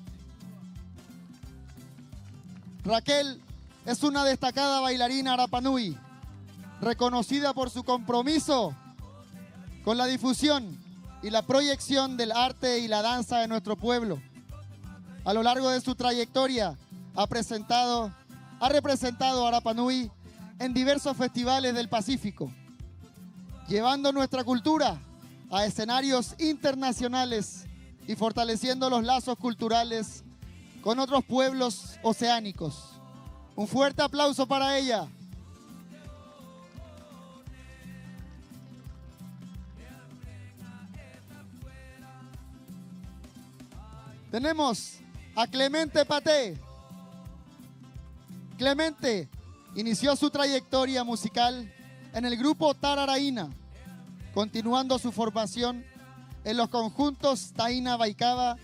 Raquel es una destacada bailarina rapa nui, reconocida por su compromiso con la difusión y la proyección del arte y la danza de nuestro pueblo. A lo largo de su trayectoria ha presentado, ha representado a Rapa Nui en diversos festivales del Pacífico, llevando nuestra cultura a escenarios internacionales y fortaleciendo los lazos culturales con otros pueblos oceánicos. Un fuerte aplauso para ella. Tenemos a Clemente Paté. Clemente inició su trayectoria musical en el grupo Tararaina, continuando su formación en los conjuntos Taina Vaikava,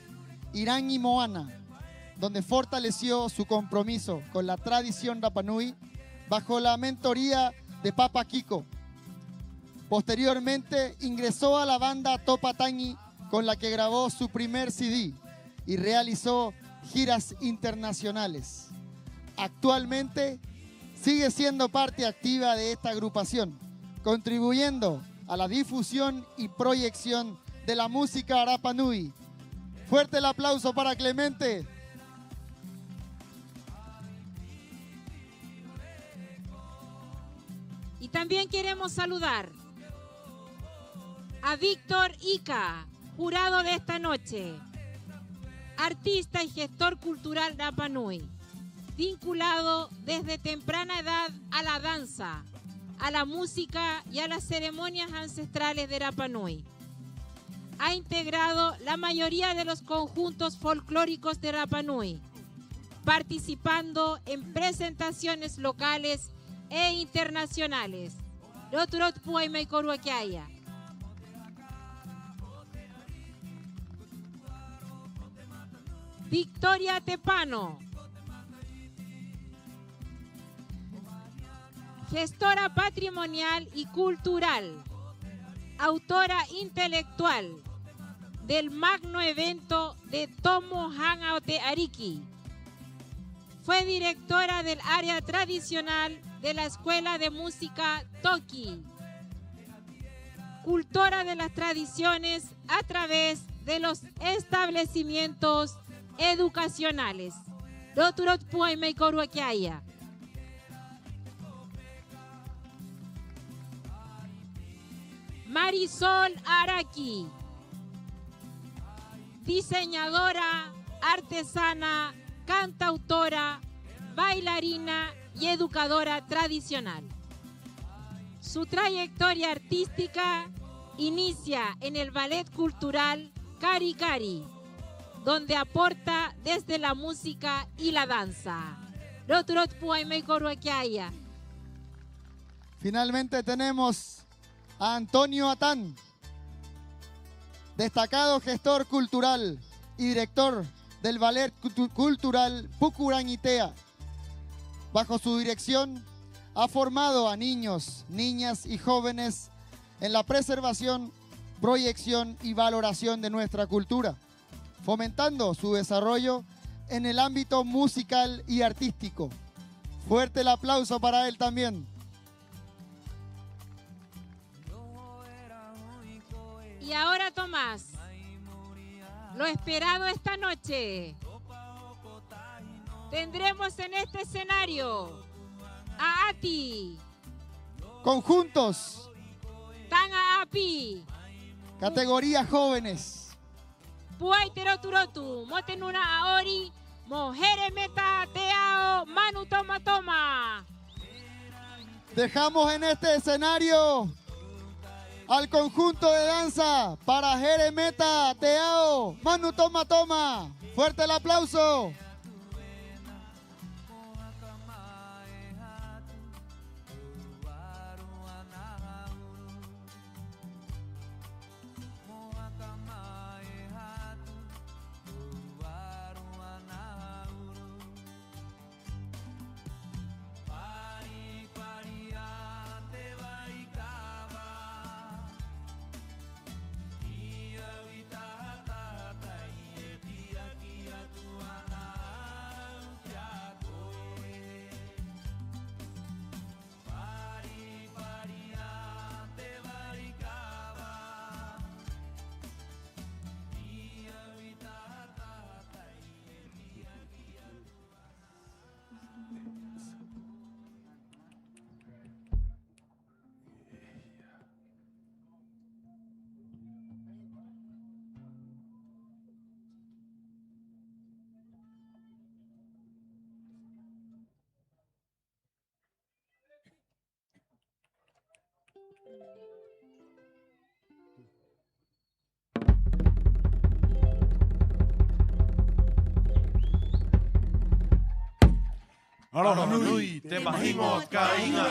Irán y Moana, donde fortaleció su compromiso con la tradición rapa nui bajo la mentoría de Papa Kiko. Posteriormente ingresó a la banda Topa Taŋi, con la que grabó su primer C D y realizó giras internacionales. Actualmente sigue siendo parte activa de esta agrupación, contribuyendo a la difusión y proyección de la música rapa nui. Fuerte el aplauso para Clemente. Y también queremos saludar a Víctor Ica, jurado de esta noche, artista y gestor cultural rapa nui, vinculado desde temprana edad a la danza, a la música y a las ceremonias ancestrales de Rapa Nui. Ha integrado la mayoría de los conjuntos folclóricos de Rapa Nui, participando en presentaciones locales e internacionales. Rotu-rotu pūai mai kōrua ki a ia. Victoria Tepano, gestora patrimonial y cultural, autora intelectual del magno evento de Tomo Haŋa o te Ariki. Fue directora del área tradicional de la Escuela de Música Toki, cultora de las tradiciones a través de los establecimientos educacionales. Rotu-rotu pūai mai kōrua ki a ia. Marisol Araki, diseñadora, artesana, cantautora, bailarina y educadora tradicional. Su trayectoria artística inicia en el Ballet Cultural Kari Kari, donde aporta desde la música y la danza. Rotu-rotu pūai mai kōrua ki a ia. Finalmente tenemos a Antonio Atán, destacado gestor cultural y director del Ballet Cultu-, Cultural Pukuraŋi Tea. Bajo su dirección, ha formado a niños, niñas y jóvenes en la preservación, proyección y valoración de nuestra cultura, fomentando su desarrollo en el ámbito musical y artístico. Fuerte el aplauso para él también. Y ahora, Tomás, lo esperado esta noche. Tendremos en este escenario a Ati. Conjuntos. Taŋa 'Āpī. Categorías jóvenes. Pūai te rotu-rotu mo te nūna'a 'ori, mo Heremeta Te Ao Manu Toma Toma. Dejamos en este escenario al conjunto de danza para Heremeta Te Ao Manu Toma Toma. Fuerte el aplauso. Aroha nui, te mahiŋo o te kāiŋa.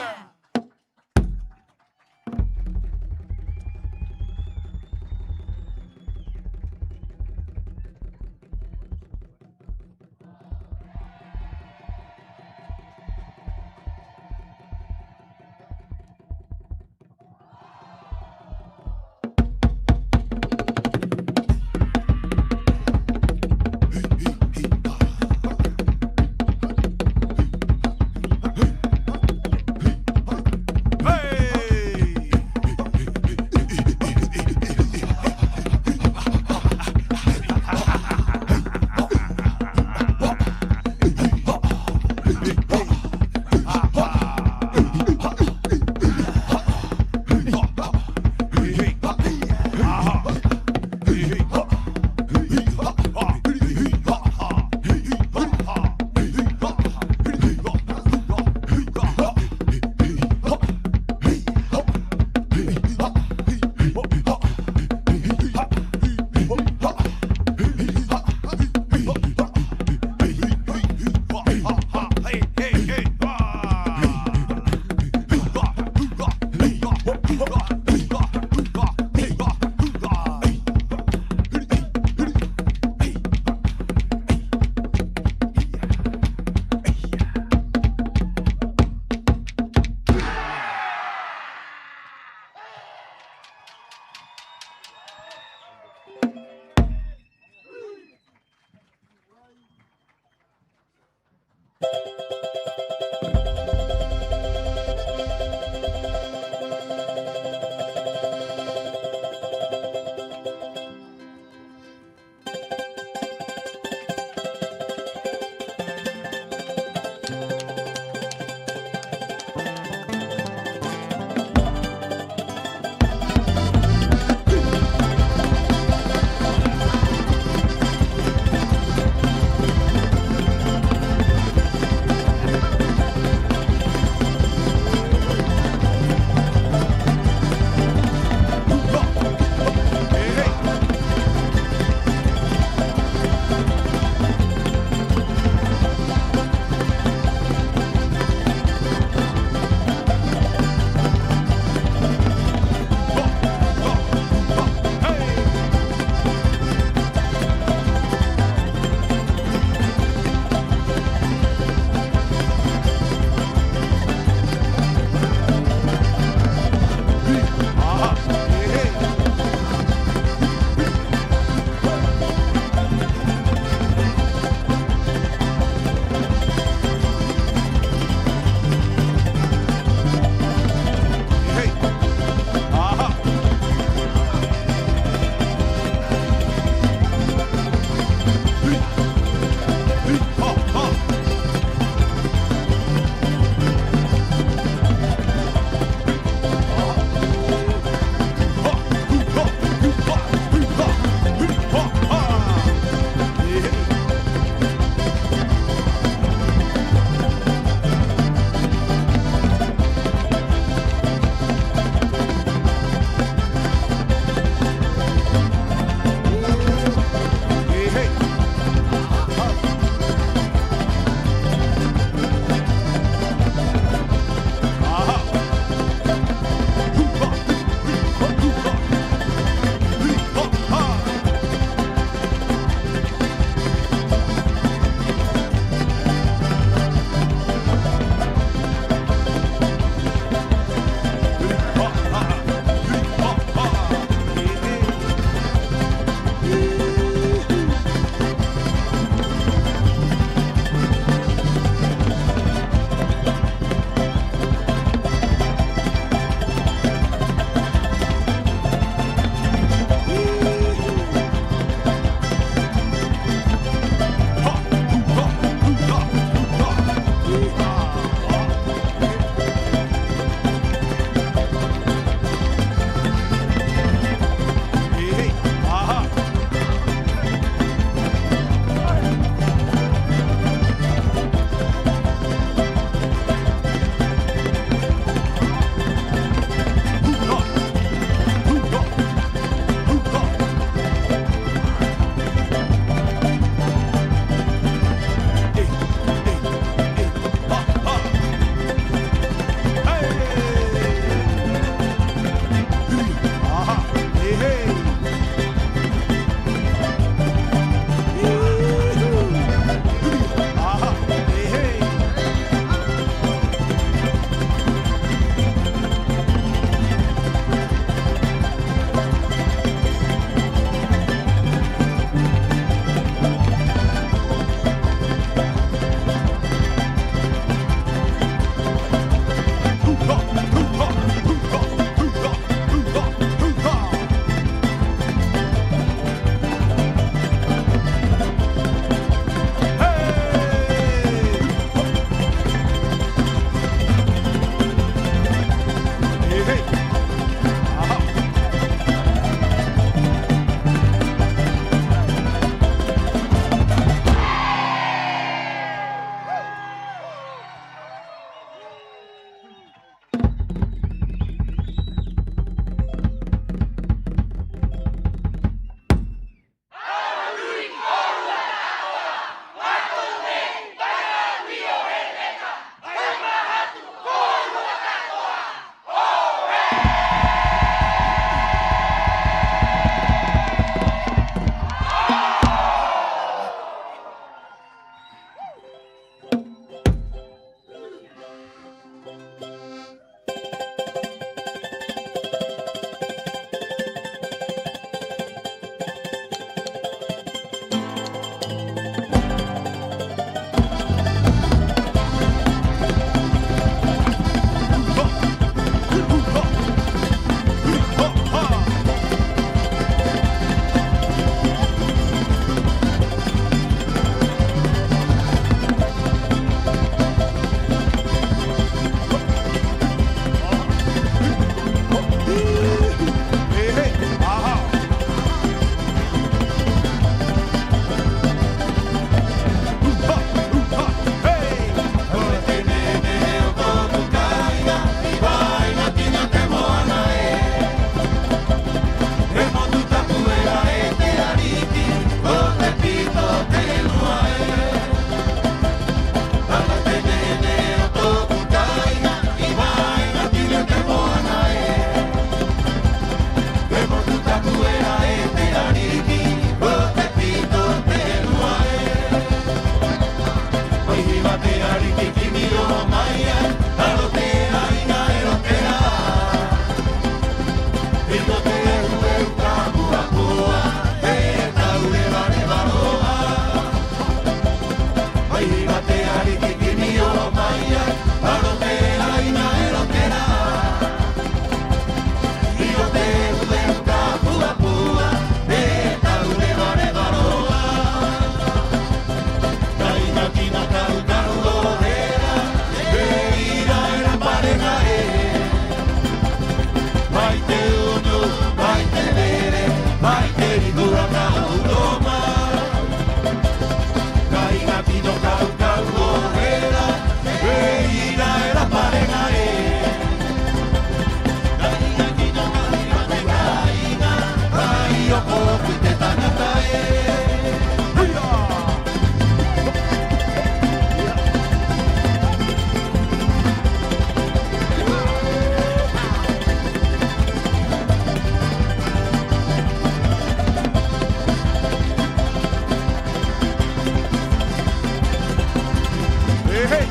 Hey!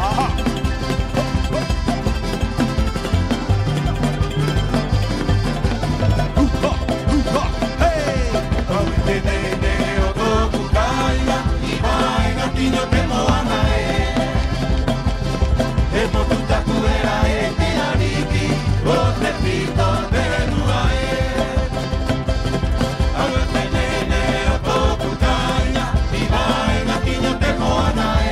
Aha! Hey! Au i te nei-nei o tō'oku kāiŋa, i vāeŋa ki ŋā o te moana ē. He motu taku era ē, te ariki o te pito o te henua ē. Au i te nei-nei o tō'oku kāiŋa, i vāeŋa ki ŋā o te moana ē.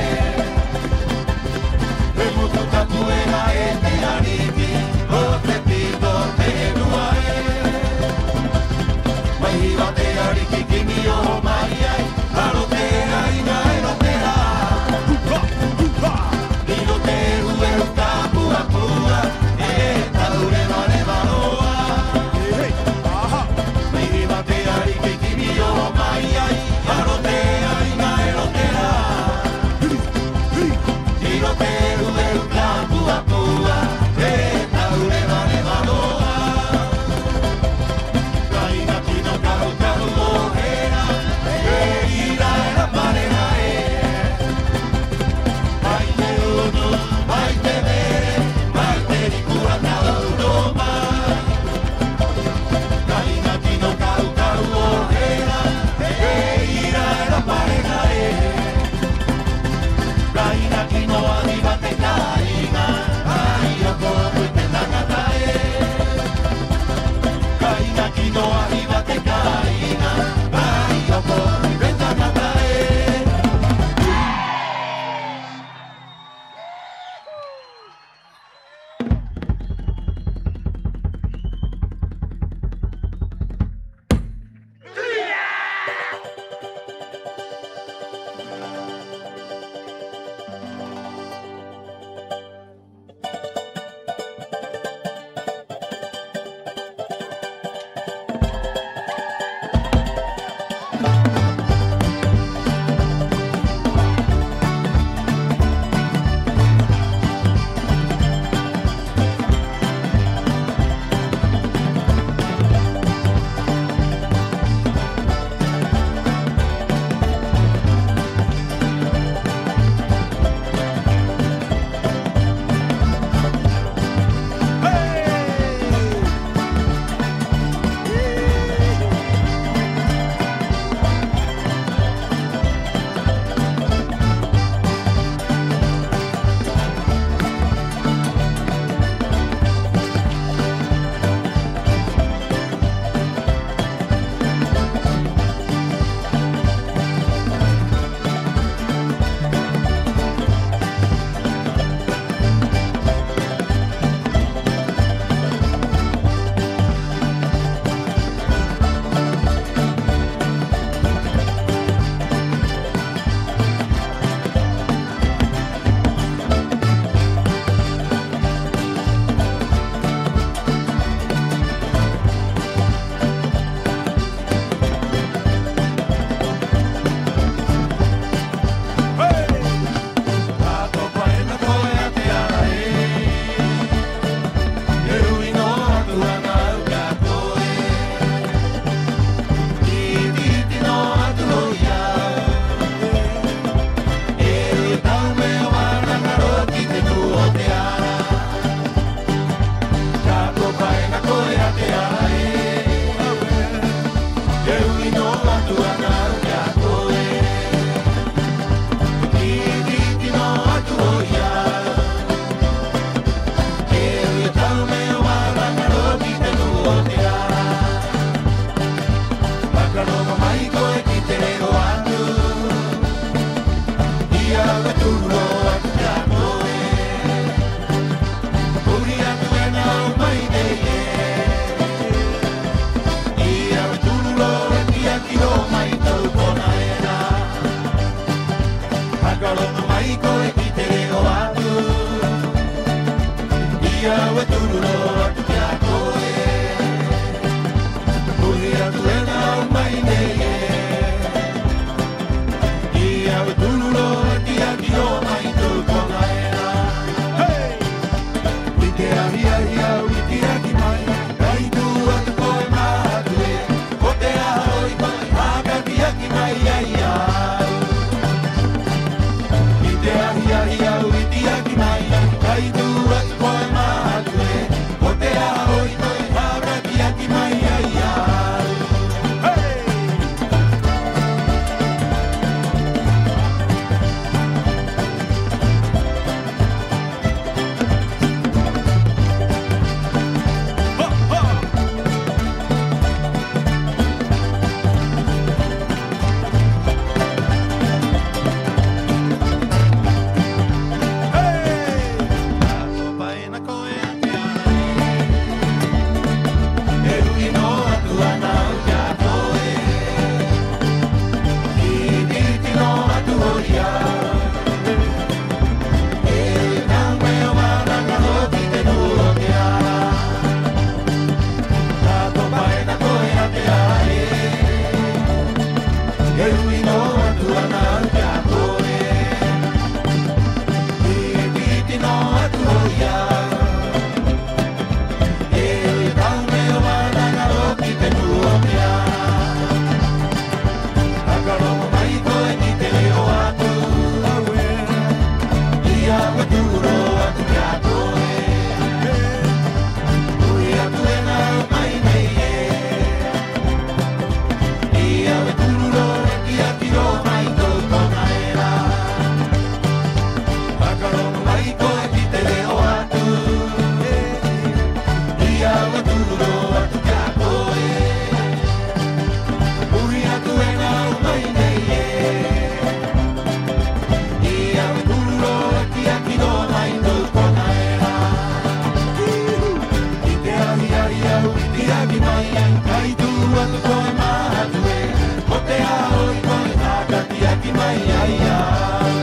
Ai, ai, ai.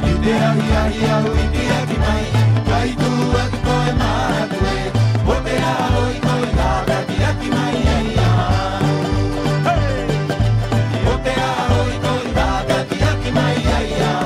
I te ahi-ahi a au i tiaki mai, kai tu'u atu koe mātou ē. Ko te arohi koe i tātaki-taki mai ai, ai. Ko te arohi koe i tātaki-taki mai ai, ai.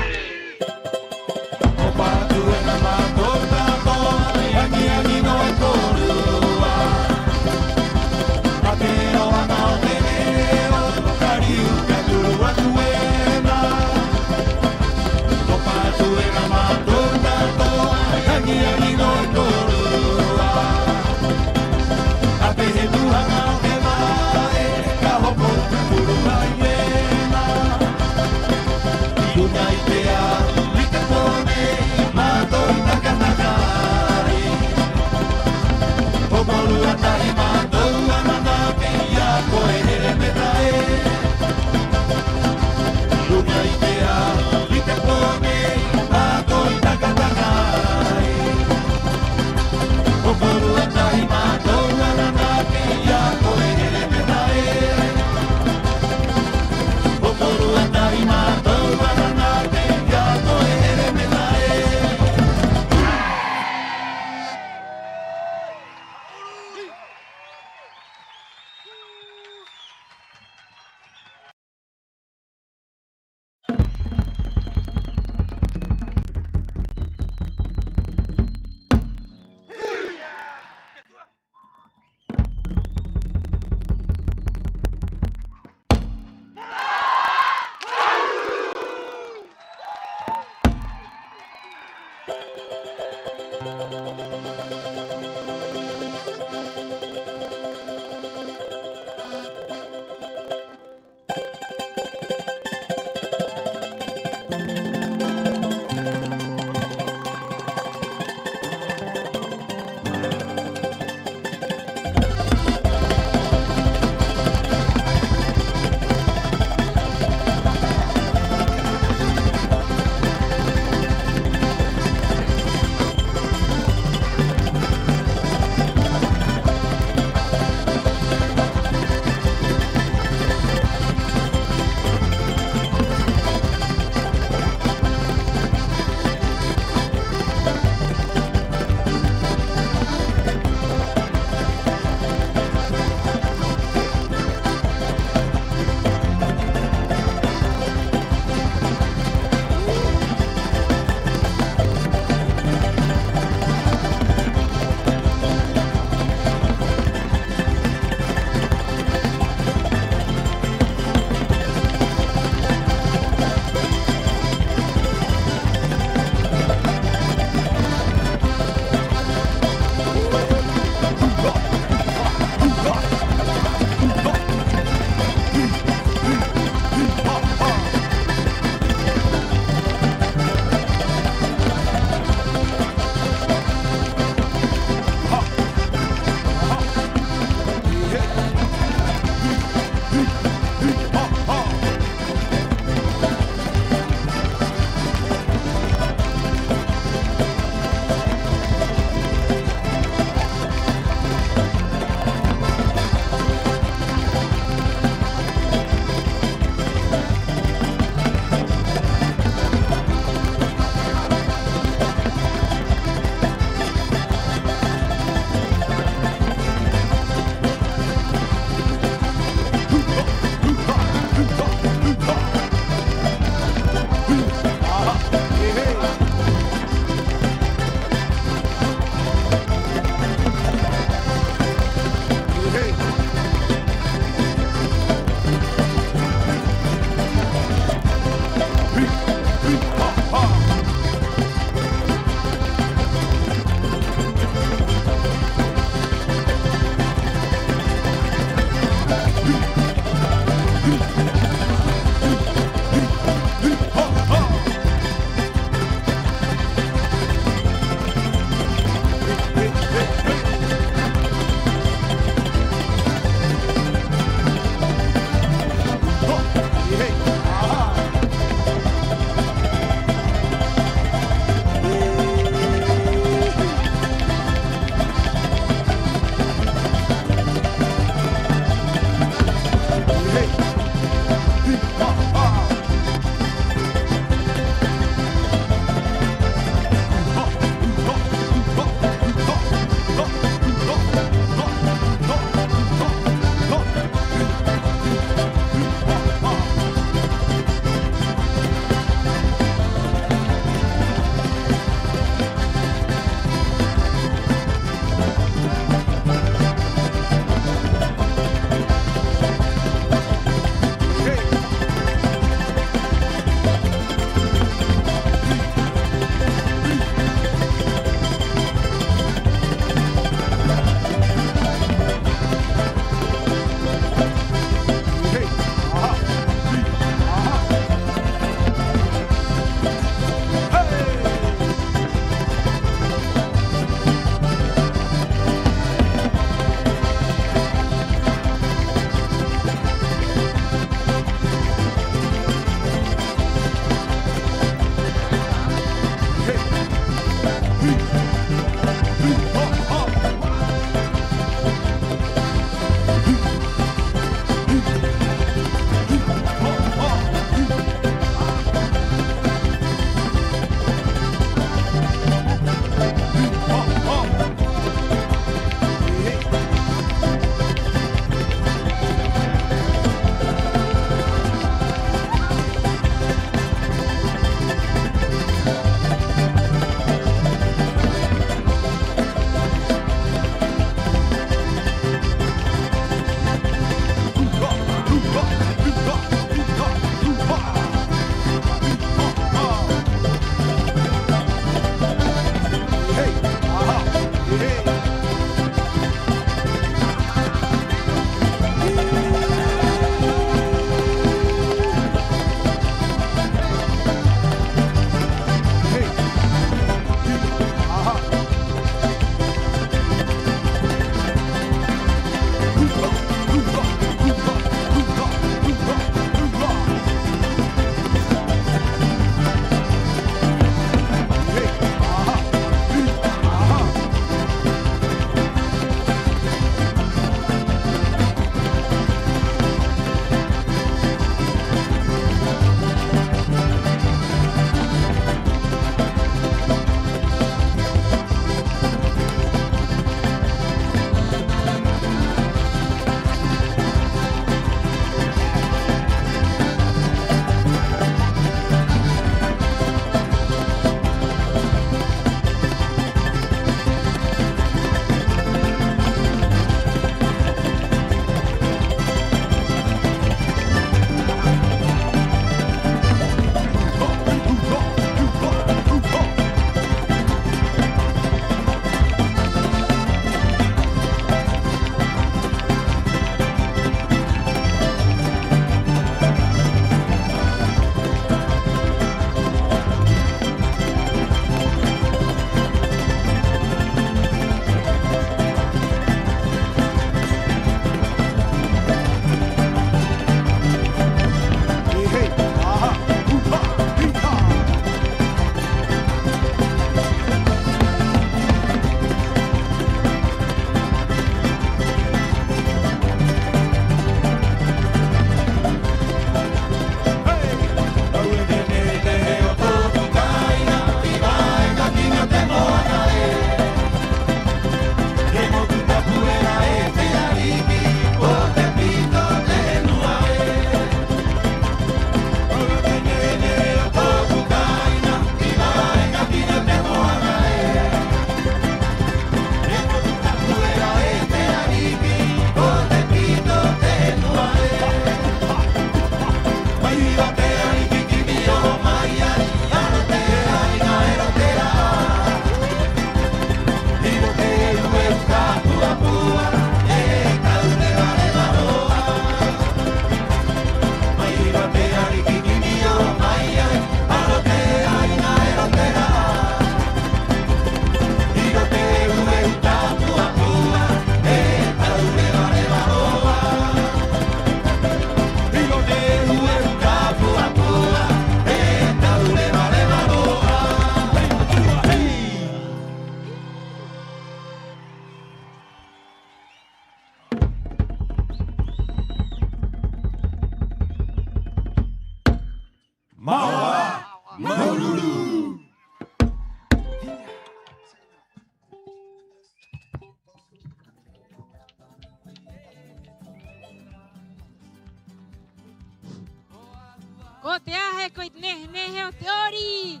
Ko te aha e ko te nehe-nehe o te 'ori.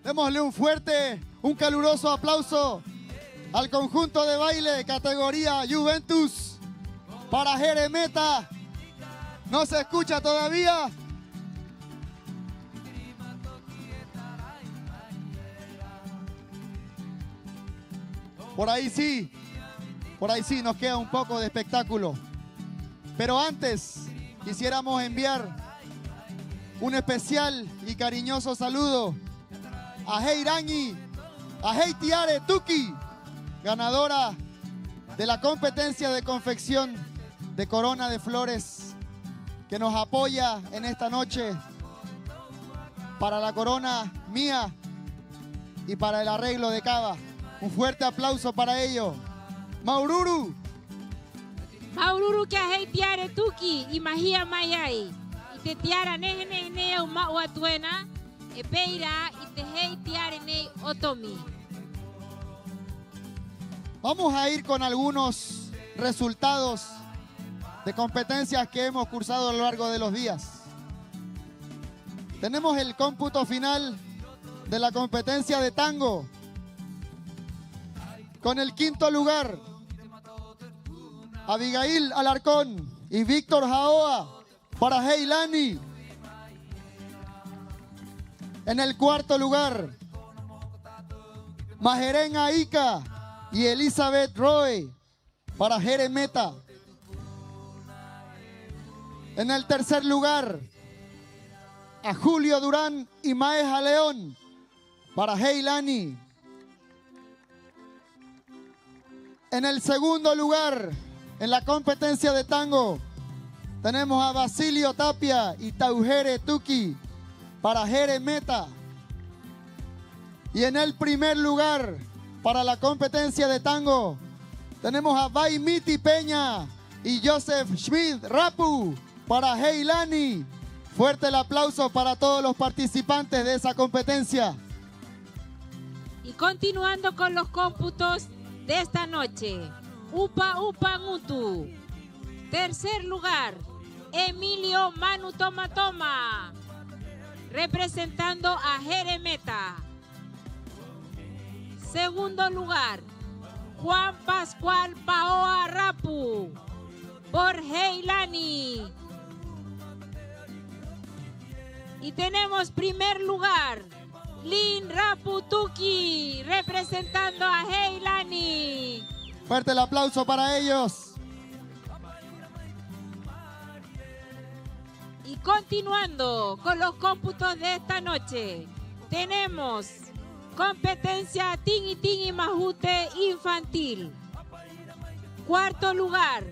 Démosle un fuerte, un caluroso aplauso al conjunto de baile categoría Juventus para Heremeta. ¿No se escucha todavía? Por ahí sí, por ahí sí, nos queda un poco de espectáculo. Pero antes, quisiéramos enviar un especial y cariñoso saludo a Hei Raŋi, a Hei Tiare Tuki, ganadora de la competencia de confección de corona de flores, que nos apoya en esta noche para la corona mía y para el arreglo de cava. Un fuerte aplauso para ello. Māuru-uru. Māuru-uru ki a Hei Tiare Tuki i mahia mai ai i te tiara nehe-nehe nei a au ma'u atu ena, 'e pē ira i te hei tiare nei o Tomi. Vamos a ir con algunos resultados de competencias que hemos cursado a lo largo de los días. Tenemos el cómputo final de la competencia de tango. Con el quinto lugar, Abigail Alarcón y Víctor Jaoa para Heilani. En el cuarto lugar, Majerén Aika y Elizabeth Roe para Heremeta. En el tercer lugar, a Julio Durán y Maeha León para Heilani. En el segundo lugar, en la competencia de tango, tenemos a Basilio Tapia y Tauhere Tuki para Heremeta. Y en el primer lugar, para la competencia de tango, tenemos a Vaimiti Peña y Joseph Schmidt Rapu para Heilani. Fuerte el aplauso para todos los participantes de esa competencia. Y continuando con los cómputos de esta noche, Upa Upa Ngutu. Tercer lugar, Emilio Manu Toma Toma, representando a Heremeta. Segundo lugar, Juan Pascual Paoa Rapu, por Heilani. Y tenemos primer lugar, Lin Rapu Tuki, representando a Heilani. Fuerte el aplauso para ellos. Y continuando con los cómputos de esta noche, tenemos competencia Tiŋi-tiŋi Mahute infantil. Cuarto lugar,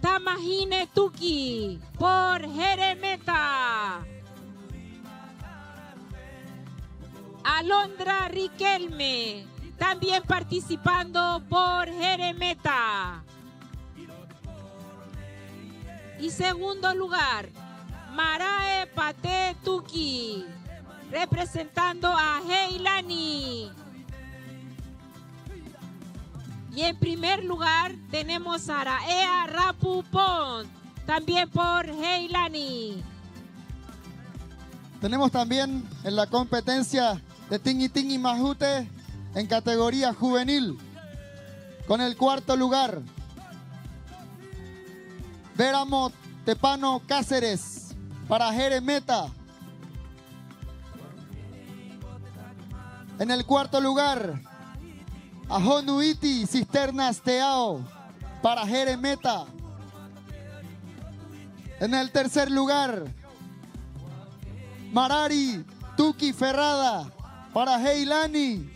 Tamahine Tuki por Heremeta. Alondra Riquelme, también participando por Heremeta. Y segundo lugar, Marae Pate Tuki, representando a Heilani. Y en primer lugar tenemos a Raea Rapu Pont, también por Heilani. Tenemos también en la competencia de Tiŋi-tiŋi Mahute en categoría juvenil, con el cuarto lugar, Véramo Tepano Cáceres para Heremeta. En el cuarto lugar, Ahonu Iti Cisternas Teao para Heremeta. En el tercer lugar, Marari Tuki Ferrada para Heilani.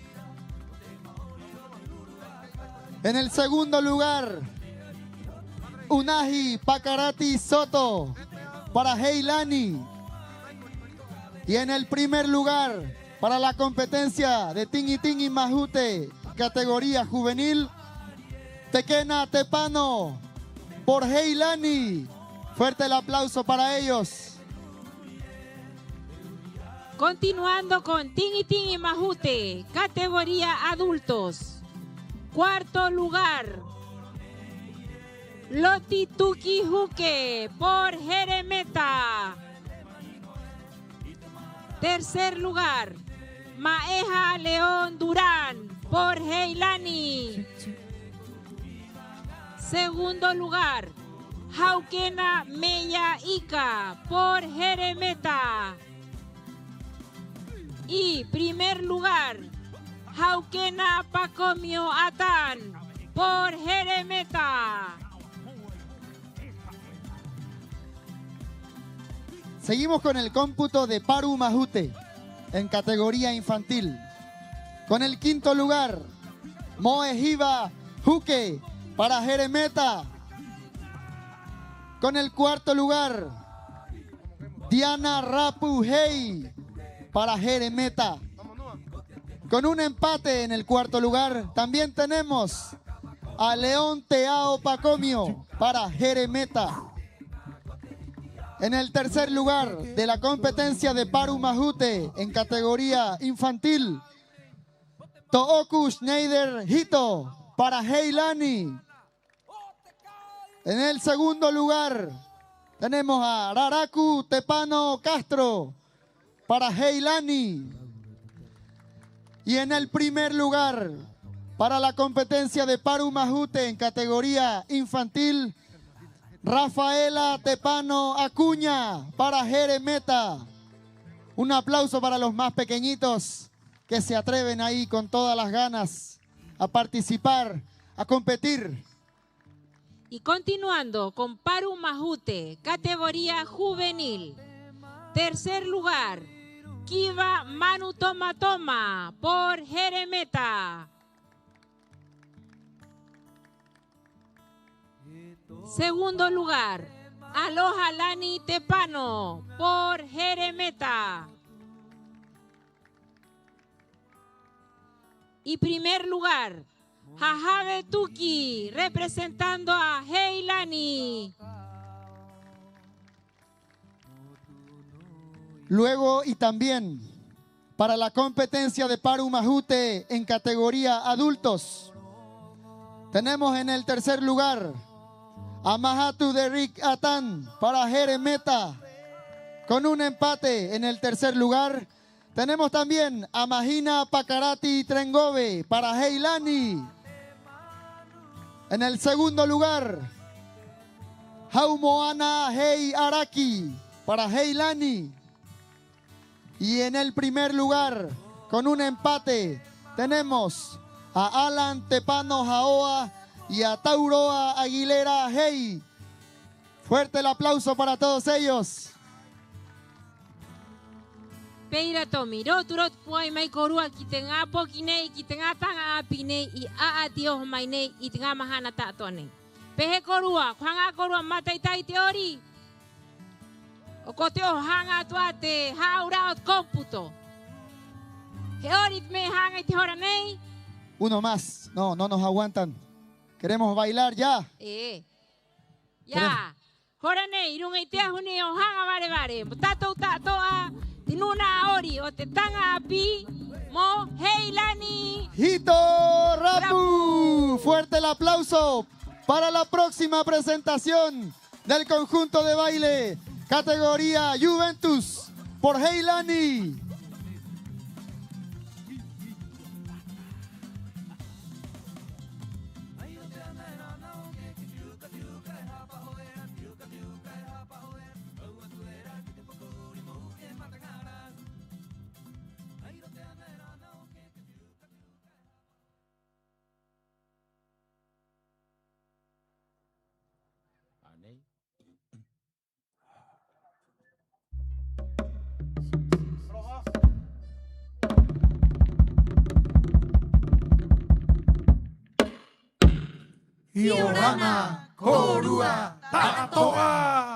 En el segundo lugar, Unahi Pakarati Soto para Heilani. Y en el primer lugar, para la competencia de Tiŋi-tiŋi Mahute, categoría juvenil, Tekena Tepano, por Heilani. Fuerte el aplauso para ellos. Continuando con Tiŋi-tiŋi Mahute, categoría adultos. Cuarto lugar, Loti Tuki Huke, por Heremeta. Tercer lugar, Maeha León Durán por Heilani. Segundo lugar, Haukena Meia Ika por Heremeta. Y primer lugar, Haukena Pakomio Atán por Heremeta. Seguimos con el cómputo de Paru Mahute en categoría infantil. Con el quinto lugar, Moe Hiva Huke para Heremeta. Con el cuarto lugar, Diana Rapu Hei para Heremeta. Con un empate en el cuarto lugar, también tenemos a León Teao Pakomio para Heremeta. En el tercer lugar de la competencia de Paru Mahute en categoría infantil, To'oku Schneider Hito para Heilani. En el segundo lugar tenemos a Raraku Tepano Castro para Heilani. Y en el primer lugar para la competencia de Paru Mahute en categoría infantil, Rafaela Tepano Acuña para Heremeta. Un aplauso para los más pequeñitos que se atreven ahí con todas las ganas a participar, a competir. Y continuando con Paru Mahute, categoría juvenil. Tercer lugar, Kiva Manu Toma Toma por Heremeta. Segundo lugar, Aloha Lani Tepano por Heremeta. Y primer lugar, Hahave Tuki, representando a Heilani. Luego y también para la competencia de Paru Mahute en categoría adultos, tenemos en el tercer lugar a Mahatu Derrick Atán para Heremeta. Con un empate en el tercer lugar, tenemos también a Mahina Pakarati Trengove para Heilani. En el segundo lugar, Haumoana Hei Araki para Heilani. Y en el primer lugar, con un empate, tenemos a Alan Tepano Haoa y a Tauroa Aguilera Hei. Fuerte el aplauso para todos ellos. Pē ira, Tomi, rotu-rotu pūai mai kōrua ki te ŋā poki nei, ki te ŋā taŋa 'āpī nei i 'a'ati oho mai nei i te ŋā mahana ta'ato'a nei. ¿Pē hē kōrua? ¿Ko haŋa kōrua mata'ita'i i te 'ori? ¿'O ko te oho haŋa atu 'ā te hā'aura'a o te kōmputo? He 'ori te me'e haŋa 'i te hora nei. Uno más. No, no nos aguantan. Queremos bailar ya. 'Ē. Ya. Hora nei, 'i ruŋa i te ahu nei o Haŋa Vare-vare, mo tātou ta'ato'a te nūna'a 'ori o te taŋa 'āpī mo Heilani. Hito Rapu. Rapu. Fuerte el aplauso para la próxima presentación del conjunto de baile categoría Juventus por Heilani. ¡'Iorana kōrua ta'ato'a!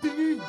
Tiki.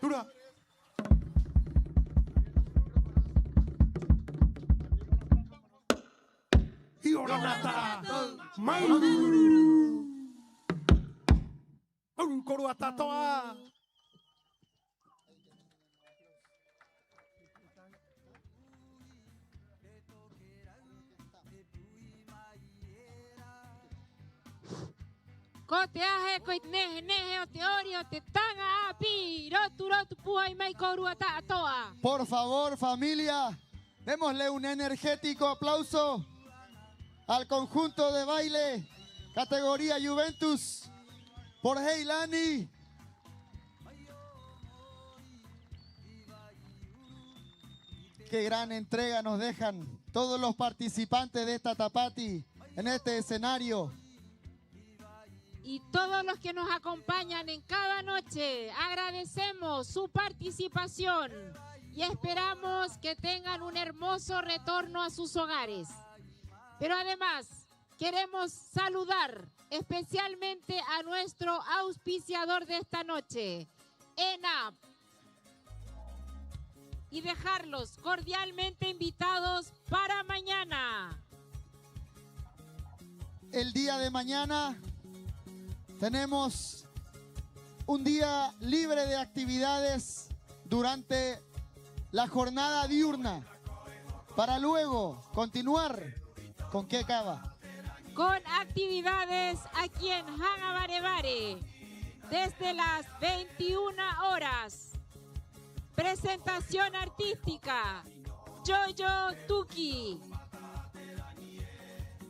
Tura. 'Iorana ta'ato'a. Māuru-uru. Māuru-uru kōrua ta'ato'a. Ko te aha e ko te nehe-nehe o te 'ori o te taŋa 'āpī, rotu-rotu pūai mai kōrua ta'ato'a. Por favor, familia, démosle un enérgico aplauso al conjunto de baile categoría Juventus por Heilani. Qué gran entrega nos dejan todos los participantes de esta Tapati en este escenario. Y todos los que nos acompañan en cada noche, agradecemos su participación y esperamos que tengan un hermoso retorno a sus hogares. Pero además, queremos saludar especialmente a nuestro auspiciador de esta noche, ENAP, y dejarlos cordialmente invitados para mañana. El día de mañana tenemos un día libre de actividades durante la jornada diurna, para luego continuar con qué, Kava. Con actividades aquí en Haŋa Vare-vare, desde las veintiuna horas. Presentación artística, Jojo Tuki.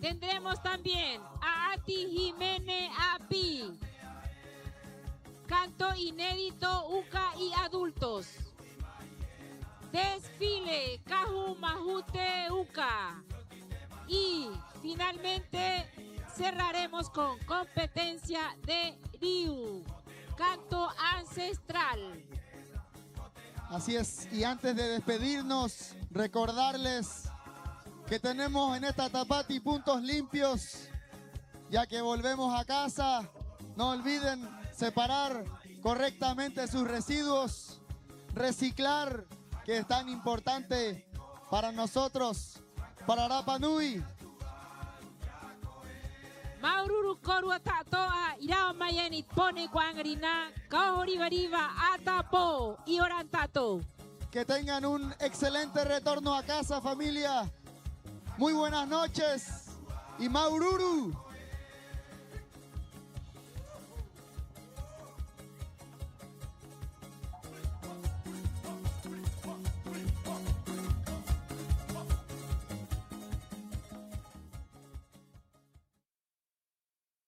Tendremos también a Ati Himene Api. Canto inédito uka i adultos. Desfile Kahu Mahute uka. Y finalmente cerraremos con competencia de riu, canto ancestral. Así es, y antes de despedirnos, recordarles que tenemos en esta Tapati puntos limpios, ya que volvemos a casa. No olviden separar correctamente sus residuos, reciclar, que es tan importante para nosotros, para Rapa Nui. Māuru-uru kōrua ta'ato'a i rava mai ena i te pō nei ko 'aŋa rinā, ka oho riva-riva 'ātapō, 'iorana ta'ato'a. Que tengan un excelente retorno a casa, familia. Muy buenas noches y māuru-uru.